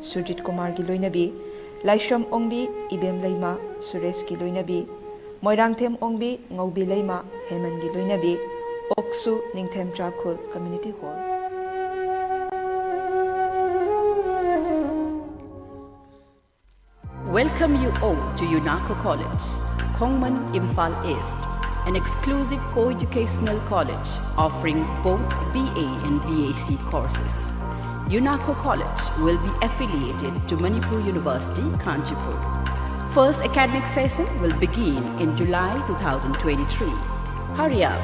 ꯁꯨꯔꯖꯤꯠ ꯀꯨꯃꯥꯔꯒꯤ ꯂꯣꯏꯅꯕꯤ, ꯂꯥꯏꯁ꯭ꯔꯝ ꯑꯣꯡꯕꯤ ꯏꯕꯦꯝ ꯂꯩꯃ, ꯁꯨꯔꯦꯁꯀꯤ ꯂꯣꯏꯅꯕꯤ, ꯃꯣꯏꯔꯥꯡꯊꯦꯝ ꯑꯣꯡꯕꯤ ꯉꯧꯕꯤ ꯂꯩꯃ, ꯍꯦꯃꯟꯒꯤ ꯂꯣꯏꯅꯕꯤ, ꯑꯣꯛꯁꯨ ꯅꯤꯡꯊꯦꯝꯆꯥ ꯈꯨꯜ community hall. Welcome you all to UNACO College, Khongman, Imphal East, an exclusive co-educational college offering both B A and B A C courses. UNACO College will be affiliated to Manipur University, Kanchipur. First academic session will begin in July two thousand twenty-three. Hurry up!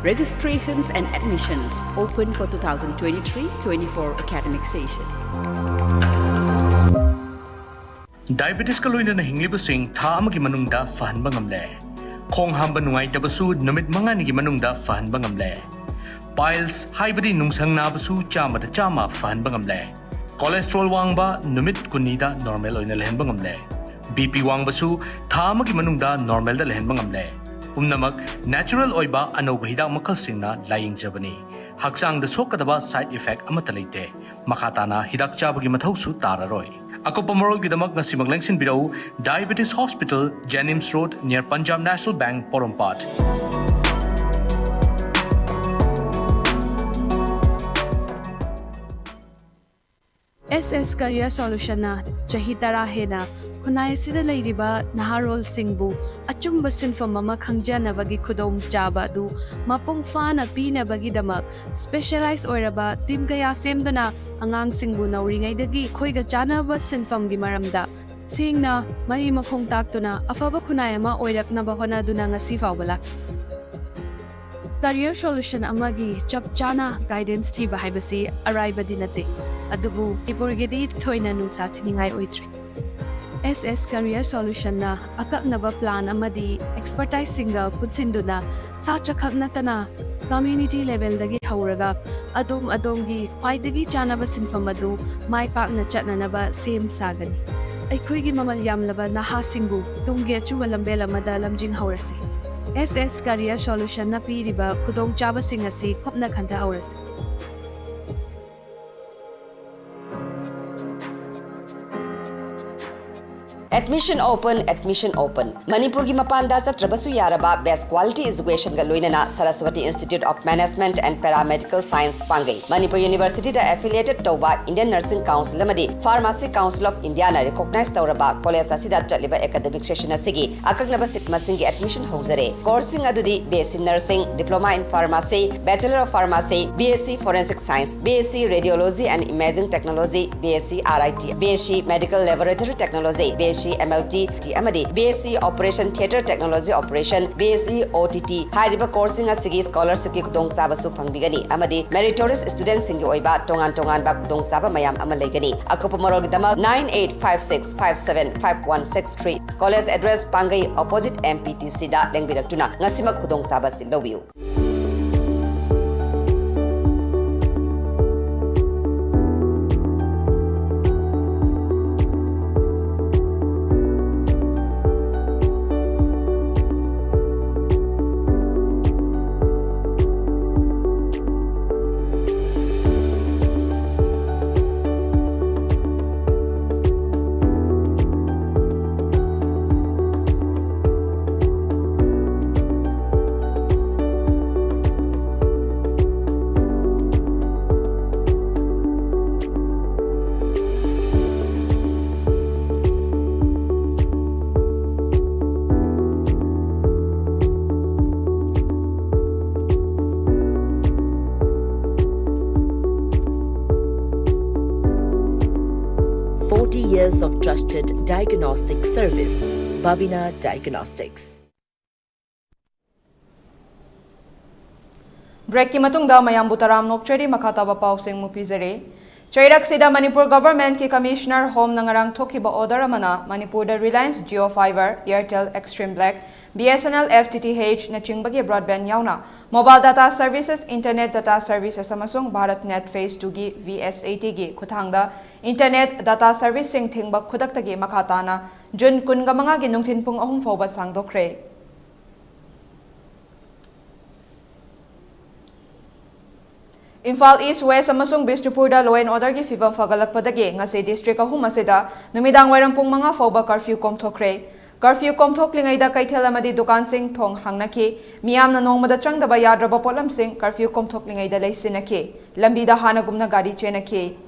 Registrations and admissions open for two thousand twenty-three twenty-four academic session. ꯗꯥꯏꯕꯦꯇꯤꯁꯀ ꯂꯣꯏꯅꯅ ꯍꯤꯡꯂꯤꯕꯁꯤꯡ ꯊꯥ ꯑꯃꯒꯤ ꯃꯅꯨꯡꯗ ꯐꯍꯟꯕ ꯉꯝꯂꯦ꯫ ꯈꯣꯡ ꯍꯥꯝꯕ ꯅꯨꯡꯉꯥꯏꯇꯕꯁꯨ ꯅꯨꯃꯤꯠ ꯃꯉꯥꯅꯤꯒꯤ ꯃꯅꯨꯡꯗ ꯐꯍꯟꯕ ꯉꯝꯂꯦ꯫ ꯄꯥꯏꯜꯁ ꯍꯥꯏꯕꯗꯤ ꯅꯨꯡꯁꯪ ꯅꯥꯕꯁꯨ ꯆꯥꯝꯃꯗ ꯆꯥꯝꯃ ꯐꯍꯟꯕ ꯉꯝꯂꯦ꯫ ꯀꯣꯂꯦꯁꯇ꯭ꯔꯣꯜ ꯋꯥꯡꯕ ꯅꯨꯃꯤꯠ ꯀꯨꯟꯅꯤꯗ ꯅꯣꯔꯃꯦꯜ ꯑꯣꯏꯅ ꯂꯩꯍꯟꯕ ꯉꯝꯂꯦ꯫ ꯕꯤ ꯄꯤ ꯋꯥꯡꯕꯁꯨ ꯊꯥ ꯑꯃꯒꯤ ꯃꯅꯨꯡꯗ ꯅꯣꯔꯃꯦꯜꯗ ꯂꯩꯍꯟꯕ ꯉꯝꯂꯦ꯫ ꯄꯨꯝꯅꯃꯛ ꯅꯦꯆꯔꯦꯜ ꯑꯣꯏꯕ ꯑꯅꯧꯕ ꯍꯤꯗꯥꯛ ꯃꯈꯜꯁꯤꯡꯅ ꯂꯥꯌꯦꯡꯖꯕꯅꯤ꯫ ꯍꯛꯆꯥꯡꯗ ꯁꯣꯛꯀꯗꯕ ꯁꯥꯏꯗ ꯏꯐꯦꯛ ꯑꯃꯠꯇ ꯂꯩꯇꯦ꯫ ꯃꯈꯥ ꯇꯥꯅ ꯍꯤꯗꯥꯛ ꯆꯥꯕꯒꯤ ꯃꯊꯧꯁꯨ ꯇꯥꯔꯔꯣꯏ꯫ ꯑꯀꯨꯞꯄ ꯃꯔꯣꯜꯒꯤꯗꯃꯛ ꯉꯁꯤꯃꯛ ꯂꯦꯡꯁꯤꯟꯕꯤꯔꯛꯎ, Diabetes Hospital, Jennings Road, near Punjab National Bank, ꯄꯣꯔꯣꯝꯄꯥꯠ꯫ ꯑꯦꯁ ꯑꯦꯁ Career Solutionꯅ ꯆꯍꯤ ꯇꯔꯥ ꯍꯦꯟꯅ ꯈꯨꯟꯅꯥꯏ ꯑꯁꯤꯗ ꯂꯩꯔꯤꯕ ꯅꯍꯥꯔꯣꯜꯁꯤꯡꯕꯨ ꯑꯆꯨꯝꯕ ꯁꯤꯟꯐꯝ ꯑꯃ ꯈꯪꯖꯅꯕꯒꯤ ꯈꯨꯗꯣꯡꯆꯥꯕ ꯑꯗꯨ ꯃꯄꯨꯡ ꯐꯥꯅ ꯄꯤꯅꯕꯒꯤꯗꯃꯛ specialize ꯑꯣꯏꯔꯕ team ꯀꯌꯥ ꯁꯦꯝꯗꯨꯅ ꯑꯉꯥꯡꯁꯤꯡꯕꯨ ꯅꯧꯔꯤꯉꯩꯗꯒꯤ ꯑꯩꯈꯣꯏꯒ ꯆꯥꯟꯅꯕ ꯁꯤꯟꯐꯝꯒꯤ ꯃꯔꯝꯗ ꯁꯦꯡꯅ ꯃꯔꯤ ꯃꯈꯣꯡ ꯇꯥꯛꯇꯨꯅ ꯑꯐꯕ ꯈꯨꯟꯅꯥꯏ ꯑꯃ ꯑꯣꯏꯔꯛꯅꯕ ꯍꯣꯠꯅꯗꯨꯅ ꯉꯁꯤ ꯐꯥꯎꯕ ꯂꯥꯛꯂꯤ꯫ Career solution ꯑꯃꯒꯤ ꯆꯞ ꯆꯥꯅ guidance ꯊꯤꯕ ꯍꯥꯏꯕꯁꯤ ꯑꯔꯥꯏꯕꯗꯤ ꯅꯠꯇꯦ, ꯑꯗꯨꯕꯨ ꯃꯅꯤꯄꯨꯔꯒꯤꯗꯤ ꯊꯣꯏꯅ ꯅꯨꯡꯁꯥ ꯊꯤꯅꯤꯡꯉꯥꯏ ꯑꯣꯏꯗ꯭ꯔꯦ꯫ S S Career Solutionꯅ ꯑꯀꯛꯅꯕ plan ꯑꯃꯗꯤ expertiseꯁꯤꯡꯒ ꯄꯨꯟꯁꯤꯟꯗꯨꯅ ꯁꯥꯇ꯭ꯔꯈꯛ ꯅꯠꯇꯅ community levelꯗꯒꯤ ꯍꯧꯔꯒ ꯑꯗꯣꯝ ꯑꯗꯣꯝꯒꯤ ꯈ꯭ꯋꯥꯏꯗꯒꯤ ꯆꯥꯅꯕ ꯁꯤꯟꯐꯝ ꯑꯗꯨ ꯃꯥꯏ ꯄꯥꯛꯅ ꯆꯠꯅꯅꯕ ꯁꯦꯝ ꯁꯥꯒꯅꯤ꯫ ꯑꯩꯈꯣꯏꯒꯤ ꯃꯃꯜ ꯌꯥꯝꯂꯕ ꯅꯍꯥꯁꯤꯡꯕꯨ ꯇꯨꯡꯒꯤ ꯑꯆꯨꯝꯕ ꯂꯝꯕꯦꯜ ꯑꯃꯗ ꯂꯝꯖꯤꯡꯍꯧꯔꯁꯤ꯫ S S Career Solutionꯅ ꯄꯤꯔꯤꯕ ꯈꯨꯗꯣꯡꯆꯥꯕꯁꯤꯡ ꯑꯁꯤ ꯀꯨꯞꯅ ꯈꯟꯊꯍꯧꯔꯁꯤ꯫ Admission open, admission open. ꯃꯅꯤꯄꯨꯔꯒꯤ ꯃꯄꯥꯟꯗ ꯆꯠꯇ꯭ꯔꯕꯁꯨ ꯌꯥꯔꯕ best quality educationꯒ ꯂꯣꯏꯅꯅ Saraswati Institute of Management and Paramedical Science ꯄꯥꯡꯒꯩ꯫ Manipur Universityꯗ affiliated ꯇꯧꯕ Indian Nursing Council ꯑꯃꯗꯤ Pharmacy Council of Indiaꯅ recognize ꯇꯧꯔꯕ college ꯑꯁꯤꯗ ꯆꯠꯂꯤꯕ academic session ꯑꯁꯤꯒꯤ ꯑꯀꯛꯅꯕ seat ꯃꯁꯤꯡꯒꯤ admission ꯍꯧꯖꯔꯦ꯫ Courseꯁꯤꯡ ꯑꯗꯨꯗꯤ B S C Nursing, Diploma in Pharmacy, Bachelor of Pharmacy, B S C Forensic Science, B S C Radiology and Imaging Technology, B S C R I T, B S C Medical Laboratory Technology, B S C M L T ꯑꯃꯗꯤ B S C Operation Theatre Technology Operation, B S C O T T ꯍꯥꯏꯔꯤꯕ courseꯁꯤꯡ ꯑꯁꯤꯒꯤ scholarshipꯀꯤ ꯈꯨꯗꯣꯡꯆꯥꯕꯁꯨ ꯐꯪꯕꯤꯒꯅꯤ ꯑꯃꯗꯤ meritorious studentꯁꯤꯡꯒꯤ ꯑꯣꯏꯕ ꯇꯣꯉꯥꯟ ꯇꯣꯉꯥꯟꯕ ꯈꯨꯗꯣꯡꯆꯥꯕ ꯃꯌꯥꯝ ꯑꯃ ꯂꯩꯒꯅꯤ꯫ ꯑꯀꯨꯞꯄ ꯃꯔꯣꯜꯒꯤꯗꯃꯛ nine eight five six five seven five one six three꯫ College address ꯄꯥꯡꯒꯩ opposite M P T Cꯗ ꯂꯦꯡꯕꯤꯔꯛꯇꯨꯅ ꯉꯁꯤꯃꯛ ꯈꯨꯗꯣꯡꯆꯥꯕ ꯑꯁꯤ ꯂꯧꯕꯤꯌꯨ꯫ Forty years of trusted diagnostic service, Babina Diagnostics. Break ꯀꯤ ꯃꯇꯨꯡꯗ ꯃꯌꯥꯝꯕꯨ ꯇꯔꯥꯝꯅ ꯑꯣꯛꯆꯔꯤ꯫ ꯃꯈꯥ ꯇꯥꯕ ꯄꯥꯎꯁꯤꯡ ꯑꯃꯨꯛ ꯄꯤꯖꯔꯤ꯫ ꯆꯩꯔꯛꯁꯤꯗ ꯃꯅꯤꯄꯨꯔ Government ꯀꯤ Commissioner Home ꯅ ꯉꯔꯥꯡ ꯊꯣꯛꯈꯤꯕ order ꯑꯃꯅ ꯃꯅꯤꯄꯨꯔꯗ Reliance Jio Fiber, Airtel Xstream Black, B S N L F T T H ꯅꯆꯤꯡꯕꯒꯤ broadband ꯌꯥꯎꯅ mobile data services, internet data services ꯑꯃꯁꯨꯡ Bharat Net Phase two ꯒꯤ V S A T ꯒꯤ ꯈꯨꯠꯊꯥꯡꯗ internet data service ꯁꯤꯡ ꯊꯤꯡꯕ ꯈꯨꯗꯛꯇꯒꯤ ꯃꯈꯥ ꯇꯥꯅ June ꯀꯨꯟꯃꯉꯥꯒꯤ ꯅꯨꯡꯊꯤꯜ ꯄꯨꯡ ꯑꯍꯨꯝ ꯐꯥꯎꯕ ꯁꯥꯡꯗꯣꯛꯈ꯭ꯔꯦ꯫ ꯏꯝꯐꯥꯜ East, West ꯑꯃꯁꯨꯡ ꯕꯤꯁꯅꯨꯄꯨꯔꯗ law and order ꯒꯤ ꯐꯤꯚꯝ ꯐꯒꯠꯂꯛꯄꯗꯒꯤ ꯉꯁꯤ district ꯑꯍꯨꯝ ꯑꯁꯤꯗ ꯅꯨꯃꯤꯗꯥꯡ ꯋꯥꯏꯔꯝ ꯄꯨꯡ ꯃꯉꯥ ꯐꯥꯎꯕ curfew ꯀꯣꯝꯊꯣꯛꯈ꯭ꯔꯦ꯫ Curfew ꯀꯣꯝꯊꯣꯛꯂꯤꯉꯩꯗ ꯀꯩꯊꯦꯜ ꯑꯃꯗꯤ ꯗꯨꯀꯥꯟꯁꯤꯡ ꯊꯣꯡ ꯍꯥꯡꯅꯈꯤ꯫ ꯃꯤꯌꯥꯝꯅ ꯅꯣꯡꯃꯗ ꯆꯪꯗꯕ ꯌꯥꯗ꯭ꯔꯕ ꯄꯣꯠꯂꯝꯁꯤꯡ curfew ꯀꯣꯝꯊꯣꯛꯂꯤꯉꯩꯗ ꯂꯩꯁꯤꯟꯅꯈꯤ꯫ ꯂꯝꯕꯤꯗ ꯍꯥꯟꯅꯒꯨꯝꯅ ꯒꯥꯔꯤ ꯆꯦꯟꯅꯈꯤ꯫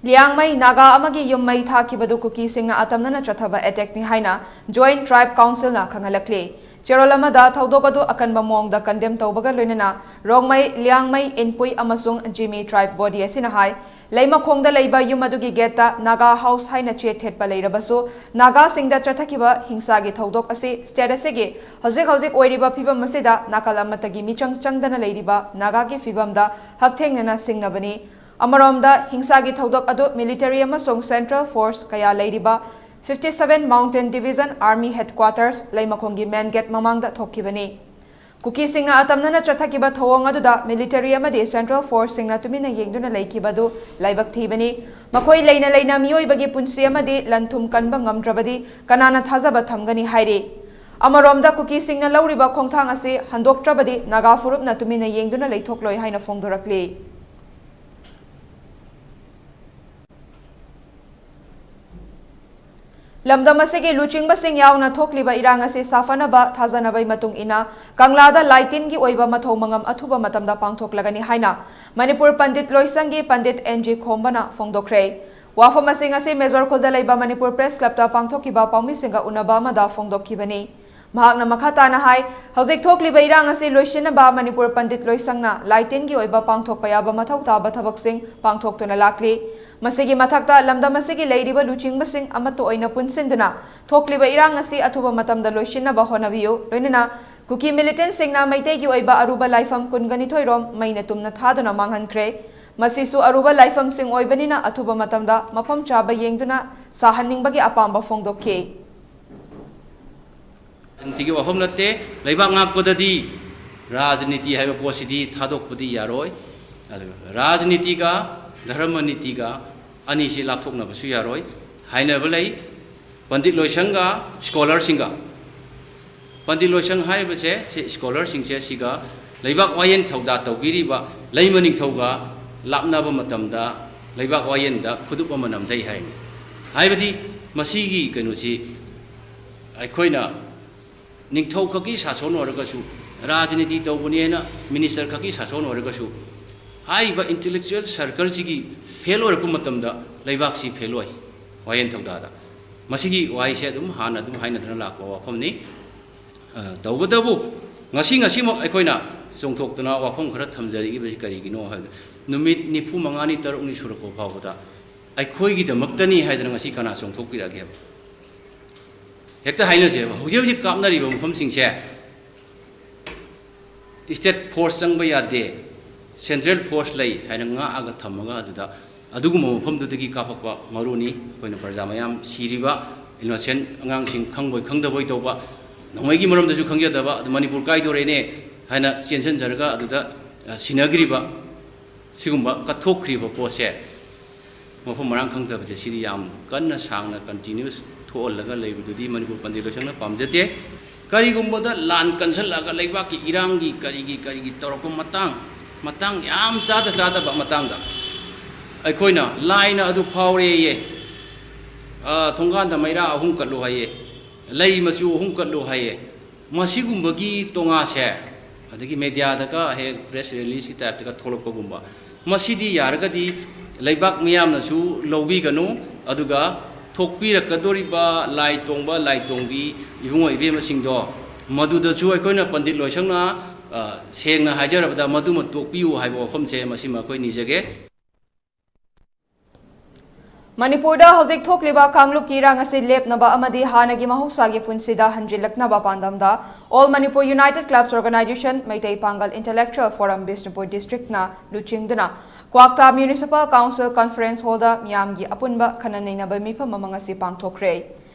ꯂꯤꯌꯥꯡꯃꯩ, ꯅꯥꯒꯥ ꯑꯃꯒꯤ ꯌꯨꯝ ꯃꯩ ꯊꯥꯈꯤꯕꯗꯨ ꯀꯨꯀꯤꯁꯤꯡꯅ ꯑꯇꯝꯅꯅ ꯆꯠꯊꯕ attack ꯅꯤ ꯍꯥꯏꯅ Joint Tribe Council ꯅ ꯈꯪꯍꯜꯂꯛꯂꯤ꯫ ꯆꯦꯔꯣꯜ ꯑꯃꯗ ꯊꯧꯗꯣꯛ ꯑꯗꯨ ꯑꯀꯟꯕ ꯃꯑꯣꯡꯗ condemn ꯇꯧꯕꯒ ꯂꯣꯏꯅꯅ ꯔꯣꯡꯃꯩ, ꯂꯤꯌꯥꯡꯃꯩ, ꯏꯟꯄꯨꯏ ꯑꯃꯁꯨꯡ ꯖꯤꯃꯤ tribe body ꯑꯁꯤꯅ ꯍꯥꯏ, ꯂꯩꯃꯈꯣꯡꯗ ꯂꯩꯕ ꯌꯨꯝ ꯑꯗꯨꯒꯤ gate ꯇ Naga House ꯍꯥꯏꯅ ꯆꯦ ꯊꯦꯠꯄ ꯂꯩꯔꯕꯁꯨ, ꯅꯥꯒꯥꯁꯤꯡꯗ ꯆꯠꯊꯈꯤꯕ ꯍꯤꯡꯁꯥꯒꯤ ꯊꯧꯗꯣꯛ ꯑꯁꯤ state ꯑꯁꯤꯒꯤ ꯍꯧꯖꯤꯛ ꯍꯧꯖꯤꯛ ꯑꯣꯏꯔꯤꯕ ꯐꯤꯕꯝ ꯑꯁꯤꯗ ꯅꯥꯀꯜ ꯑꯃꯠꯇꯒꯤ ꯃꯤꯆꯪ ꯆꯪꯗꯅ ꯂꯩꯔꯤꯕ ꯅꯥꯒꯥꯒꯤ ꯐꯤꯕꯝꯗ ꯍꯛꯊꯦꯡꯅꯅ ꯁꯤꯡꯅꯕꯅꯤ꯫ ꯑꯃꯔꯣꯝꯗ, ꯍꯤꯡꯁꯥꯒꯤ ꯊꯧꯗꯣꯛ ꯑꯗꯨ military ꯑꯃꯁꯨꯡ central force ꯀꯌꯥ ꯂꯩꯔꯤꯕ fifty seven Mountain Division Army Headquarters ꯂꯩꯃꯈꯣꯡꯒꯤ main gate ꯃꯃꯥꯡꯗ ꯊꯣꯛꯈꯤꯕꯅꯤ꯫ ꯀꯨꯀꯤꯁꯤꯡꯅ ꯑꯇꯝꯅꯅ ꯆꯠꯊꯈꯤꯕ ꯊꯧꯑꯣꯡ ꯑꯗꯨꯗ military ꯑꯃꯗꯤ central force ꯁꯤꯡꯅ ꯇꯨꯃꯤꯟꯅ ꯌꯦꯡꯗꯨꯅ ꯂꯩꯈꯤꯕ ꯑꯗꯨ ꯂꯥꯏꯕꯛ ꯊꯤꯕꯅꯤ꯫ ꯃꯈꯣꯏ ꯂꯩꯅ ꯂꯩꯅ ꯃꯤꯑꯣꯏꯕꯒꯤ ꯄꯨꯟꯁꯤ ꯑꯃꯗꯤ ꯂꯟ ꯊꯨꯝ ꯀꯟꯕ ꯉꯝꯗ꯭ꯔꯕꯗꯤ ꯀꯅꯥꯅ ꯊꯥꯖꯕ ꯊꯝꯒꯅꯤ ꯍꯥꯏꯔꯤ꯫ ꯑꯃꯔꯣꯝꯗ, ꯀꯨꯀꯤꯁꯤꯡꯅ ꯂꯧꯔꯤꯕ ꯈꯣꯡꯊꯥꯡ ꯑꯁꯤ ꯍꯟꯗꯣꯛꯇ꯭ꯔꯕꯗꯤ ꯅꯥꯒꯥ ꯐꯨꯔꯨꯞꯅ ꯇꯨꯃꯤꯟꯅ ꯌꯦꯡꯗꯨꯅ ꯂꯩꯊꯣꯛꯂꯣꯏ ꯍꯥꯏꯅ ꯐꯣꯡꯗꯣꯔꯛꯂꯤ꯫ ꯂꯝꯗꯝ ꯑꯁꯤꯒꯤ ꯂꯨꯆꯤꯡꯕꯁꯤꯡ ꯌꯥꯎꯅ ꯊꯣꯛꯂꯤꯕ ꯏꯔꯥꯡ ꯑꯁꯤ ꯁꯥꯐꯅꯕ ꯊꯥꯖꯅꯕꯒꯤ ꯃꯇꯨꯡ ꯏꯟꯅ ꯀꯪꯂꯥꯗ ꯂꯥꯏ ꯇꯤꯟꯒꯤ ꯑꯣꯏꯕ ꯃꯊꯧ ꯃꯉꯝ ꯑꯊꯨꯕ ꯃꯇꯝꯗ ꯄꯥꯡꯊꯣꯛꯂꯒꯅꯤ ꯍꯥꯏꯅ ꯃꯅꯤꯄꯨꯔ ꯄꯟꯗꯤꯠ ꯂꯣꯏꯁꯪꯒꯤ ꯄꯟꯗꯤꯠ ꯑꯦꯟ ꯖꯤ ꯈꯣꯝꯕꯅ ꯐꯣꯡꯗꯣꯛꯈ꯭ꯔꯦ꯫ ꯋꯥꯐꯝ ꯑꯁꯤ ꯉꯁꯤ ꯃꯦꯖꯣꯔ ꯈꯨꯜꯗ ꯂꯩꯕ ꯃꯅꯤꯄꯨꯔ Press Club ꯇ ꯄꯥꯡꯊꯣꯛꯈꯤꯕ ꯄꯥꯎꯃꯤꯁꯤꯡꯒ ꯎꯅꯕ ꯑꯃꯗ ꯐꯣꯡꯗꯣꯛꯈꯤꯕꯅꯤ꯫ ꯃꯍꯥꯛꯅ ꯃꯈꯥ ꯇꯥꯅ ꯍꯥꯏ, ꯍꯧꯖꯤꯛ ꯊꯣꯛꯂꯤꯕ ꯏꯔꯥꯡ ꯑꯁꯤ ꯂꯣꯏꯁꯤꯟꯅꯕ ꯃꯅꯤꯄꯨꯔ ꯄꯟꯗꯤꯠ ꯂꯣꯏꯁꯪꯅ ꯂꯥꯏ ꯇꯤꯟꯒꯤ ꯑꯣꯏꯕ ꯄꯥꯡꯊꯣꯛꯄ ꯌꯥꯕ ꯃꯊꯧ ꯇꯥꯕ ꯊꯕꯛꯁꯤꯡ ꯄꯥꯡꯊꯣꯛꯇꯨꯅ ꯂꯥꯛꯂꯤ꯫ ꯃꯁꯤꯒꯤ ꯃꯊꯛꯇ ꯂꯝꯗꯝ ꯑꯁꯤꯒꯤ ꯂꯩꯔꯤꯕ ꯂꯨꯆꯤꯡꯕꯁꯤꯡ ꯑꯃꯠꯇ ꯑꯣꯏꯅ ꯄꯨꯟꯁꯤꯟꯗꯨꯅ ꯊꯣꯛꯂꯤꯕ ꯏꯔꯥꯡ ꯑꯁꯤ ꯑꯊꯨꯕ ꯃꯇꯝꯗ ꯂꯣꯏꯁꯤꯟꯅꯕ ꯍꯣꯠꯅꯕꯤꯌꯨ꯫ ꯂꯣꯏꯅꯅ ꯀꯨꯀꯤ ꯃꯤꯂꯤꯇꯦꯟꯠꯁꯤꯡꯅ ꯃꯩꯇꯩꯒꯤ ꯑꯣꯏꯕ ꯑꯔꯨꯕ ꯂꯥꯏꯐꯝ ꯀꯨꯟꯒ ꯅꯤꯊꯣꯏ ꯔꯣꯝ ꯃꯩꯅ ꯇꯨꯝꯅ ꯊꯥꯗꯨꯅ ꯃꯥꯡꯍꯟꯈ꯭ꯔꯦ꯫ ꯃꯁꯤꯁꯨ ꯑꯔꯨꯕ ꯂꯥꯏꯐꯝꯁꯤꯡ ꯑꯣꯏꯕꯅꯤꯅ ꯑꯊꯨꯕ ꯃꯇꯝꯗ ꯃꯐꯝ ꯆꯥꯕ ꯌꯦꯡꯗꯨꯅ ꯁꯥꯍꯟꯅꯤꯡꯕꯒꯤ ꯑꯄꯥꯝꯕ ꯐꯣꯡꯗꯣꯛꯈꯤ꯫ ꯔꯥꯖꯅꯤꯇꯤꯒꯤ ꯋꯥꯐꯝ ꯅꯠꯇꯦ꯫ ꯂꯩꯕꯥꯛ ꯉꯥꯛꯄꯗꯗꯤ ꯔꯥꯖꯅꯤꯇꯤ ꯍꯥꯏꯕ ꯄꯣꯠꯁꯤꯗꯤ ꯊꯥꯗꯣꯛꯄꯗꯤ ꯌꯥꯔꯣꯏ꯫ ꯑꯗꯨꯒ ꯔꯥꯖꯅꯤꯇꯤꯒ ꯙꯔꯃ ꯅꯤꯇꯤꯒ ꯑꯅꯤꯁꯤ ꯂꯥꯞꯊꯣꯛꯅꯕꯁꯨ ꯌꯥꯔꯣꯏ꯫ ꯍꯥꯏꯅꯕ ꯂꯩ, ꯄꯟꯗꯤꯠ ꯂꯣꯏꯁꯪꯒ ꯁ꯭ꯀꯣꯂꯔꯁꯤꯡꯒ꯫ ꯄꯟꯗꯤꯠ ꯂꯣꯏꯁꯪ ꯍꯥꯏꯔꯤꯕꯁꯦ ꯁꯤ ꯁ꯭ꯀꯣꯂꯔꯁꯤꯡꯁꯦ ꯁꯤꯒ ꯂꯩꯕꯥꯛ ꯋꯥꯌꯦꯜ ꯊꯧꯗꯥ ꯇꯧꯕꯤꯔꯤꯕ ꯂꯩꯃ ꯅꯤꯡꯊꯧꯒ ꯂꯥꯞꯅꯕ ꯃꯇꯝꯗ ꯂꯩꯕꯥꯛ ꯋꯥꯌꯦꯜꯗ ꯈꯨꯗꯨꯞ ꯑꯃ ꯅꯝꯊꯩ ꯍꯥꯏꯔꯤ꯫ ꯍꯥꯏꯕꯗꯤ ꯃꯁꯤꯒꯤ ꯀꯩꯅꯣꯁꯤ ꯑꯩꯈꯣꯏꯅ ꯅꯤꯡꯊꯧ ꯈꯛꯀꯤ ꯁꯥꯁꯣꯟ ꯑꯣꯏꯔꯒꯁꯨ, ꯔꯥꯖꯅꯤꯇꯤ ꯇꯧꯕꯅꯤ ꯍꯥꯏꯅ ꯃꯤꯅꯤꯁꯇꯔ ꯈꯛꯀꯤ ꯁꯥꯁꯣꯟ ꯑꯣꯏꯔꯒꯁꯨ, ꯍꯥꯏꯔꯤꯕ ꯏꯟꯇꯦꯂꯦꯛꯆꯨꯋꯦꯜ ꯁꯔꯀꯜꯁꯤꯒꯤ ꯐꯦꯜ ꯑꯣꯏꯔꯛꯄ ꯃꯇꯝꯗ ꯂꯩꯕꯥꯛꯁꯤ ꯐꯦꯜ ꯑꯣꯏ ꯋꯥꯌꯦꯜ ꯊꯧꯗꯥꯗ꯫ ꯃꯁꯤꯒꯤ ꯋꯥꯍꯩꯁꯦ ꯑꯗꯨꯝ ꯍꯥꯟꯅ ꯑꯗꯨꯝ ꯍꯥꯏꯅꯗꯨꯅ ꯂꯥꯛꯄ ꯋꯥꯐꯝꯅꯤ꯫ ꯑ, ꯇꯧꯕꯇꯕꯨ ꯉꯁꯤ ꯉꯁꯤꯃꯛ ꯑꯩꯈꯣꯏꯅ ꯆꯣꯡꯊꯣꯛꯇꯨꯅ ꯋꯥꯐꯝ ꯈꯔ ꯊꯝꯖꯔꯛꯏꯕꯁꯤ ꯀꯔꯤꯒꯤꯅꯣ ꯍꯥꯏꯕꯗ, ꯅꯨꯃꯤꯠ ꯅꯤꯐꯨ ꯃꯉꯥꯅꯤ ꯇꯔꯨꯛꯅꯤ ꯁꯨꯔꯛꯄ ꯐꯥꯎꯕꯗ ꯑꯩꯈꯣꯏꯒꯤꯗꯃꯛꯇꯅꯤ ꯍꯥꯏꯗꯅ ꯉꯁꯤ ꯀꯅꯥ ꯆꯣꯡꯊꯣꯛꯄꯤꯔꯛꯑꯒꯦꯕ? ꯍꯦꯛꯇ ꯍꯥꯏꯅꯁꯦꯕ, ꯍꯧꯖꯤꯛ ꯍꯧꯖꯤꯛ ꯀꯥꯞꯅꯔꯤꯕ ꯃꯐꯝꯁꯤꯡꯁꯦ state force ꯆꯪꯕ ꯌꯥꯗꯦ, central force ꯂꯩ ꯍꯥꯏꯅ ꯉꯥꯛꯑꯒ ꯊꯝꯃꯒ ꯑꯗꯨꯗ ꯑꯗꯨꯒꯨꯝꯕ ꯃꯐꯝꯗꯨꯗꯒꯤ ꯀꯥꯞꯄꯛꯄ ꯃꯔꯨꯅꯤ꯫ ꯑꯩꯈꯣꯏꯅ ꯄ꯭ꯔꯖꯥ ꯃꯌꯥꯝ ꯁꯤꯔꯤꯕ, innocent ꯑꯉꯥꯡꯁꯤꯡ ꯈꯪꯕꯣꯏ ꯈꯪꯗꯕꯣꯏ ꯇꯧꯕ, ꯅꯣꯡꯃꯩꯒꯤ ꯃꯔꯝꯗꯁꯨ ꯈꯪꯖꯗꯕ, ꯑꯗꯨ ꯃꯅꯤꯄꯨꯔ ꯀꯥꯏꯗꯣꯔꯦꯅꯦ ꯍꯥꯏꯅ ꯆꯦꯟꯁꯤꯟꯖꯔꯒ ꯑꯗꯨꯗ, ꯑ, ꯁꯤꯅꯈ꯭ꯔꯤꯕ, ꯁꯤꯒꯨꯝꯕ ꯀꯠꯊꯣꯛꯈ꯭ꯔꯤꯕ ꯄꯣꯠꯁꯦ ꯃꯐꯝ ꯃꯔꯥꯡ ꯈꯪꯗꯕꯁꯦ ꯁꯤꯗꯤ ꯌꯥꯝ ꯀꯟꯅ ꯁꯥꯡꯅ continuous ꯊꯣꯛꯍꯜꯂꯒ ꯂꯩꯕꯗꯨꯗꯤ ꯃꯅꯤꯄꯨꯔ ꯄꯟꯗꯤꯠ ꯂꯣꯏꯁꯪꯅ ꯄꯥꯝꯖꯗꯦ꯫ ꯀꯔꯤꯒꯨꯝꯕꯗ ꯂꯥꯟ ꯀꯟꯁꯜꯂꯛꯑꯒ ꯂꯩꯕꯥꯛꯀꯤ ꯏꯔꯥꯡꯒꯤ ꯀꯔꯤꯒꯤ ꯀꯔꯤꯒꯤ ꯇꯧꯔꯛꯄ ꯃꯇꯥꯡ, ꯃꯇꯥꯡ ꯌꯥꯝ ꯆꯥꯗ ꯆꯥꯗꯕ ꯃꯇꯥꯡꯗ ꯑꯩꯈꯣꯏꯅ ꯂꯥꯏꯅ ꯑꯗꯨ ꯐꯥꯎꯔꯦꯌꯦ, ꯑ, ꯊꯣꯡꯒꯥꯟꯗ ꯃꯩꯔꯥ ꯑꯍꯨꯝ ꯀꯠꯂꯨ ꯍꯥꯏꯌꯦ, ꯂꯩ ꯃꯆꯨ ꯑꯍꯨꯝ ꯀꯠꯂꯨ ꯍꯥꯏꯌꯦ, ꯃꯁꯤꯒꯨꯝꯕꯒꯤ ꯇꯣꯉꯥꯁꯦ ꯑꯗꯒꯤ ꯃꯦꯗꯤꯌꯥꯗꯒ ꯍꯦꯛ press releaseꯀꯤ typeꯇꯒ ꯊꯣꯛꯂꯛꯄꯒꯨꯝꯕ, ꯃꯁꯤꯗꯤ ꯌꯥꯔꯒꯗꯤ ꯂꯩꯕꯥꯛ ꯃꯤꯌꯥꯝꯅꯁꯨ ꯂꯧꯕꯤꯒꯅꯨ, ꯑꯗꯨꯒ ꯊꯣꯛꯄꯤꯔꯛꯀꯗꯧꯔꯤꯕ ꯂꯥꯏ ꯇꯣꯡꯕ, ꯂꯥꯏ ꯇꯣꯡꯕꯤ ꯏꯕꯨꯡꯉꯣ ꯏꯕꯦꯝꯃꯁꯤꯡꯗꯣ, ꯃꯗꯨꯗꯁꯨ ꯑꯩꯈꯣꯏꯅ ꯄꯟꯗꯤꯠ ꯂꯣꯏꯁꯪꯅ, ꯑ, ꯁꯦꯡꯅ ꯍꯥꯏꯖꯔꯕꯗ, ꯃꯗꯨꯃ ꯇꯣꯛꯄꯤꯌꯨ ꯍꯥꯏꯕ ꯋꯥꯐꯝꯁꯦ ꯃꯁꯤꯃ ꯑꯩꯈꯣꯏ ꯅꯤꯖꯒꯦ꯫ ꯃꯅꯤꯄꯨꯔꯗ ꯍꯧꯖꯤꯛ ꯊꯣꯛꯂꯤꯕ ꯀꯥꯡꯂꯨꯞꯀꯤ ꯏꯔꯥꯡ ꯑꯁꯤ ꯂꯦꯞꯅꯕ ꯑꯃꯗꯤ ꯍꯥꯟꯅꯒꯤ ꯃꯍꯧꯁꯥꯒꯤ ꯄꯨꯟꯁꯤꯗ ꯍꯟꯖꯤꯜꯂꯛꯅꯕ ꯄꯥꯟꯗꯝꯗ All Manipur United Clubs Organization, Meitei ꯄꯥꯡꯒꯜ Intellectual Forum ꯕꯤꯁꯅꯨꯄꯨꯔ district ꯅ ꯂꯨꯆꯤꯡꯗꯨꯅ ꯀ꯭ꯋꯥꯛꯇꯥ Municipal Council Conference Hall ꯗ ꯃꯤꯌꯥꯝꯒꯤ ꯑꯄꯨꯟꯕ ꯈꯟꯅ ꯅꯩꯅꯕ ꯃꯤꯐꯝ ꯑꯃ ꯉꯁꯤ ꯄꯥꯡꯊꯣꯛꯈ꯭ꯔꯦ꯫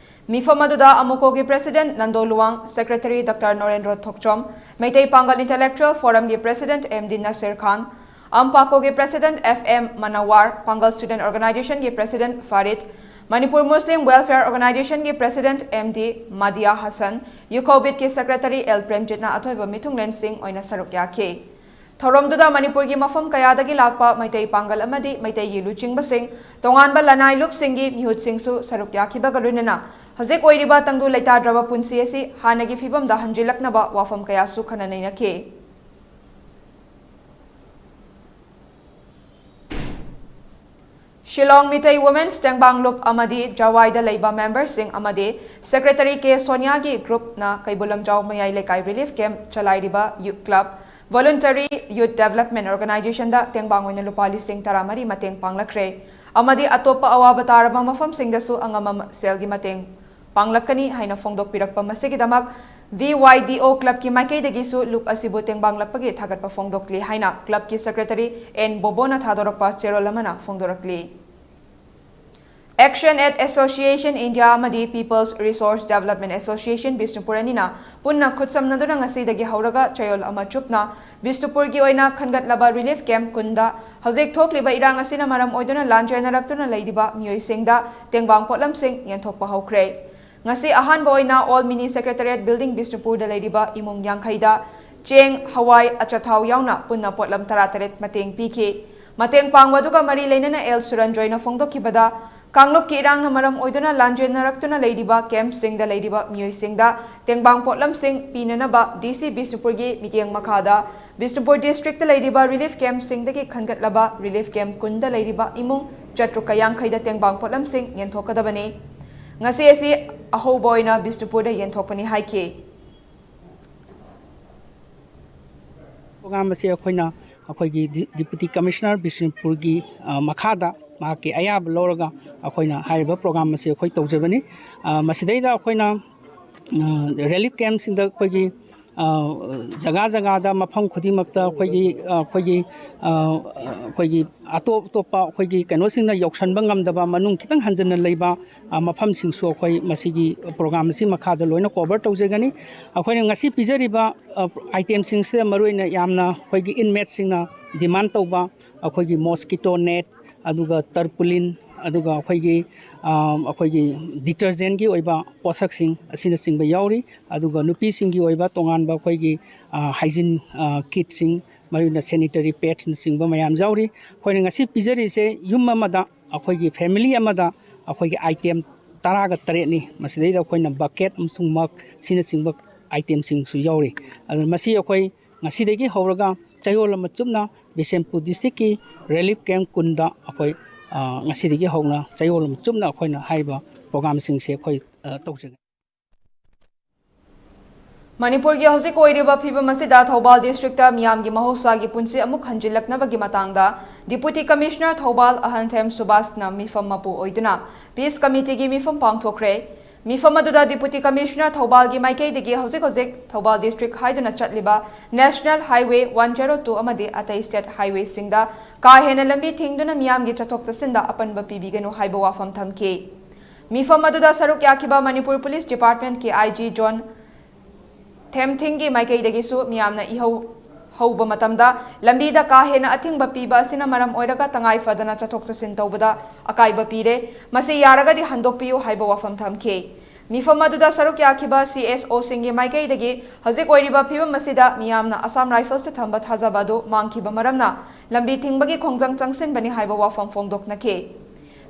ꯃꯤꯐꯝ ꯑꯗꯨꯗ ꯑꯃꯨꯀꯣꯒꯤ President Nando Luwang, Secretary Doctor ꯅꯣꯔꯦꯟꯗ꯭ꯔꯣ ꯊꯣꯛꯆꯣꯝ, ꯃꯩꯇꯩ ꯄꯥꯡꯒꯜ Intellectual Forum ꯒꯤ President M D Nasir Khan, ꯑꯝꯄꯥꯀꯣꯒꯤ President F M Manwar, Pangal Student Organization ꯒꯤ President Farid, Manipur Muslim Welfare Organization ꯒꯤ President M D Madiya Hasan, ꯌꯨꯀꯣꯕꯤꯠꯀꯤ Secretary ꯑꯦꯜ ꯄ꯭ꯔꯦꯝꯖꯤꯠꯅ ꯑꯊꯣꯏꯕ ꯃꯤꯊꯨꯡꯂꯦꯟꯁꯤꯡ ꯑꯣꯏꯅ ꯁꯔꯨꯛ ꯌꯥꯈꯤ꯫ ꯊꯧꯔꯝꯗꯨꯗ ꯃꯅꯤꯄꯨꯔꯒꯤ ꯃꯐꯝ ꯀꯌꯥꯗꯒꯤ ꯂꯥꯛꯄ ꯃꯩꯇꯩ ꯄꯥꯡꯒꯜ ꯑꯃꯗꯤ ꯃꯩꯇꯩꯒꯤ ꯂꯨꯆꯤꯡꯕꯁꯤꯡ, ꯇꯣꯉꯥꯟꯕ ꯂꯅꯥꯏ ꯂꯨꯞꯁꯤꯡꯒꯤ ꯃꯤꯍꯨꯠꯁꯤꯡꯁꯨ ꯁꯔꯨꯛ ꯌꯥꯈꯤꯕꯒ ꯂꯣꯏꯅꯅ ꯍꯧꯖꯤꯛ ꯑꯣꯏꯔꯤꯕ ꯇꯪꯗꯨ ꯂꯩꯇꯥꯗ꯭ꯔꯕ ꯄꯨꯟꯁꯤ ꯑꯁꯤ ꯍꯥꯟꯅꯒꯤ ꯐꯤꯕꯝꯗ ꯍꯟꯖꯤꯜꯂꯛꯅꯕ ꯋꯥꯐꯝ ꯀꯌꯥꯁꯨ ꯈꯟꯅ ꯅꯩꯅꯈꯤ꯫ ꯁꯤꯂꯣꯡ ꯃꯤꯇꯩ Women's ꯇꯦꯡꯕꯥꯡ ꯂꯨꯞ ꯑꯃꯗꯤ ꯖꯋꯥꯏꯗ ꯂꯩꯕ member ꯁꯤꯡ ꯑꯃꯗꯤ Secretary ꯀꯦ ꯁꯣꯅꯤꯌꯥꯒꯤ group ꯅ ꯀꯩꯕꯨꯜ ꯂꯝꯖꯥꯎ ꯃꯌꯥꯏ ꯂꯩꯀꯥꯏ relief camp ꯆꯂꯥꯏꯔꯤꯕ youth club, Voluntary Youth Development Organization ꯗ ꯇꯦꯡꯕꯥꯡ ꯑꯣꯏꯅ ꯂꯨꯄꯥ ꯂꯤꯁꯤꯡ ꯇꯔꯥꯃꯔꯤ ꯃꯇꯦꯡ ꯄꯥꯡꯂꯛꯈ꯭ꯔꯦ ꯑꯃꯗꯤ ꯑꯇꯣꯞꯄ ꯑꯋꯥꯕ ꯇꯥꯔꯕ ꯃꯐꯝꯁꯤꯡꯗꯁꯨ ꯑꯉꯝꯕ ꯁꯦꯜꯒꯤ ꯃꯇꯦꯡ ꯄꯥꯡꯂꯛꯀꯅꯤ ꯍꯥꯏꯅ ꯐꯣꯡꯗꯣꯛꯄꯤꯔꯛꯄ ꯑꯁꯤꯒꯤꯗꯃꯛ V Y D O club ꯀꯤ ꯃꯥꯏꯀꯩꯗꯒꯤꯁꯨ ꯂꯨꯞ ꯑꯁꯤꯕꯨ ꯇꯦꯡꯕꯥꯡꯂꯛꯄꯒꯤ ꯊꯥꯒꯠꯄ ꯐꯣꯡꯗꯣꯛꯂꯤ ꯍꯥꯏꯅ club ꯀꯤ Secretary ꯑꯦꯟ ꯕꯣꯕꯣꯅ ꯊꯥꯗꯣꯔꯛꯄ ꯆꯦꯔꯣꯜ ꯑꯃꯅ ꯐꯣꯡꯗꯣꯔꯛꯂꯤ꯫ Action Aid Association India ꯑꯃꯗꯤ People's Resource Development Association Bishnupur ꯑꯅꯤꯅ ꯄꯨꯟꯅ ꯈꯨꯠꯁꯝꯅꯗꯨꯅ ꯉꯁꯤꯗꯒꯤ ꯍꯧꯔꯒ ꯆꯌꯣꯜ ꯑꯃ ꯆꯨꯞꯅ ꯕꯤꯁꯅꯨꯄꯨꯔꯒꯤ ꯑꯣꯏꯅ ꯈꯟꯒꯠꯂꯕ relief camp ꯀꯨꯟꯗ ꯍꯧꯖꯤꯛ ꯊꯣꯛꯂꯤꯕ ꯏꯔꯥꯡ ꯑꯁꯤꯅ ꯃꯔꯝ ꯑꯣꯏꯗꯨꯅ ꯂꯥꯟꯖꯦꯟꯅꯔꯛꯇꯨꯅ ꯂꯩꯔꯤꯕ ꯃꯤꯑꯣꯏꯁꯤꯡꯗ ꯇꯦꯡꯕꯥꯡ ꯄꯣꯠꯂꯝꯁꯤꯡ ꯌꯦꯟꯊꯣꯛꯄ ꯍꯧꯈ꯭ꯔꯦ꯫ ꯉꯁꯤ ꯑꯍꯥꯟꯕ ꯑꯣꯏꯅ All Mini Secretariat Building ꯕꯤꯁꯅꯨꯄꯨꯔꯗ ꯂꯩꯔꯤꯕ ꯏꯃꯨꯡ ꯌꯥꯡꯈꯩꯗ ꯆꯦꯡ, ꯍꯋꯥꯏ, ꯑꯆꯥꯊꯥꯎ ꯌꯥꯎꯅ ꯄꯨꯟꯅ ꯄꯣꯠꯂꯝ ꯇꯔꯥꯇꯔꯦꯠ ꯃꯇꯦꯡ ꯄꯤꯈꯤ꯫ ꯃꯇꯦꯡ ꯄꯥꯡꯕ ꯑꯗꯨꯒ ꯃꯔꯤ ꯂꯩꯅꯅ ꯑꯦꯜ ꯁꯨꯔꯟꯖꯣꯏꯅ ꯐꯣꯡꯗꯣꯛꯈꯤꯕꯗ, ꯀꯥꯡꯂꯨꯞꯀꯤ ꯏꯔꯥꯡꯅ ꯃꯔꯝ ꯑꯣꯏꯗꯨꯅ ꯂꯥꯟꯖꯦꯟꯅꯔꯛꯇꯨꯅ ꯂꯩꯔꯤꯕ camp ꯁꯤꯡꯗ ꯂꯩꯔꯤꯕ ꯃꯤꯑꯣꯏꯁꯤꯡꯗ ꯇꯦꯡꯕꯥꯡ ꯄꯣꯠꯂꯝꯁꯤꯡ ꯄꯤꯅꯅꯕ D C ꯕꯤꯁꯅꯨꯄꯨꯔꯒꯤ ꯃꯤꯠꯌꯦꯡ ꯃꯈꯥꯗ ꯕꯤꯁꯅꯨꯄꯨꯔ district ꯇ ꯂꯩꯔꯤꯕ relief camp ꯁꯤꯡꯗꯒꯤ ꯈꯟꯒꯠꯂꯕ relief camp ꯀꯨꯟꯗ ꯂꯩꯔꯤꯕ ꯏꯃꯨꯡ ꯆꯥꯇ꯭ꯔꯨꯛꯀ ꯌꯥꯡꯈꯩꯗ ꯇꯦꯡꯕꯥꯡ ꯄꯣꯠꯂꯝꯁꯤꯡ ꯌꯦꯟꯊꯣꯛꯀꯗꯕꯅꯤ꯫ ꯉꯁꯤ ꯑꯁꯤ ꯑꯍꯧꯕ ꯑꯣꯏꯅ ꯕꯤꯁꯅꯨꯄꯨꯔꯗ ꯌꯦꯟꯊꯣꯛꯄꯅꯤ ꯍꯥꯏꯈꯤ꯫ ꯄ꯭ꯔꯣꯒ꯭ꯔꯥꯝ ꯑꯁꯤ ꯑꯩꯈꯣꯏꯅ ꯑꯩꯈꯣꯏꯒꯤ ꯗꯤ-, ꯗꯤꯄꯨꯇꯤ ꯀꯃꯤꯁꯅꯔ ꯕꯤꯁꯅꯨꯄꯨꯔꯒꯤ, ꯑ, ꯃꯈꯥꯗ ꯃꯍꯥꯛꯀꯤ ꯑꯌꯥꯕ ꯂꯧꯔꯒ ꯑꯩꯈꯣꯏꯅ ꯍꯥꯏꯔꯤꯕ ꯄ꯭ꯔꯣꯒ꯭ꯔꯥꯝ ꯑꯁꯤ ꯑꯩꯈꯣꯏ ꯇꯧꯖꯕꯅꯤ꯫ ꯑ, ꯃꯁꯤꯗꯩꯗ ꯑꯩꯈꯣꯏꯅ, ꯑ, ꯔꯤꯂꯤꯐ ꯀꯦꯝꯞꯁꯤꯡꯗ ꯑꯩꯈꯣꯏꯒꯤ, ꯑ, ꯖꯒꯥ ꯖꯒꯥꯗ ꯃꯐꯝ ꯈꯨꯗꯤꯡꯃꯛꯇ ꯑꯩꯈꯣꯏꯒꯤ, ꯑ, ꯑꯩꯈꯣꯏꯒꯤ, ꯑ, ꯑꯩꯈꯣꯏꯒꯤ ꯑꯇꯣꯞ ꯑꯇꯣꯞꯄ ꯑꯩꯈꯣꯏꯒꯤ ꯀꯩꯅꯣꯁꯤꯡꯅ ꯌꯧꯁꯟꯕ ꯉꯝꯗꯕ ꯃꯅꯨꯡ ꯈꯤꯇꯪ ꯍꯟꯖꯤꯟꯅ ꯂꯩꯕ, ꯑ, ꯃꯐꯝꯁꯤꯡꯁꯨ ꯑꯩꯈꯣꯏ ꯃꯁꯤꯒꯤ ꯄ꯭ꯔꯣꯒ꯭ꯔꯥꯝ ꯑꯁꯤ ꯃꯈꯥꯗ ꯂꯣꯏꯅ ꯀꯣꯚꯔ ꯇꯧꯖꯒꯅꯤ꯫ ꯑꯩꯈꯣꯏꯅ ꯉꯁꯤ ꯄꯤꯖꯔꯤꯕ, ꯑ, ꯑꯥꯏꯇꯦꯝꯁꯤꯡꯁꯤꯗ ꯃꯔꯨꯑꯣꯏꯅ ꯌꯥꯝꯅ ꯑꯩꯈꯣꯏꯒꯤ ꯏꯟꯃꯦꯠꯁꯤꯡꯅ ꯗꯤꯃꯥꯟ ꯇꯧꯕ ꯑꯩꯈꯣꯏꯒꯤ ꯃꯣꯁꯀꯤꯇꯣ ꯅꯦꯠ, ꯑꯗꯨꯒ ꯇꯔꯄꯨꯂꯤꯟ, ꯑꯗꯨꯒ ꯑꯩꯈꯣꯏꯒꯤ, ꯑ, ꯑꯩꯈꯣꯏꯒꯤ ꯗꯤꯇꯔꯖꯦꯟꯒꯤ ꯑꯣꯏꯕ ꯄꯣꯠꯁꯛꯁꯤꯡ ꯑꯁꯤꯅꯆꯤꯡꯕ ꯌꯥꯎꯔꯤ꯫ ꯑꯗꯨꯒ ꯅꯨꯄꯤꯁꯤꯡꯒꯤ ꯑꯣꯏꯕ ꯇꯣꯉꯥꯟꯕ ꯑꯩꯈꯣꯏꯒꯤ, ꯑ, ꯍꯥꯏꯖꯤꯟ, ꯑ, ꯀꯤꯠꯁꯤꯡ, ꯃꯔꯨꯑꯣꯏꯅ ꯁꯦꯅꯤꯇꯔꯤ ꯄꯦꯠꯁꯅꯆꯤꯡꯕ ꯃꯌꯥꯝ ꯌꯥꯎꯔꯤ꯫ ꯑꯩꯈꯣꯏꯅ ꯉꯁꯤ ꯄꯤꯖꯔꯤꯁꯦ ꯌꯨꯝ ꯑꯃꯗ, ꯑꯩꯈꯣꯏꯒꯤ ꯐꯦꯃꯤꯂꯤ ꯑꯃꯗ ꯑꯩꯈꯣꯏꯒꯤ ꯑꯥꯏꯇꯦꯝ ꯇꯔꯥꯒ ꯇꯔꯦꯠꯅꯤ꯫ ꯃꯁꯤꯗꯩꯗ ꯑꯩꯈꯣꯏꯅ ꯕꯛꯀꯦꯠ ꯑꯃꯁꯨꯡ ꯃꯒ ꯁꯤꯅꯆꯤꯡꯕ ꯑꯥꯏꯇꯦꯝꯁꯤꯡꯁꯨ ꯌꯥꯎꯔꯤ꯫ ꯑꯗꯨꯅ ꯃꯁꯤ ꯑꯩꯈꯣꯏ ꯉꯁꯤꯗꯒꯤ ꯍꯧꯔꯒ ꯆꯌꯣꯜ ꯑꯃ ꯆꯨꯞꯅ ꯕꯤꯁꯦꯝꯄꯨꯔ ꯗꯤꯁꯇ꯭ꯔꯤꯛꯀꯤ ꯔꯤꯂꯤꯐ ꯀꯦꯝꯞ ꯀꯨꯟꯗ ꯑꯩꯈꯣꯏ, ꯑ, ꯉꯁꯤꯗꯒꯤ ꯍꯧꯅ ꯆꯌꯣꯜ ꯑꯃ ꯆꯨꯞꯅ ꯑꯩꯈꯣꯏꯅ ꯍꯥꯏꯔꯤꯕ ꯄ꯭ꯔꯣꯒ꯭ꯔꯥꯝꯁꯤꯡꯁꯦ ꯑꯩꯈꯣꯏ, ꯑ, ꯇꯧꯖꯒꯅꯤ꯫ ꯃꯅꯤꯄꯨꯔꯒꯤ ꯍꯧꯖꯤꯛ ꯑꯣꯏꯔꯤꯕ ꯐꯤꯕꯝ ꯑꯁꯤꯗ ꯊꯧꯕꯥꯜ ꯗꯤꯁꯇ꯭ꯔꯤꯛꯇ ꯃꯤꯌꯥꯝꯒꯤ ꯃꯍꯧꯁꯥꯒꯤ ꯄꯨꯟꯁꯤ ꯑꯃꯨꯛ ꯍꯟꯖꯤꯜꯂꯛꯅꯕꯒꯤ ꯃꯇꯥꯡꯗ ꯗꯤꯄꯨꯇꯤ ꯀꯃꯤꯁꯅꯔ ꯊꯧꯕꯥꯜ ꯑꯍꯟꯊꯦꯝ ꯁꯨꯕꯥꯁꯅ ꯃꯤꯐꯝ ꯃꯄꯨ ꯑꯣꯏꯗꯨꯅ ꯄꯤꯁ ꯀꯃꯤꯇꯤꯒꯤ ꯃꯤꯐꯝ ꯄꯥꯡꯊꯣꯛꯈ꯭ꯔꯦ꯫ ꯃꯤꯐꯝ ꯑꯗꯨꯗ ꯗꯤꯄꯨꯇꯤ ꯀꯃꯤꯁꯅꯔ ꯊꯧꯕꯥꯜꯒꯤ ꯃꯥꯏꯀꯩꯗꯒꯤ ꯍꯧꯖꯤꯛ ꯍꯧꯖꯤꯛ ꯊꯧꯕꯥꯜ ꯗꯤꯁꯇ꯭ꯔꯤꯛ ꯍꯥꯏꯗꯨꯅ ꯆꯠꯂꯤꯕ national highway one zero two ꯑꯃꯗꯤ ꯑꯇꯩ ꯁ꯭ꯇꯦꯠ ꯍꯥꯏꯋꯦꯁꯤꯡꯗ ꯀꯥ ꯍꯦꯟꯅ ꯂꯝꯕꯤ ꯊꯤꯡꯗꯨꯅ ꯃꯤꯌꯥꯝꯒꯤ ꯆꯠꯊꯣꯛ ꯆꯠꯁꯤꯟꯗ ꯑꯄꯟꯕ ꯄꯤꯕꯤꯒꯅꯨ ꯍꯥꯏꯕ ꯋꯥꯐꯝ ꯊꯝꯈꯤ꯫ ꯃꯤꯐꯝ ꯑꯗꯨꯗ ꯁꯔꯨꯛ ꯌꯥꯈꯤꯕ ꯃꯅꯤꯄꯨꯔ ꯄꯨꯂꯤꯁ ꯗꯤꯄꯥꯔꯠꯃꯦꯟꯠꯀꯤ ꯑꯥꯏ ꯖꯤ ꯖꯣꯟ ꯊꯦꯝꯊꯤꯡꯒꯤ ꯃꯥꯏꯀꯩꯗꯒꯤꯁꯨ ꯃꯤꯌꯥꯝꯅ ꯏꯍꯧ ꯍꯧꯕ ꯃꯇꯝꯗ ꯂꯝꯕꯤꯗ ꯀꯥ ꯍꯦꯟꯅ ꯑꯊꯤꯡꯕ ꯄꯤꯕ ꯑꯁꯤꯅ ꯃꯔꯝ ꯑꯣꯏꯔꯒ ꯇꯉꯥꯏ ꯐꯗꯅ ꯆꯠꯊꯣꯛ ꯆꯠꯁꯤꯟ ꯇꯧꯕꯗ ꯑꯀꯥꯏꯕ ꯄꯤꯔꯦ, ꯃꯁꯤ ꯌꯥꯔꯒꯗꯤ ꯍꯟꯗꯣꯛꯄꯤꯌꯨ ꯍꯥꯏꯕ ꯋꯥꯐꯝ ꯊꯝꯈꯤ꯫ ꯃꯤꯐꯝ ꯑꯗꯨꯗ ꯁꯔꯨꯛ ꯌꯥꯈꯤꯕ ꯁꯤ ꯑꯦꯁ ꯑꯣꯁꯤꯡꯒꯤ ꯃꯥꯏꯀꯩꯗꯒꯤ ꯍꯧꯖꯤꯛ ꯑꯣꯏꯔꯤꯕ ꯐꯤꯕꯝ ꯑꯁꯤꯗ ꯃꯤꯌꯥꯝꯅ ꯑꯁꯥꯝ ꯔꯥꯏꯐꯜꯁꯇ ꯊꯝꯕ ꯊꯥꯖꯕ ꯑꯗꯨ ꯃꯥꯡꯈꯤꯕ ꯃꯔꯝꯅ ꯂꯝꯕꯤ ꯊꯤꯡꯕꯒꯤ ꯈꯣꯡꯖꯪ ꯆꯪꯁꯤꯟꯕꯅꯤ ꯍꯥꯏꯕ ꯋꯥꯐꯝ ꯐꯣꯡꯗꯣꯛꯅꯈꯤ꯫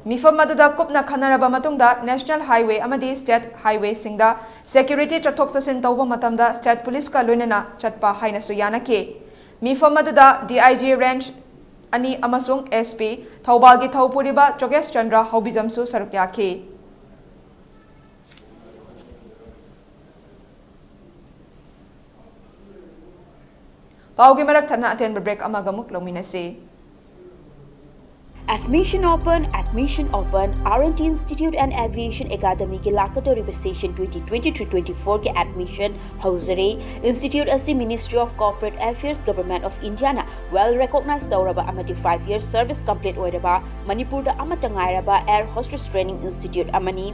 ꯃꯤꯐꯝ ꯑꯗꯨꯗ ꯀꯨꯞꯅ ꯈꯟꯅꯔꯕ ꯃꯇꯨꯡꯗ ꯅꯦꯁꯅꯦꯜ ꯍꯥꯏꯋꯦ ꯑꯃꯗꯤ ꯁ꯭ꯇꯦꯠ ꯍꯥꯏꯋꯦꯁꯤꯡꯗ ꯁꯦꯀ꯭ꯌꯨꯔꯤꯇꯤ ꯆꯠꯊꯣꯛ ꯆꯠꯁꯤꯟ ꯇꯧꯕ ꯃꯇꯝꯗ ꯁ꯭ꯇꯦꯠ ꯄꯨꯂꯤꯁꯀ ꯂꯣꯏꯅꯅ ꯆꯠꯄ ꯍꯥꯏꯅꯁꯨ ꯌꯥꯅꯈꯤ꯫ ꯃꯤꯐꯝ ꯑꯗꯨꯗ ꯗꯤ ꯑꯥꯏ ꯖꯤ ꯔꯦꯟꯖ ꯑꯅꯤ ꯑꯃꯁꯨꯡ SP ꯊꯧꯕꯥꯜꯒꯤ ꯊꯧ ꯄꯨꯔꯤꯕ ꯆꯣꯒꯦꯁ ꯆꯟꯗ꯭ꯔ ꯍꯧꯕꯤꯖꯝꯁꯨ ꯁꯔꯨꯛ ꯌꯥꯈꯤ꯫ ꯄꯥꯎꯒꯤ ꯃꯔꯛ ꯊꯠꯅ ꯑꯇꯦꯟꯕ break ꯑꯃꯒ ꯑꯃꯨꯛ ꯂꯧꯃꯤꯟꯅꯁꯤ꯫ Admission open, admission open. R N T Institute and Aviation Academyꯒꯤ ꯂꯥꯛꯀꯗꯧꯔꯤꯕ session twenty twenty-three twenty-fourꯒꯤ admission ꯍꯧꯖꯔꯦ꯫ Institute ꯑꯁꯤ Ministry of Corporate Affairs, Government of Indiaꯅ well recognized ꯇꯧꯔꯕ ꯑꯃꯗꯤ five year service complete ꯑꯣꯏꯔꯕ ꯃꯅꯤꯄꯨꯔꯗ ꯑꯃꯠꯇ ꯉꯥꯏꯔꯕ air hostess training institute ꯑꯃꯅꯤ꯫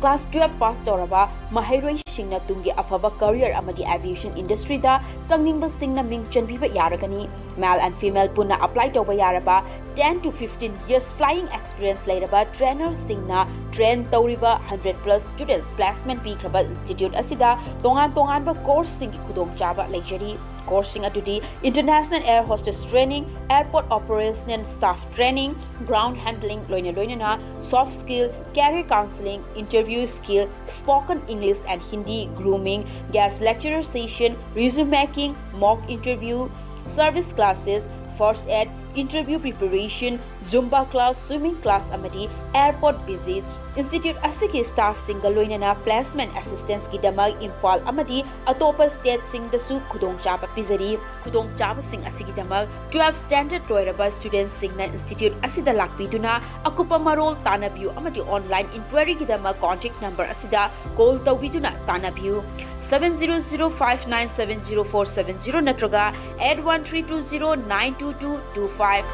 Class twelve pass ꯇꯧꯔꯕ ꯃꯍꯩꯔꯣꯏꯁꯤꯡꯅ ꯇꯨꯡꯒꯤ ꯑꯐꯕ career ꯑꯃꯗꯤ aviation industryꯗ ꯆꯪꯅꯤꯡꯕꯁꯤꯡꯅ ꯃꯤꯡ ꯆꯟꯕꯤꯕ ꯌꯥꯔꯒꯅꯤ꯫ Male and female ꯄꯨꯟꯅ apply ꯇꯧꯕ ꯌꯥꯔꯕ ten to fifteen years flying experience ꯂꯩꯔꯕ trainerꯁꯤꯡꯅ train ꯇꯧꯔꯤꯕ hundred plus students placement ꯄꯤꯈ꯭ꯔꯕ institute ꯑꯁꯤꯗ ꯇꯣꯉꯥꯟ ꯇꯣꯉꯥꯟꯕ courseꯁꯤꯡꯒꯤ ꯈꯨꯗꯣꯡꯆꯥꯕ ꯂꯩꯖꯔꯤ꯫ Courseꯁꯤꯡ ꯑꯗꯨꯗꯤ International Air Hostess Training, Airport Operational Staff Training, Ground Handling ꯂꯣꯏꯅ ꯂꯣꯏꯅꯅ Soft Skill, Career Counseling, Interview Skill, Spoken English and Hindi, Grooming, Guest Lecturer Session, Resume Making, Mock Interview, Service Classes, First Aid, Interview Preparation, Zumba Class, Swimming Class ꯑꯃꯗꯤ Airport Visits꯫ Institute ꯑꯁꯤꯒꯤ staffꯁꯤꯡꯒ ꯂꯣꯏꯅꯅ placement assistanceꯀꯤꯗꯃꯛ Imphal ꯑꯃꯗꯤ ꯑꯇꯣꯞꯄ stateꯁꯤꯡꯗꯁꯨ ꯈꯨꯗꯣꯡꯆꯥꯕ ꯄꯤꯖꯔꯤ꯫ ꯈꯨꯗꯣꯡꯆꯥꯕꯁꯤꯡ ꯑꯁꯤꯒꯤꯗꯃꯛ twelve standard ꯂꯣꯏꯔꯕ studentꯁꯤꯡꯅ institute ꯑꯁꯤꯗ ꯂꯥꯛꯄꯤꯗꯨꯅ ꯑꯀꯨꯞꯄ ꯃꯔꯣꯜ ꯇꯥꯟꯅꯕꯤꯌꯨ ꯑꯃꯗꯤ online inquiryꯒꯤꯗꯃꯛ contact number ꯑꯁꯤꯗ call ꯇꯧꯕꯤꯗꯨꯅ ꯇꯥꯟꯅꯕꯤꯌꯨ, seven zero zero five nine seven zero four seven zero ꯅꯠꯇ꯭ꯔꯒ eight one three two zero nine two two two five꯫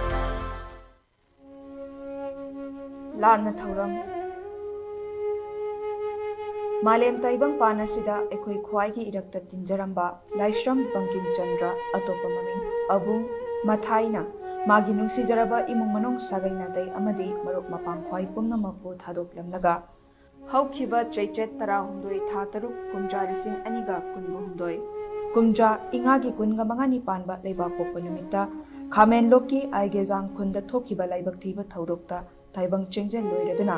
ꯂꯥꯟꯅ ꯊꯧꯔꯝ꯫ ꯃꯥꯂꯦꯝ ꯇꯥꯏꯕꯪꯄꯥꯟ ꯑꯁꯤꯗ ꯑꯩꯈꯣꯏ ꯈ꯭ꯋꯥꯏꯒꯤ ꯏꯔꯛꯇ ꯇꯤꯟꯖꯔꯝꯕ ꯂꯥꯏꯁ꯭ꯔꯝ ꯕꯪꯀꯤꯝ ꯆꯟꯗ꯭ꯔ, ꯑꯇꯣꯞꯄ ꯃꯃꯤꯡ ꯑꯕꯨꯡ ꯃꯊꯥꯏꯅ, ꯃꯥꯒꯤ ꯅꯨꯡꯁꯤꯖꯔꯕ ꯏꯃꯨꯡ ꯃꯅꯨꯡ, ꯁꯥꯒꯩ ꯅꯥꯇꯩ ꯑꯃꯗꯤ ꯃꯔꯨꯞ ꯃꯄꯥꯡ ꯈ꯭ꯋꯥꯏ ꯄꯨꯝꯅꯃꯛꯄꯨ ꯊꯥꯗꯣꯛꯂꯝꯂꯒ, ꯍꯧꯈꯤꯕ ꯆꯩꯆꯠ ꯇꯔꯥꯍꯨꯝꯗꯣꯏ ꯊꯥ ꯇꯔꯨꯛ ꯀꯨꯝꯖꯥ ꯂꯤꯁꯤꯡ ꯑꯅꯤꯒ ꯀꯨꯟꯒ ꯍꯨꯝꯗꯣꯏ ꯀꯨꯝꯖꯥ ꯏꯉꯥꯒꯤ ꯀꯨꯟꯒ ꯃꯉꯥꯅꯤ ꯄꯥꯟꯕ ꯂꯩꯕꯥꯛꯄꯣꯛꯄ ꯅꯨꯃꯤꯠꯇ ꯈꯥꯃꯦꯟꯂꯣꯛꯀꯤ ꯑꯥꯏꯒꯦꯖꯥꯡ ꯈꯨꯟꯗ ꯊꯣꯛꯈꯤꯕ ꯂꯥꯏꯕꯛ ꯊꯤꯕ ꯊꯧꯗꯣꯛꯇ ꯇꯥꯏꯕꯪ ꯆꯦꯡꯖꯦꯜ ꯂꯣꯏꯔꯗꯨꯅ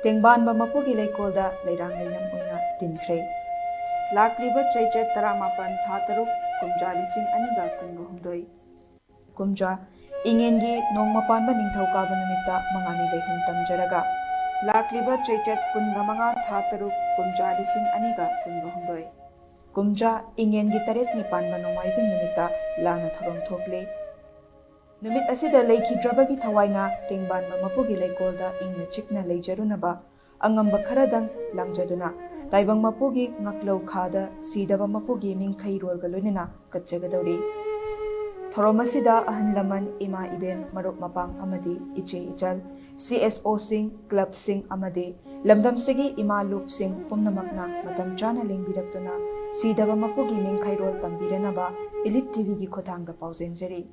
ꯇꯦꯡꯕꯥꯟꯕ ꯃꯄꯨꯒꯤ ꯂꯩꯀꯣꯜꯗ ꯂꯩꯔꯥꯡ ꯂꯩꯅꯝ ꯑꯣꯏꯅ ꯇꯤꯟꯈ꯭ꯔꯦ꯫ ꯂꯥꯛꯂꯤꯕ ꯆꯩꯆꯠ ꯇꯔꯥꯃꯥꯄꯟ ꯊꯥ ꯇꯔꯨꯛ ꯀꯨꯝꯖꯥ ꯂꯤꯁꯤꯡ ꯑꯅꯤꯒ ꯀꯨꯟꯒ ꯍꯨꯝꯗꯣꯏ ꯀꯨꯝꯖꯥ ꯏꯉꯦꯟꯒꯤ ꯅꯣꯡꯃ ꯄꯥꯟꯕ ꯅꯤꯡꯊꯧꯀꯥꯕ ꯅꯨꯃꯤꯠꯇ ꯃꯉꯥꯅꯤ ꯂꯩꯍꯨꯝ ꯇꯝꯖꯔꯒ, ꯂꯥꯛꯂꯤꯕ ꯆꯩꯆꯠ ꯀꯨꯟꯒ ꯃꯉꯥ, ꯊꯥ ꯇꯔꯨꯛ, ꯀꯨꯝꯖꯥ ꯂꯤꯁꯤꯡ ꯑꯅꯤꯒ ꯀꯨꯟꯒ ꯍꯨꯝꯗꯣꯏ, ꯀꯨꯝꯖꯥ ꯏꯉꯦꯟꯒꯤ ꯇꯔꯦꯠꯅꯤ ꯄꯥꯟꯕ ꯅꯣꯡꯃꯥꯏꯖꯤꯡ ꯅꯨꯃꯤꯠꯇ ꯂꯥꯟꯅ ꯊꯧꯔꯝ ꯊꯣꯛꯂꯤ꯫ ꯅꯨꯃꯤꯠ ꯑꯁꯤꯗ ꯂꯩꯈꯤꯗ꯭ꯔꯕꯒꯤ ꯊꯋꯥꯏꯅ ꯇꯦꯡꯕꯥꯟꯕ ꯃꯄꯨꯒꯤ ꯂꯩꯀꯣꯜꯗ ꯏꯪꯅ ꯆꯤꯛꯅ ꯂꯩꯖꯔꯨꯅꯕ ꯑꯉꯝꯕ ꯈꯔꯗꯪ ꯂꯥꯡꯖꯗꯨꯅ ꯇꯥꯏꯕꯪ ꯃꯄꯨꯒꯤ ꯉꯥꯛꯂꯧ ꯈꯥꯗ ꯁꯤꯗꯕ ꯃꯄꯨꯒꯤ ꯃꯤꯡꯈꯩꯔꯣꯜꯒ ꯂꯣꯏꯅꯅ ꯀꯠꯆꯒꯗꯧꯔꯤ꯫ ꯊꯧꯔꯝ ꯑꯁꯤꯗ ꯑꯍꯜ ꯂꯃꯟ, ꯏꯃꯥ ꯏꯕꯦꯟ, ꯃꯔꯨꯞ ꯃꯄꯥꯡ ꯑꯃꯗꯤ ꯏꯆꯦ ꯏꯆꯜ, ꯁꯤ ꯑꯦꯁ ꯑꯣꯁꯤꯡ, ꯀ꯭ꯂꯕꯁꯤꯡ ꯑꯃꯗꯤ ꯂꯝꯗꯝꯁꯤꯒꯤ ꯏꯃꯥ ꯂꯨꯞꯁꯤꯡ ꯄꯨꯝꯅꯃꯛꯅ ꯃꯇꯝ ꯆꯥꯅ ꯂꯦꯡꯕꯤꯔꯛꯇꯨꯅ ꯁꯤꯗꯕ ꯃꯄꯨꯒꯤ ꯃꯤꯡꯈꯩꯔꯣꯜ ꯇꯝꯕꯤꯔꯅꯕ ꯏꯂꯤꯠ ꯇꯤꯚꯤꯒꯤ ꯈꯨꯠꯊꯥꯡꯗ ꯄꯥꯎꯖꯦꯟꯖꯔꯤ꯫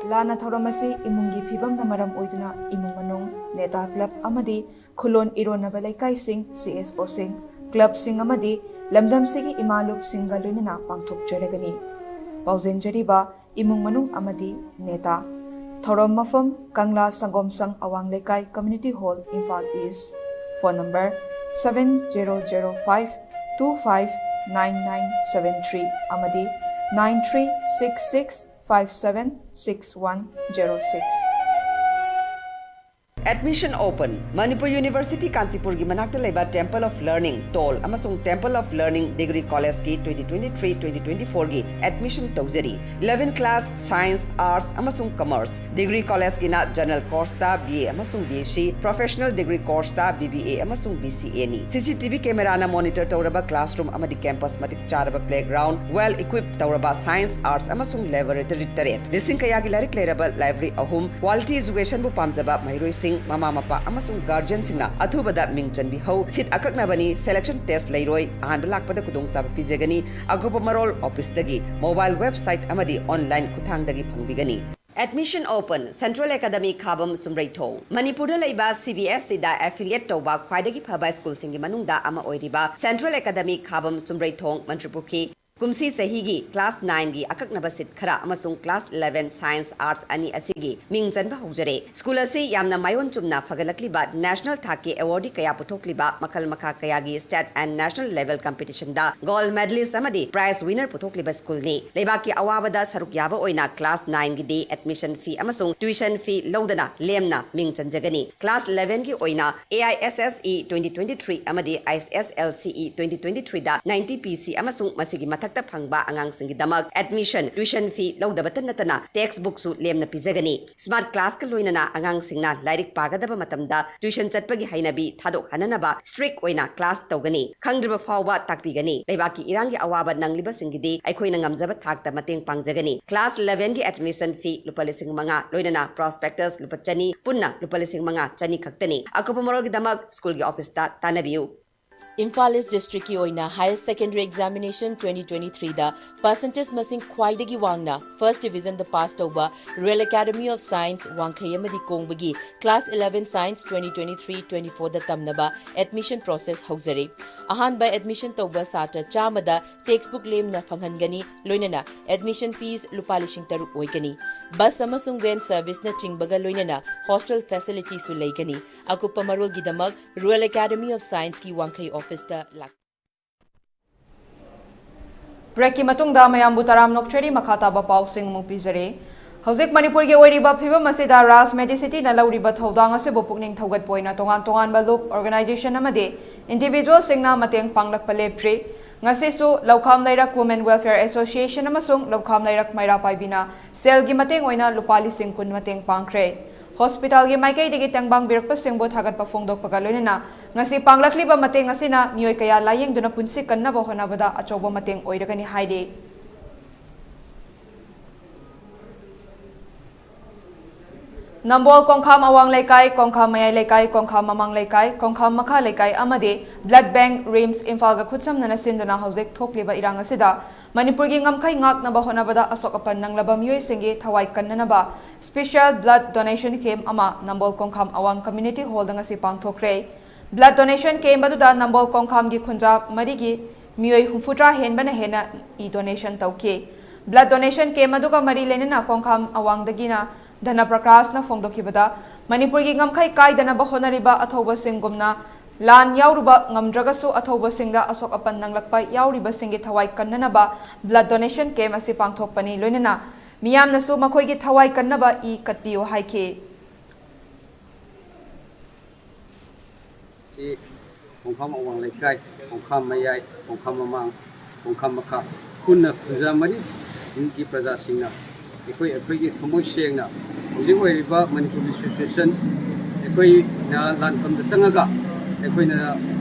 ꯂꯥꯟꯅ ꯊꯧꯔꯝ ꯑꯁꯤ ꯏꯃꯨꯡꯒꯤ ꯐꯤꯕꯝꯅ ꯃꯔꯝ ꯑꯣꯏꯗꯨꯅ ꯏꯃꯨꯡ ꯃꯅꯨꯡ, ꯅꯦꯇꯥ ꯀ꯭ꯂꯕ ꯑꯃꯗꯤ ꯈꯨꯂꯣꯟ ꯏꯔꯣꯟꯅꯕ ꯂꯩꯀꯥꯏꯁꯤꯡ, ꯁꯤ ꯑꯦꯁ ꯑꯣꯁꯤꯡ, ꯀ꯭ꯂꯕꯁꯤꯡ ꯑꯃꯗꯤ ꯂꯝꯗꯝꯁꯤꯒꯤ ꯏꯃꯥ ꯂꯨꯞꯁꯤꯡꯒ ꯂꯣꯏꯅꯅ ꯄꯥꯡꯊꯣꯛꯆꯔꯒꯅꯤ꯫ ꯄꯥꯎꯖꯦꯟꯖꯔꯤꯕ ꯏꯃꯨꯡ ꯃꯅꯨꯡ ꯑꯃꯗꯤ ꯅꯦꯇꯥ꯫ ꯊꯧꯔꯝ ꯃꯐꯝ, ꯀꯪꯂꯥ ꯁꯪꯒꯣꯝ ꯁꯪ ꯑꯋꯥꯡ ꯂꯩꯀꯥꯏ, community hall, Imphal east. Phone number seven zero zero five two five nine nine seven three ꯑꯃꯗꯤ nine three six six five seven six one zero six꯫ Admission open. Manipur university ꯀꯥꯟꯆꯤꯄꯨꯔꯒꯤ ꯃꯅꯥꯛꯇ ꯂꯩꯕ Temple of Learning, ꯇꯣꯜ, ꯑꯃꯁꯨꯡ Temple of Learning Degree Collegeꯀꯤ twenty twenty-three twenty twenty-fourꯒꯤ admission ꯇꯧꯖꯔꯤ꯫ Eleven class, Science, Arts ꯑꯃꯁꯨꯡ Commerce꯫ Degree Collegeꯀꯤꯅ General Courseꯇ B A ꯑꯃꯁꯨꯡ B S C, Professional Degree Courseꯇ B B A ꯑꯃꯁꯨꯡ B C Aꯅꯤ꯫ C C T V cameraꯅ monitor ꯇꯧꯔꯕ classroom ꯑꯃꯗꯤ campus ꯃꯇꯤꯛ ꯆꯥꯔꯕ playground, well equipped ꯇꯧꯔꯕ science, arts ꯑꯃꯁꯨꯡ laboratory ꯇꯔꯦꯠ, ꯂꯤꯁꯤꯡ ꯀꯌꯥꯒꯤ ꯂꯥꯏꯔꯤꯛ ꯂꯩꯔꯕ library ꯑꯍꯨꯝ, quality educationꯕꯨ ꯄꯥꯝꯖꯕ ꯃꯍꯩꯔꯣꯏꯁꯤꯡ, ꯃꯃꯥ ꯃꯄꯥ ꯑꯃꯁꯨꯡ guardianꯁꯤꯡꯅ ꯑꯊꯨꯕꯗ ꯃꯤꯡ ꯆꯟꯕꯤꯍꯧ꯫ Seat ꯑꯀꯛꯅꯕꯅꯤ, selection test ꯂꯩꯔꯣꯏ, ꯑꯍꯥꯟꯕ ꯂꯥꯛꯄꯗ ꯈꯨꯗꯣꯡꯆꯥꯕ ꯄꯤꯖꯒꯅꯤ꯫ ꯑꯀꯨꯞꯄ ꯃꯔꯣꯜ officeꯇꯒꯤ, mobile website ꯑꯃꯗꯤ online ꯈꯨꯠꯊꯥꯡꯗꯒꯤ ꯐꯪꯕꯤꯒꯅꯤ꯫ Admission open, Central Academy ꯈꯥꯕꯝ ꯆꯨꯝꯔꯩꯊꯣꯡ꯫ ꯃꯅꯤꯄꯨꯔꯗ ꯂꯩꯕ C B S Eꯗ affiliate ꯇꯧꯕ ꯈ꯭ꯋꯥꯏꯗꯒꯤ ꯐꯕ schoolꯁꯤꯡꯒꯤ ꯃꯅꯨꯡꯗ ꯑꯃ ꯑꯣꯏꯔꯤꯕ Central Academy ꯈꯥꯕꯝ ꯆꯨꯝꯔꯩꯊꯣꯡ, ꯃꯟꯇ꯭ꯔꯤꯄꯨꯈ꯭ꯔꯤ, ꯀꯨꯝꯁꯤ ꯆꯍꯤꯒꯤ class nine ꯒꯤ ꯑꯀꯛꯅꯕ seat ꯈꯔ ꯑꯃꯁꯨꯡ class eleven science arts ꯑꯅꯤ ꯑꯁꯤꯒꯤ ꯃꯤꯡ ꯆꯟꯕ ꯍꯧꯖꯔꯦ꯫ ꯁ꯭ꯀꯨꯜ ꯑꯁꯤ ꯌꯥꯝꯅ ꯃꯥꯏꯑꯣꯟ ꯆꯨꯝꯅ ꯐꯒꯠꯂꯛꯂꯤꯕ national ꯊꯥꯛꯀꯤ awardee ꯀꯌꯥ ꯄꯨꯊꯣꯛꯂꯤꯕ, ꯃꯈꯜ ꯃꯈꯥ ꯀꯌꯥꯒꯤ state and national level competition the gold medalist ꯑꯃꯗꯤ prize winner ꯄꯨꯊꯣꯛꯂꯤꯕ ꯁ꯭ꯀꯨꯜꯅꯤ꯫ ꯂꯩꯕꯥꯛꯀꯤ ꯑꯋꯥꯕꯗ ꯁꯔꯨꯛ ꯌꯥꯕ ꯑꯣꯏꯅ class nine ꯒꯤꯗꯤ admission fee ꯑꯃꯁꯨꯡ tuition fee ꯂꯧꯗꯅ ꯂꯦꯝꯅ ꯃꯤꯡ ꯆꯟꯖꯒꯅꯤ꯫ Class eleven ꯒꯤ ꯑꯣꯏꯅ A I S S E twenty twenty-three ꯑꯃꯗꯤ I S S L C E twenty twenty-three the ninety P C ꯑꯃꯁꯨꯡ ꯃꯁꯤꯒꯤ ꯃꯊꯛꯇ ꯐꯪꯕ ꯑꯉꯥꯡꯁꯤꯡꯒꯤꯗꯃꯛ admission, tuition fee ꯂꯧꯗꯕꯇ ꯅꯠꯇꯅ text book ꯁꯨ ꯂꯦꯝꯅ ꯄꯤꯖꯒꯅꯤ꯫ Smart class ꯀ ꯂꯣꯏꯅꯅ ꯑꯉꯥꯡꯁꯤꯡꯅ ꯂꯥꯏꯔꯤꯛ ꯄꯥꯒꯗꯕ ꯃꯇꯝꯗ tuition ꯆꯠꯄꯒꯤ ꯍꯩꯅꯕꯤ ꯊꯥꯗꯣꯛꯍꯟꯅꯅꯕ strict ꯑꯣꯏꯅ class ꯇꯧꯒꯅꯤ꯫ ꯈꯪꯗ꯭ꯔꯤꯕ ꯐꯥꯎꯕ ꯇꯥꯛꯄꯤꯒꯅꯤ꯫ ꯂꯩꯕꯥꯛꯀꯤ ꯏꯔꯥꯡꯒꯤ ꯑꯋꯥꯕ ꯅꯪꯂꯤꯕꯁꯤꯡꯒꯤꯗꯤ ꯑꯩꯈꯣꯏꯅ ꯉꯝꯖꯕ ꯊꯥꯛꯇ ꯃꯇꯦꯡ ꯄꯥꯡꯖꯒꯅꯤ꯫ Class eleven ꯒꯤ admission fee ꯂꯨꯄꯥ ꯂꯤꯁꯤꯡ ꯃꯉꯥ, ꯂꯣꯏꯅꯅ prospectus ꯂꯨꯄꯥ ꯆꯅꯤ, ꯄꯨꯟꯅ ꯂꯨꯄꯥ ꯂꯤꯁꯤꯡ ꯃꯉꯥ ꯆꯅꯤ ꯈꯛꯇꯅꯤ꯫ ꯑꯀꯨꯞꯄ ꯃꯔꯣꯜꯒꯤꯗꯃꯛ ꯁ꯭ꯀꯨꯜꯒꯤ ꯑꯣꯐꯤꯁꯇ ꯇꯥꯟꯅꯕꯤꯌꯨ꯫ ꯏꯝꯐꯥꯜ ꯏꯁ ꯗꯤꯁꯇ꯭ꯔꯤꯛꯀꯤ ꯑꯣꯏꯅ higher secondary examination twenty twenty-three ꯗ percentage ꯃꯁꯤꯡ ꯈ꯭ꯋꯥꯏꯗꯒꯤ ꯋꯥꯡꯅ first division ꯗ pass ꯇꯧꯕ Royal Academy of Science ꯋꯥꯡꯈꯩ ꯑꯃꯗꯤ ꯀꯣꯡꯕꯒꯤ class eleven science twenty twenty-three twenty-four ꯗ ꯇꯝꯅꯕ admission process ꯍꯧꯖꯔꯦ꯫ ꯑꯍꯥꯟꯕ admission ꯇꯧꯕ ꯁꯥꯇ꯭ꯔ ꯆꯥꯝꯃꯗ text book ꯂꯦꯝꯅ ꯐꯪꯍꯟꯒꯅꯤ, ꯂꯣꯏꯅꯅ admission fees ꯂꯨꯄꯥ ꯂꯤꯁꯤꯡ ꯇꯔꯨꯛ ꯑꯣꯏꯒꯅꯤ꯫ Bus ꯑꯃꯁꯨꯡ van service ꯅꯆꯤꯡꯕꯒ ꯂꯣꯏꯅꯅ hostel facility ꯁꯨ ꯂꯩꯒꯅꯤ꯫ ꯑꯀꯨꯞꯄ ꯃꯔꯣꯜꯒꯤꯗꯃꯛ Royal Academy of Science ꯀꯤ ꯋꯥꯡꯈꯩ ꯑꯣꯐꯤꯁꯇ ꯂꯥꯛ Break ꯀꯤ ꯃꯇꯨꯡꯗ ꯃꯌꯥꯝꯕꯨ ꯇꯔꯥꯝꯅ ꯑꯣꯛꯆꯔꯤ꯫ ꯃꯈꯥ ꯇꯥꯕ ꯄꯥꯎꯁꯤꯡ ꯑꯃꯨꯛ ꯄꯤꯖꯔꯤ꯫ ꯍꯧꯖꯤꯛ ꯃꯅꯤꯄꯨꯔꯒꯤ ꯑꯣꯏꯔꯤꯕ ꯐꯤꯕꯝ ꯑꯁꯤꯗ Raj Medicity ꯅ ꯂꯧꯔꯤꯕ ꯊꯧꯗꯥꯡ ꯑꯁꯤꯕꯨ ꯄꯨꯛꯅꯤꯡ ꯊꯧꯒꯠꯄ ꯑꯣꯏꯅ ꯇꯣꯉꯥꯟ ꯇꯣꯉꯥꯟꯕ ꯂꯨꯞ organization ꯑꯃꯗꯤ individual ꯁꯤꯡꯅ ꯃꯇꯦꯡ ꯄꯥꯡꯂꯛꯄ ꯂꯦꯞꯇ꯭ꯔꯤ꯫ ꯉꯁꯤꯁꯨ ꯂꯧꯈꯥꯝ ꯂꯩꯔꯛ Women Welfare Association ꯑꯃꯁꯨꯡ ꯂꯧꯈꯥꯝ ꯂꯩꯔꯛ ꯃꯩꯔꯥ ꯄꯥꯏꯕꯤꯅ ꯁꯦꯜꯒꯤ ꯃꯇꯦꯡ ꯑꯣꯏꯅ ꯂꯨꯄꯥ ꯂꯤꯁꯤꯡ ꯀꯨꯟ ꯃꯇꯦꯡ ꯄꯥꯡꯈ꯭ꯔꯦ꯫ Hospital ꯒꯤ ꯃꯥꯏꯀꯩꯗꯒꯤ ꯇꯦꯡꯕꯥꯡꯕꯤꯔꯛꯄꯁꯤꯡꯕꯨ ꯊꯥꯒꯠꯄ ꯐꯣꯡꯗꯣꯛꯄꯒ ꯂꯣꯏꯅꯅ ꯉꯁꯤ ꯄꯥꯡꯂꯛꯂꯤꯕ ꯃꯇꯦꯡ ꯑꯁꯤꯅ ꯃꯤꯑꯣꯏ ꯀꯌꯥ ꯂꯥꯌꯦꯡꯗꯨꯅ ꯄꯨꯟꯁꯤ ꯀꯟꯅꯕ ꯍꯣꯠꯅꯕꯗ ꯑꯆꯧꯕ ꯃꯇꯦꯡ ꯑꯣꯏꯔꯒꯅꯤ ꯍꯥꯏꯔꯤ꯫ ꯅꯝꯕꯣꯜ ꯀꯣꯡꯈꯥꯝ ꯑꯋꯥꯡ ꯂꯩꯀꯥꯏ, ꯀꯣꯡꯈꯥꯝ ꯃꯌꯥꯏ ꯂꯩꯀꯥꯏ, ꯀꯣꯡꯈꯥꯝ ꯃꯃꯥꯡ ꯂꯩꯀꯥꯏ, ꯀꯣꯡꯈꯥꯝ ꯃꯈꯥ ꯂꯩꯀꯥꯏ ꯑꯃꯗꯤ Blood Bank, RIMS ꯏꯝꯐꯥꯜꯒ ꯈꯨꯠꯁꯝꯅꯅ ꯁꯤꯟꯗꯨꯅ ꯍꯧꯖꯤꯛ ꯊꯣꯛꯂꯤꯕ ꯏꯔꯥꯡ ꯑꯁꯤꯗ ꯃꯅꯤꯄꯨꯔꯒꯤ ꯉꯝꯈꯩ ꯉꯥꯛꯅꯕ ꯍꯣꯠꯅꯕꯗ ꯑꯁꯣꯛ ꯑꯄꯟ ꯅꯪꯂꯕ ꯃꯤꯑꯣꯏꯁꯤꯡꯒꯤ ꯊꯋꯥꯏ ꯀꯟꯅꯅꯕ special blood donation camp ꯑꯃ ꯅꯝꯕꯣꯜ ꯀꯣꯡꯈꯥꯝ ꯑꯋꯥꯡ community hall ꯗ ꯉꯁꯤ ꯄꯥꯡꯊꯣꯛꯈ꯭ꯔꯦ꯫ Blood donation camp ꯑꯗꯨꯗ ꯅꯝꯕꯣꯜ ꯀꯣꯡꯈꯥꯝꯒꯤ ꯈꯨꯟꯖꯥ ꯃꯔꯤꯒꯤ ꯃꯤꯑꯣꯏ ꯍꯨꯝꯐꯨꯇꯔꯥ ꯍꯦꯟꯕꯅ ꯍꯦꯟꯅ ꯏ ꯗꯣꯅꯦꯁꯟ ꯇꯧꯈꯤ꯫ ꯕ꯭ꯂꯗ ꯗꯣꯅꯦꯁꯟ ꯀꯦꯝ ꯑꯗꯨꯒ ꯃꯔꯤ ꯂꯩꯅꯅ ꯈꯣꯡꯈꯥꯝ ꯑꯋꯥꯡꯗꯒꯤꯅ ꯙꯅ ꯄ꯭ꯔꯀꯥꯁꯅ ꯐꯣꯡꯗꯣꯛꯈꯤꯕꯗ, ꯃꯅꯤꯄꯨꯔꯒꯤ ꯉꯝꯈꯩ ꯀꯥꯏꯗꯅꯕ ꯍꯣꯠꯅꯔꯤꯕ ꯑꯊꯧꯕꯁꯤꯡꯒꯨꯝꯅ ꯂꯥꯟ ꯌꯥꯎꯔꯨꯕ ꯉꯝꯗ꯭ꯔꯒꯁꯨ ꯑꯊꯧꯕꯁꯤꯡꯗ ꯑꯁꯣꯛ ꯑꯄꯟ ꯅꯪꯂꯛꯄ ꯌꯥꯎꯔꯤꯕꯁꯤꯡꯒꯤ ꯊꯋꯥꯏ ꯀꯟꯅꯅꯕ ꯕ꯭ꯂꯗ ꯗꯣꯅꯦꯁꯟ ꯀꯦꯝ ꯑꯁꯤ ꯄꯥꯡꯊꯣꯛꯄꯅꯤ꯫ ꯂꯣꯏꯅꯅ ꯃꯤꯌꯥꯝꯅꯁꯨ ꯃꯈꯣꯏꯒꯤ ꯊꯋꯥꯏ ꯀꯟꯅꯕ ꯏ ꯀꯠꯄꯤꯌꯨ ꯍꯥꯏꯈꯤ꯫ ꯁꯤ ꯈꯣꯡꯈꯥꯝ ꯑꯋꯥꯡ ꯂꯩꯀꯥꯏ, ꯈꯣꯡꯈꯥꯝ ꯃꯌꯥꯏ, ꯈꯣꯡꯈꯥꯝ ꯃꯃꯥꯡ, ꯈꯣꯡꯈꯥꯝ ꯃꯈꯥ ꯄꯨꯟꯅ ꯈꯨꯟꯖꯥ ꯃꯔꯤꯒꯤ ꯄ꯭ꯔꯖꯥꯁꯤꯡꯅ ꯑꯩꯈꯣꯏ ꯑꯩꯈꯣꯏꯒꯤ ꯊꯃꯣꯏ ꯁꯦꯡꯅ ꯍꯧꯖꯤꯛ ꯑꯣꯏꯔꯤꯕ ꯃꯅꯤꯄꯨꯔꯒꯤ ꯁꯤꯆꯨꯋꯦꯁꯟ ꯑꯩꯈꯣꯏꯅ ꯂꯥꯟꯐꯝꯗ ꯆꯪꯉꯒ ꯑꯩꯈꯣꯏꯅ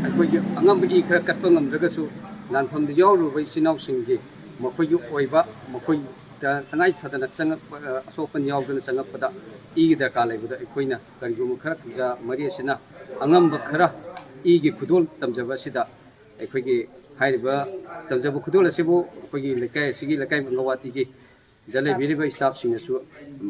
ꯑꯩꯈꯣꯏꯒꯤ ꯑꯉꯝꯕ ꯏ ꯈꯔ ꯀꯠꯄ ꯉꯝꯗ꯭ꯔꯒꯁꯨ ꯂꯥꯟꯐꯝꯗ ꯌꯥꯎꯔꯨꯕ ꯏꯆꯤꯟ ꯏꯅꯥꯎꯁꯤꯡꯒꯤ ꯃꯈꯣꯏꯒꯤ ꯑꯣꯏꯕ ꯃꯈꯣꯏꯗ ꯇꯉꯥꯏ ꯐꯗꯅ ꯆꯪꯉꯛꯄ ꯑꯁꯣꯛ ꯑꯄꯟ ꯌꯥꯎꯗꯅ ꯆꯪꯉꯛꯄꯗ ꯏꯒꯤ ꯗꯔꯀꯥꯔ ꯂꯩꯕꯗ ꯑꯩꯈꯣꯏꯅ ꯀꯔꯤꯒꯨꯝꯕ ꯈꯔ ꯈꯨꯟꯖꯥ ꯃꯔꯤ ꯑꯁꯤꯅ ꯑꯉꯝꯕ ꯈꯔ ꯏꯒꯤ ꯈꯨꯗꯣꯜ ꯇꯝꯖꯕ ꯑꯁꯤꯗ ꯑꯩꯈꯣꯏꯒꯤ ꯍꯥꯏꯔꯤꯕ ꯇꯝꯖꯕ ꯈꯨꯗꯣꯜ ꯑꯁꯤꯕꯨ ꯑꯩꯈꯣꯏꯒꯤ ꯂꯩꯀꯥꯏ ꯑꯁꯤꯒꯤ ꯂꯩꯀꯥꯏ ꯑꯪꯒꯋꯥꯇꯤꯒꯤ ꯗ ꯂꯩꯕꯤꯔꯤꯕ ꯁ꯭ꯇꯥꯐꯁꯤꯡꯅꯁꯨ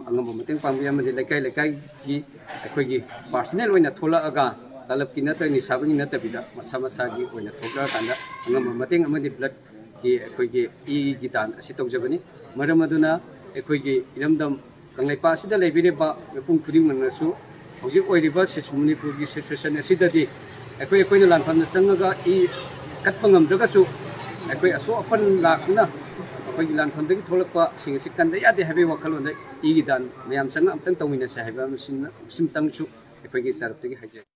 ꯑꯉꯝꯕ ꯃꯇꯦꯡ ꯄꯥꯡꯕꯤ ꯑꯃꯗꯤ ꯂꯩꯀꯥꯏ ꯂꯩꯀꯥꯏꯒꯤ ꯑꯩꯈꯣꯏꯒꯤ ꯄꯥꯔꯁꯅꯦꯜ ꯑꯣꯏꯅ ꯊꯣꯛꯂꯛꯑꯒ ꯇꯂꯕꯀꯤ ꯅꯠꯇ꯭ꯔꯒ ꯅꯤꯁꯥꯕꯒꯤ ꯅꯠꯇꯕꯤꯗ ꯃꯁꯥ ꯃꯁꯥꯒꯤ ꯑꯣꯏꯅ ꯊꯣꯛꯂꯛꯑꯀꯥꯟꯗ ꯑꯉꯝꯕ ꯃꯇꯦꯡ ꯑꯃꯗꯤ ꯕ꯭ꯂꯗꯀꯤ ꯑꯩꯈꯣꯏꯒꯤ ꯏꯒꯤ ꯗꯥꯟ ꯑꯁꯤ ꯇꯧꯖꯕꯅꯤ꯫ ꯃꯔꯝ ꯑꯗꯨꯅ ꯑꯩꯈꯣꯏꯒꯤ ꯏꯔꯝꯗꯝ ꯀꯪꯂꯩꯄꯥꯛ ꯑꯁꯤꯗ ꯂꯩꯕꯤꯔꯤꯕ ꯃꯤꯄꯨꯝ ꯈꯨꯗꯤꯡꯃꯛꯅꯁꯨ ꯍꯧꯖꯤꯛ ꯑꯣꯏꯔꯤꯕ ꯃꯅꯤꯄꯨꯔꯒꯤ ꯁꯤꯆꯨꯋꯦꯁꯟ ꯑꯁꯤꯗꯗꯤ ꯑꯩꯈꯣꯏ ꯑꯩꯈꯣꯏꯅ ꯂꯥꯟꯐꯝꯗ ꯆꯪꯉꯒ ꯏ ꯀꯠꯄ ꯉꯝꯗ꯭ꯔꯒꯁꯨ ꯑꯩꯈꯣꯏ ꯑꯁꯣꯛ ꯑꯄꯟ ꯂꯥꯛꯇꯨꯅ ꯑꯩꯈꯣꯏꯒꯤ ꯂꯥꯟꯐꯝꯗꯒꯤ ꯊꯣꯛꯂꯛꯄꯁꯤꯡ ꯑꯁꯤ ꯀꯟꯗ ꯌꯥꯗꯦ ꯍꯥꯏꯕꯒꯤ ꯋꯥꯈꯜꯂꯣꯟꯗ ꯏꯒꯤ ꯗꯥꯟ ꯃꯌꯥꯝ ꯆꯪꯉ ꯑꯝꯇꯪ ꯇꯧꯃꯤꯟꯅꯁꯦ ꯍꯥꯏꯕ ꯑꯃꯁꯤꯃꯇꯪꯁꯨ ꯑꯩꯈꯣꯏꯒꯤ ꯇꯔꯞꯇꯒꯤ ꯍꯥꯏꯖꯒꯦ꯫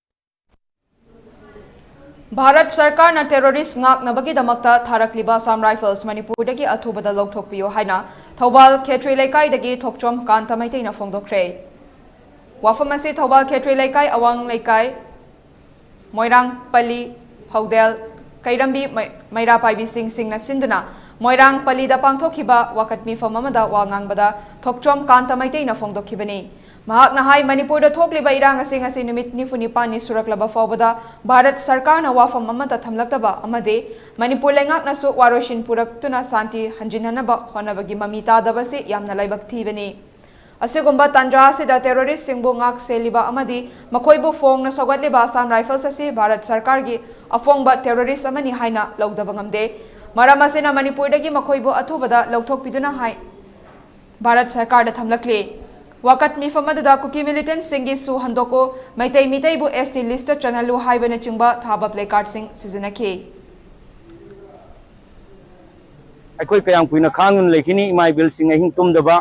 ꯚꯥꯔꯠ ꯁꯔꯀꯥꯔꯅ ꯇꯦꯔꯣꯔꯤꯁ ꯉꯥꯛꯅꯕꯒꯤꯗꯃꯛꯇ ꯊꯥꯔꯛꯂꯤꯕ ꯑꯁꯥꯝ ꯔꯥꯏꯐꯜꯁ ꯃꯅꯤꯄꯨꯔꯗꯒꯤ ꯑꯊꯨꯕꯗ ꯂꯧꯊꯣꯛꯄꯤꯌꯨ ꯍꯥꯏꯅ ꯊꯧꯕꯥꯜ ꯈꯦꯇ꯭ꯔꯤ ꯂꯩꯀꯥꯏꯗꯒꯤ ꯊꯣꯛꯆꯣꯝ ꯀꯥꯟꯇ ꯃꯩꯇꯩꯅ ꯐꯣꯡꯗꯣꯛꯈ꯭ꯔꯦ꯫ ꯋꯥꯐꯝ ꯑꯁꯤ ꯊꯧꯕꯥꯜ ꯈꯦꯇ꯭ꯔꯤ ꯂꯩꯀꯥꯏ, ꯑꯋꯥꯡ ꯂꯩꯀꯥꯏ, ꯃꯣꯏꯔꯥꯡꯄꯜꯂꯤ, ꯐꯧꯗꯦꯜ, ꯀꯩꯔꯝꯕꯤ, ꯃꯩ-, ꯃꯩꯔꯥ ꯄꯥꯏꯕꯤꯁꯤꯡ ꯁꯤꯡꯅ ꯁꯤꯟꯗꯨꯅ ꯃꯣꯏꯔꯥꯡ ꯄꯜꯂꯤꯗ ꯄꯥꯡꯊꯣꯛꯈꯤꯕ ꯋꯥꯀꯠ ꯃꯤꯐꯝ ꯑꯃꯗ ꯋꯥ ꯉꯥꯡꯕꯗ ꯊꯣꯛꯆꯣꯝ ꯀꯥꯟꯇ ꯃꯩꯇꯩꯅ ꯐꯣꯡꯗꯣꯛꯈꯤꯕꯅꯤ꯫ ꯃꯍꯥꯛꯅ ꯍꯥꯏ, ꯃꯅꯤꯄꯨꯔꯗ ꯊꯣꯛꯂꯤꯕ ꯏꯔꯥꯡ ꯑꯁꯤ ꯉꯁꯤ ꯅꯨꯃꯤꯠ ꯅꯤꯐꯨ ꯅꯤꯄꯥꯟꯅꯤ ꯁꯨꯔꯛꯂꯕ ꯐꯥꯎꯕꯗ ꯚꯥꯔꯠ ꯁꯔꯀꯥꯔꯅ ꯋꯥꯐꯝ ꯑꯃꯠꯇ ꯊꯝꯂꯛꯇꯕ ꯑꯃꯗꯤ ꯃꯅꯤꯄꯨꯔ ꯂꯩꯉꯥꯛꯅꯁꯨ ꯋꯥꯔꯣꯏꯁꯤꯟ ꯄꯨꯔꯛꯇꯨꯅ ꯁꯥꯟꯇꯤ ꯍꯟꯖꯤꯟꯍꯟꯅꯕ ꯍꯣꯠꯅꯕꯒꯤ ꯃꯃꯤ ꯇꯥꯗꯕꯁꯤ ꯌꯥꯝꯅ ꯂꯥꯏꯕꯛ ꯊꯤꯕꯅꯤ꯫ ꯑꯁꯤꯒꯨꯝꯕ ꯇꯥꯟꯖꯥ ꯑꯁꯤꯗ ꯇꯦꯔꯣꯔꯤꯁ꯭ꯠꯁꯤꯡꯕꯨ ꯉꯥꯛ ꯁꯦꯜꯂꯤꯕ ꯑꯃꯗꯤ ꯃꯈꯣꯏꯕꯨ ꯐꯣꯡꯅ ꯁꯧꯒꯠꯂꯤꯕ ꯑꯁꯥꯝ ꯔꯥꯏꯐꯜꯁ ꯑꯁꯤ ꯚꯥꯔꯠ ꯁꯔꯀꯥꯔꯒꯤ ꯑꯐꯣꯡꯕ ꯇꯦꯔꯣꯔꯤꯁ꯭ꯠ ꯑꯃꯅꯤ ꯍꯥꯏꯅ ꯂꯧꯗꯕ ꯉꯝꯗꯦ꯫ ꯃꯔꯝ ꯑꯁꯤꯅ ꯃꯅꯤꯄꯨꯔꯗꯒꯤ ꯃꯈꯣꯏꯕꯨ ꯑꯊꯨꯕꯗ ꯂꯧꯊꯣꯛꯄꯤꯗꯨꯅ ꯍꯥꯏ ꯚꯥꯔꯠ ꯁꯔꯀꯥꯔꯗ ꯊꯝꯂꯛꯂꯤ꯫ ꯋꯥꯀꯠ ꯃꯤꯐꯝ ꯑꯗꯨꯗ ꯀꯨꯀꯤ ꯃꯤꯂꯤꯇꯦꯟꯠꯁꯤꯡꯒꯤ ꯁꯨ ꯍꯟꯗꯣꯛꯎ, ꯃꯩꯇꯩ ꯃꯤꯇꯩꯕꯨ ꯑꯦꯁ ꯇꯤ ꯂꯤꯁ꯭ꯠꯇ ꯆꯜꯍꯜꯂꯨ ꯍꯥꯏꯕꯅꯆꯤꯡꯕ ꯊꯥꯕ ꯄ꯭ꯂꯦꯀꯥꯔꯗꯁꯤꯡ ꯁꯤꯖꯤꯟꯅꯈꯤ꯫ ꯑꯩꯈꯣꯏ ꯀꯌꯥꯝ ꯀꯨꯏꯅ ꯈꯥꯡꯗꯨꯅ ꯂꯩꯈꯤꯅꯤ? ꯏꯃꯥ ꯏꯕꯦꯜꯁꯤꯡ ꯑꯍꯤꯡ ꯇꯨꯝꯗꯕ,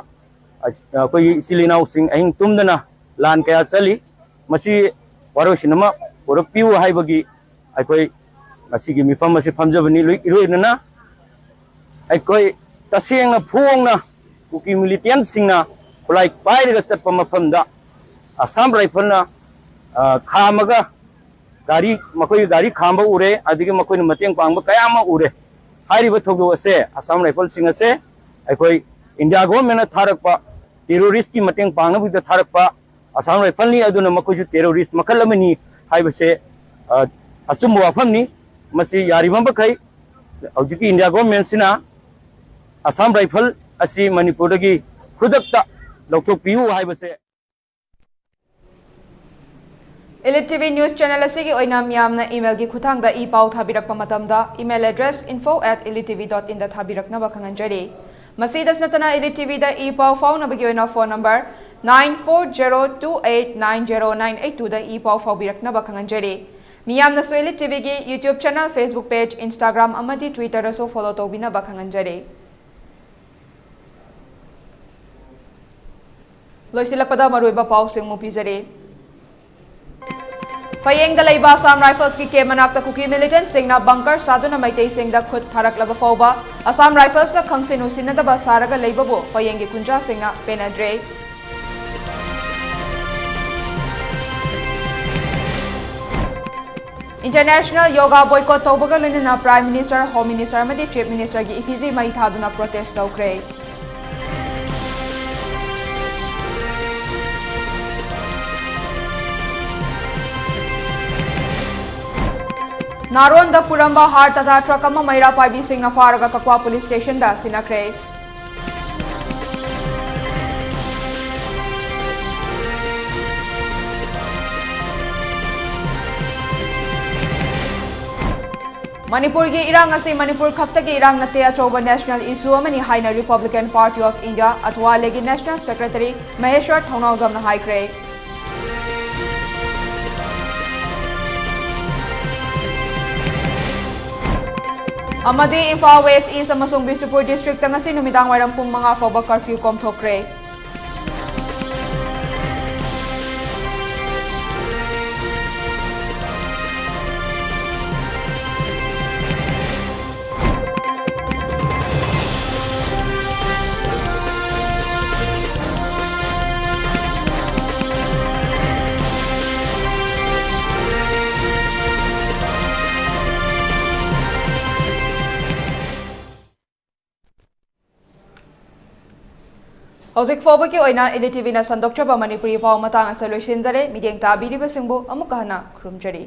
ꯑꯁ-, ꯑꯩꯈꯣꯏꯒꯤ ꯏꯆꯤꯜ ꯏꯅꯥꯎꯁꯤꯡ ꯑꯍꯤꯡ ꯇꯨꯝꯗꯅ ꯂꯥꯟ ꯀꯌꯥ ꯆꯠꯂꯤ꯫ ꯃꯁꯤ ꯋꯥꯔꯣꯏꯁꯤꯟ ꯑꯃ ꯄꯨꯔꯛꯄꯤꯌꯨ ꯍꯥꯏꯕꯒꯤ ꯑꯩꯈꯣꯏ ꯉꯁꯤꯒꯤ ꯃꯤꯐꯝ ꯑꯁꯤ ꯐꯝꯖꯕꯅꯤ꯫ ꯂꯣꯏ-, ꯏꯔꯣꯏꯅꯅ ꯑꯩꯈꯣꯏ ꯇꯁꯦꯡꯅ ꯐꯣꯡꯅ ꯀꯨꯀꯤ ꯃꯤꯂꯤꯇꯦꯟꯠꯁꯤꯡꯅ ꯈꯨꯠꯂꯥꯏ ꯄꯥꯏꯔꯒ ꯆꯠꯄ ꯃꯐꯝꯗ ꯑꯁꯥꯝ ꯔꯥꯏꯐꯜꯅ, ꯑ, ꯈꯥꯝꯃꯒ ꯒꯥꯔꯤ, ꯃꯈꯣꯏꯒꯤ ꯒꯥꯔꯤ ꯈꯥꯝꯕ ꯎꯔꯦ, ꯑꯗꯒꯤ ꯃꯈꯣꯏꯅ ꯃꯇꯦꯡ ꯄꯥꯡꯕ ꯀꯌꯥ ꯑꯃ ꯎꯔꯦ꯫ ꯍꯥꯏꯔꯤꯕ ꯊꯧꯗꯣꯛ ꯑꯁꯦ ꯑꯁꯥꯝ ꯔꯥꯏꯐꯜꯁꯤꯡ ꯑꯁꯦ ꯑꯩꯈꯣꯏ ꯏꯟꯗꯤꯌꯥ ꯒꯣꯚꯔꯟꯃꯦꯟꯠꯅ ꯊꯥꯔꯛꯄ ꯇꯦꯔꯣꯔꯤꯁ꯭ꯠꯀꯤ ꯃꯇꯦꯡ ꯄꯥꯡꯅꯕꯒꯤꯗ ꯊꯥꯔꯛꯄ ꯑꯁꯥꯝ ꯔꯥꯏꯐꯜꯅꯤ, ꯑꯗꯨꯅ ꯃꯈꯣꯏꯁꯨ ꯇꯦꯔꯣꯔꯤꯁ꯭ꯠ ꯃꯈꯜ ꯑꯃꯅꯤ ꯍꯥꯏꯕꯁꯦ, ꯑ, ꯑꯆꯨꯝꯕ ꯋꯥꯐꯝꯅꯤ꯫ ꯃꯁꯤ ꯌꯥꯔꯤꯕ ꯃꯈꯩ ꯍꯧꯖꯤꯛꯀꯤ ꯏꯟꯗꯤꯌꯥ ꯒꯣꯚꯔꯟꯃꯦꯟꯠꯁꯤꯅ ꯑꯁꯥꯝ ꯔꯥꯏꯐꯜ ꯑꯁꯤ ꯃꯅꯤꯄꯨꯔꯗꯒꯤ ꯈꯨꯗꯛꯇ ꯂꯧꯊꯣꯛꯄꯤꯌꯨ ꯍꯥꯏꯕꯁꯦ꯫ Elite T V news channel ꯑꯁꯤꯒꯤ ꯑꯣꯏꯅ ꯃꯤꯌꯥꯝꯅ email ꯒꯤ ꯈꯨꯠꯊꯥꯡꯗ ꯏ ꯄꯥꯎ ꯊꯥꯕꯤꯔꯛꯄ ꯃꯇꯝꯗ email address info at elite T V dot in ꯗ ꯊꯥꯕꯤꯔꯛꯅꯕ ꯈꯪꯍꯟꯖꯔꯤ꯫ ꯃꯁꯤꯗꯁꯨ ꯅꯠꯇꯅ Elite T V ꯗ ꯏ ꯄꯥꯎ ꯐꯥꯎꯅꯕꯒꯤ ꯑꯣꯏꯅ phone number nine four zero two eight nine zero nine eight two ꯗ ꯏ ꯄꯥꯎ ꯐꯥꯎꯕꯤꯔꯛꯅꯕ ꯈꯪꯍꯟꯖꯔꯤ꯫ ꯃꯤꯌꯥꯝꯅꯁꯨ Elite T V ꯒꯤ YouTube channel, Facebook page, Instagram ꯑꯃꯗꯤ Twitter ꯗꯁꯨ follow ꯇꯧꯕꯤꯅꯕ ꯈꯪꯍꯟꯖꯔꯤ꯫ ꯂꯣꯏꯁꯤꯜꯂꯛꯄꯗ ꯃꯔꯨꯑꯣꯏꯕ ꯄꯥꯎꯁꯤꯡ ꯑꯃꯨꯛ ꯄꯤꯖꯔꯤ꯫ ꯐꯌꯦꯡꯗ ꯂꯩꯕ ꯑꯁꯥꯝ ꯔꯥꯏꯐꯜꯁꯀꯤ ꯀꯦꯝ ꯃꯅꯥꯛꯇ ꯀꯨꯀꯤ ꯃꯤꯂꯤꯇꯦꯟꯠꯁꯤꯡꯅ ꯕꯪꯀꯔ ꯁꯥꯗꯨꯅ ꯃꯩꯇꯩꯁꯤꯡꯗ ꯈꯨꯠ ꯊꯥꯔꯛꯂꯕ ꯐꯥꯎꯕ ꯑꯁꯥꯝ ꯔꯥꯏꯐꯜꯁꯇ ꯈꯪꯁꯤꯟ ꯎꯁꯤꯟꯅꯗꯕ ꯁꯥꯔꯒ ꯂꯩꯕꯕꯨ ꯐꯌꯦꯡꯒꯤ ꯈꯨꯟꯖꯥꯁꯤꯡꯅ ꯄꯦꯟꯅꯗ꯭ꯔꯦ꯫ International Yoga boycott ꯇꯧꯕꯒ ꯂꯣꯏꯅꯅ Prime Minister, Home Minister ꯑꯃꯗꯤ Chief Minister ꯒꯤ effigy ꯃꯩ ꯊꯥꯗꯨꯅ protest ꯇꯧꯈ꯭ꯔꯦ꯫ ꯅꯥꯔꯣꯟꯗ ꯄꯨꯔꯝꯕ heart Tata truck ꯑꯃ ꯃꯩꯔꯥ ꯄꯥꯏꯕꯤꯁꯤꯡꯅ ꯐꯥꯔꯒ ꯀꯛꯋꯥ police station ꯗ ꯁꯤꯟꯅꯈ꯭ꯔꯦ꯫ ꯃꯅꯤꯄꯨꯔꯒꯤ ꯏꯔꯥꯡ ꯑꯁꯤ ꯃꯅꯤꯄꯨꯔ ꯈꯛꯇꯒꯤ ꯏꯔꯥꯡ ꯅꯠꯇꯦ, ꯑꯆꯧꯕ national issue ꯑꯃꯅꯤ ꯍꯥꯏꯅ Republican Party of India, ꯑꯊꯋꯥꯂꯦꯒꯤ National Secretary ꯃꯍꯦꯁ꯭ꯋꯔ ꯊꯧꯅꯥꯎꯖꯝꯅ ꯍꯥꯏꯈ꯭ꯔꯦ꯫ ꯑꯃꯗꯤ ꯏꯝꯐꯥꯜ West, East ꯑꯃꯁꯨꯡ ꯕꯤꯁꯅꯨꯄꯨꯔ district ꯇ ꯉꯁꯤ ꯅꯨꯃꯤꯗꯥꯡ ꯋꯥꯏꯔꯝ ꯄꯨꯡ ꯃꯉꯥ ꯐꯥꯎꯕ curfew ꯀꯣꯝꯊꯣꯛꯈ꯭ꯔꯦ꯫ ꯍꯧꯖꯤꯛ ꯐꯥꯎꯕꯒꯤ ꯑꯣꯏꯅ ꯏꯂꯤ ꯇꯤꯚꯤꯅ ꯁꯟꯗꯣꯛꯆꯕ ꯃꯅꯤꯄꯨꯔꯤ ꯄꯥꯎ ꯃꯇꯥꯡ ꯑꯁꯤ ꯂꯣꯏꯁꯤꯟꯖꯔꯦ꯫ ꯃꯤꯠꯌꯦꯡ ꯇꯥꯕꯤꯔꯤꯕꯁꯤꯡꯕꯨ ꯑꯃꯨꯛꯀ ꯍꯟꯅ ꯈꯨꯔꯨꯝꯖꯔꯤ꯫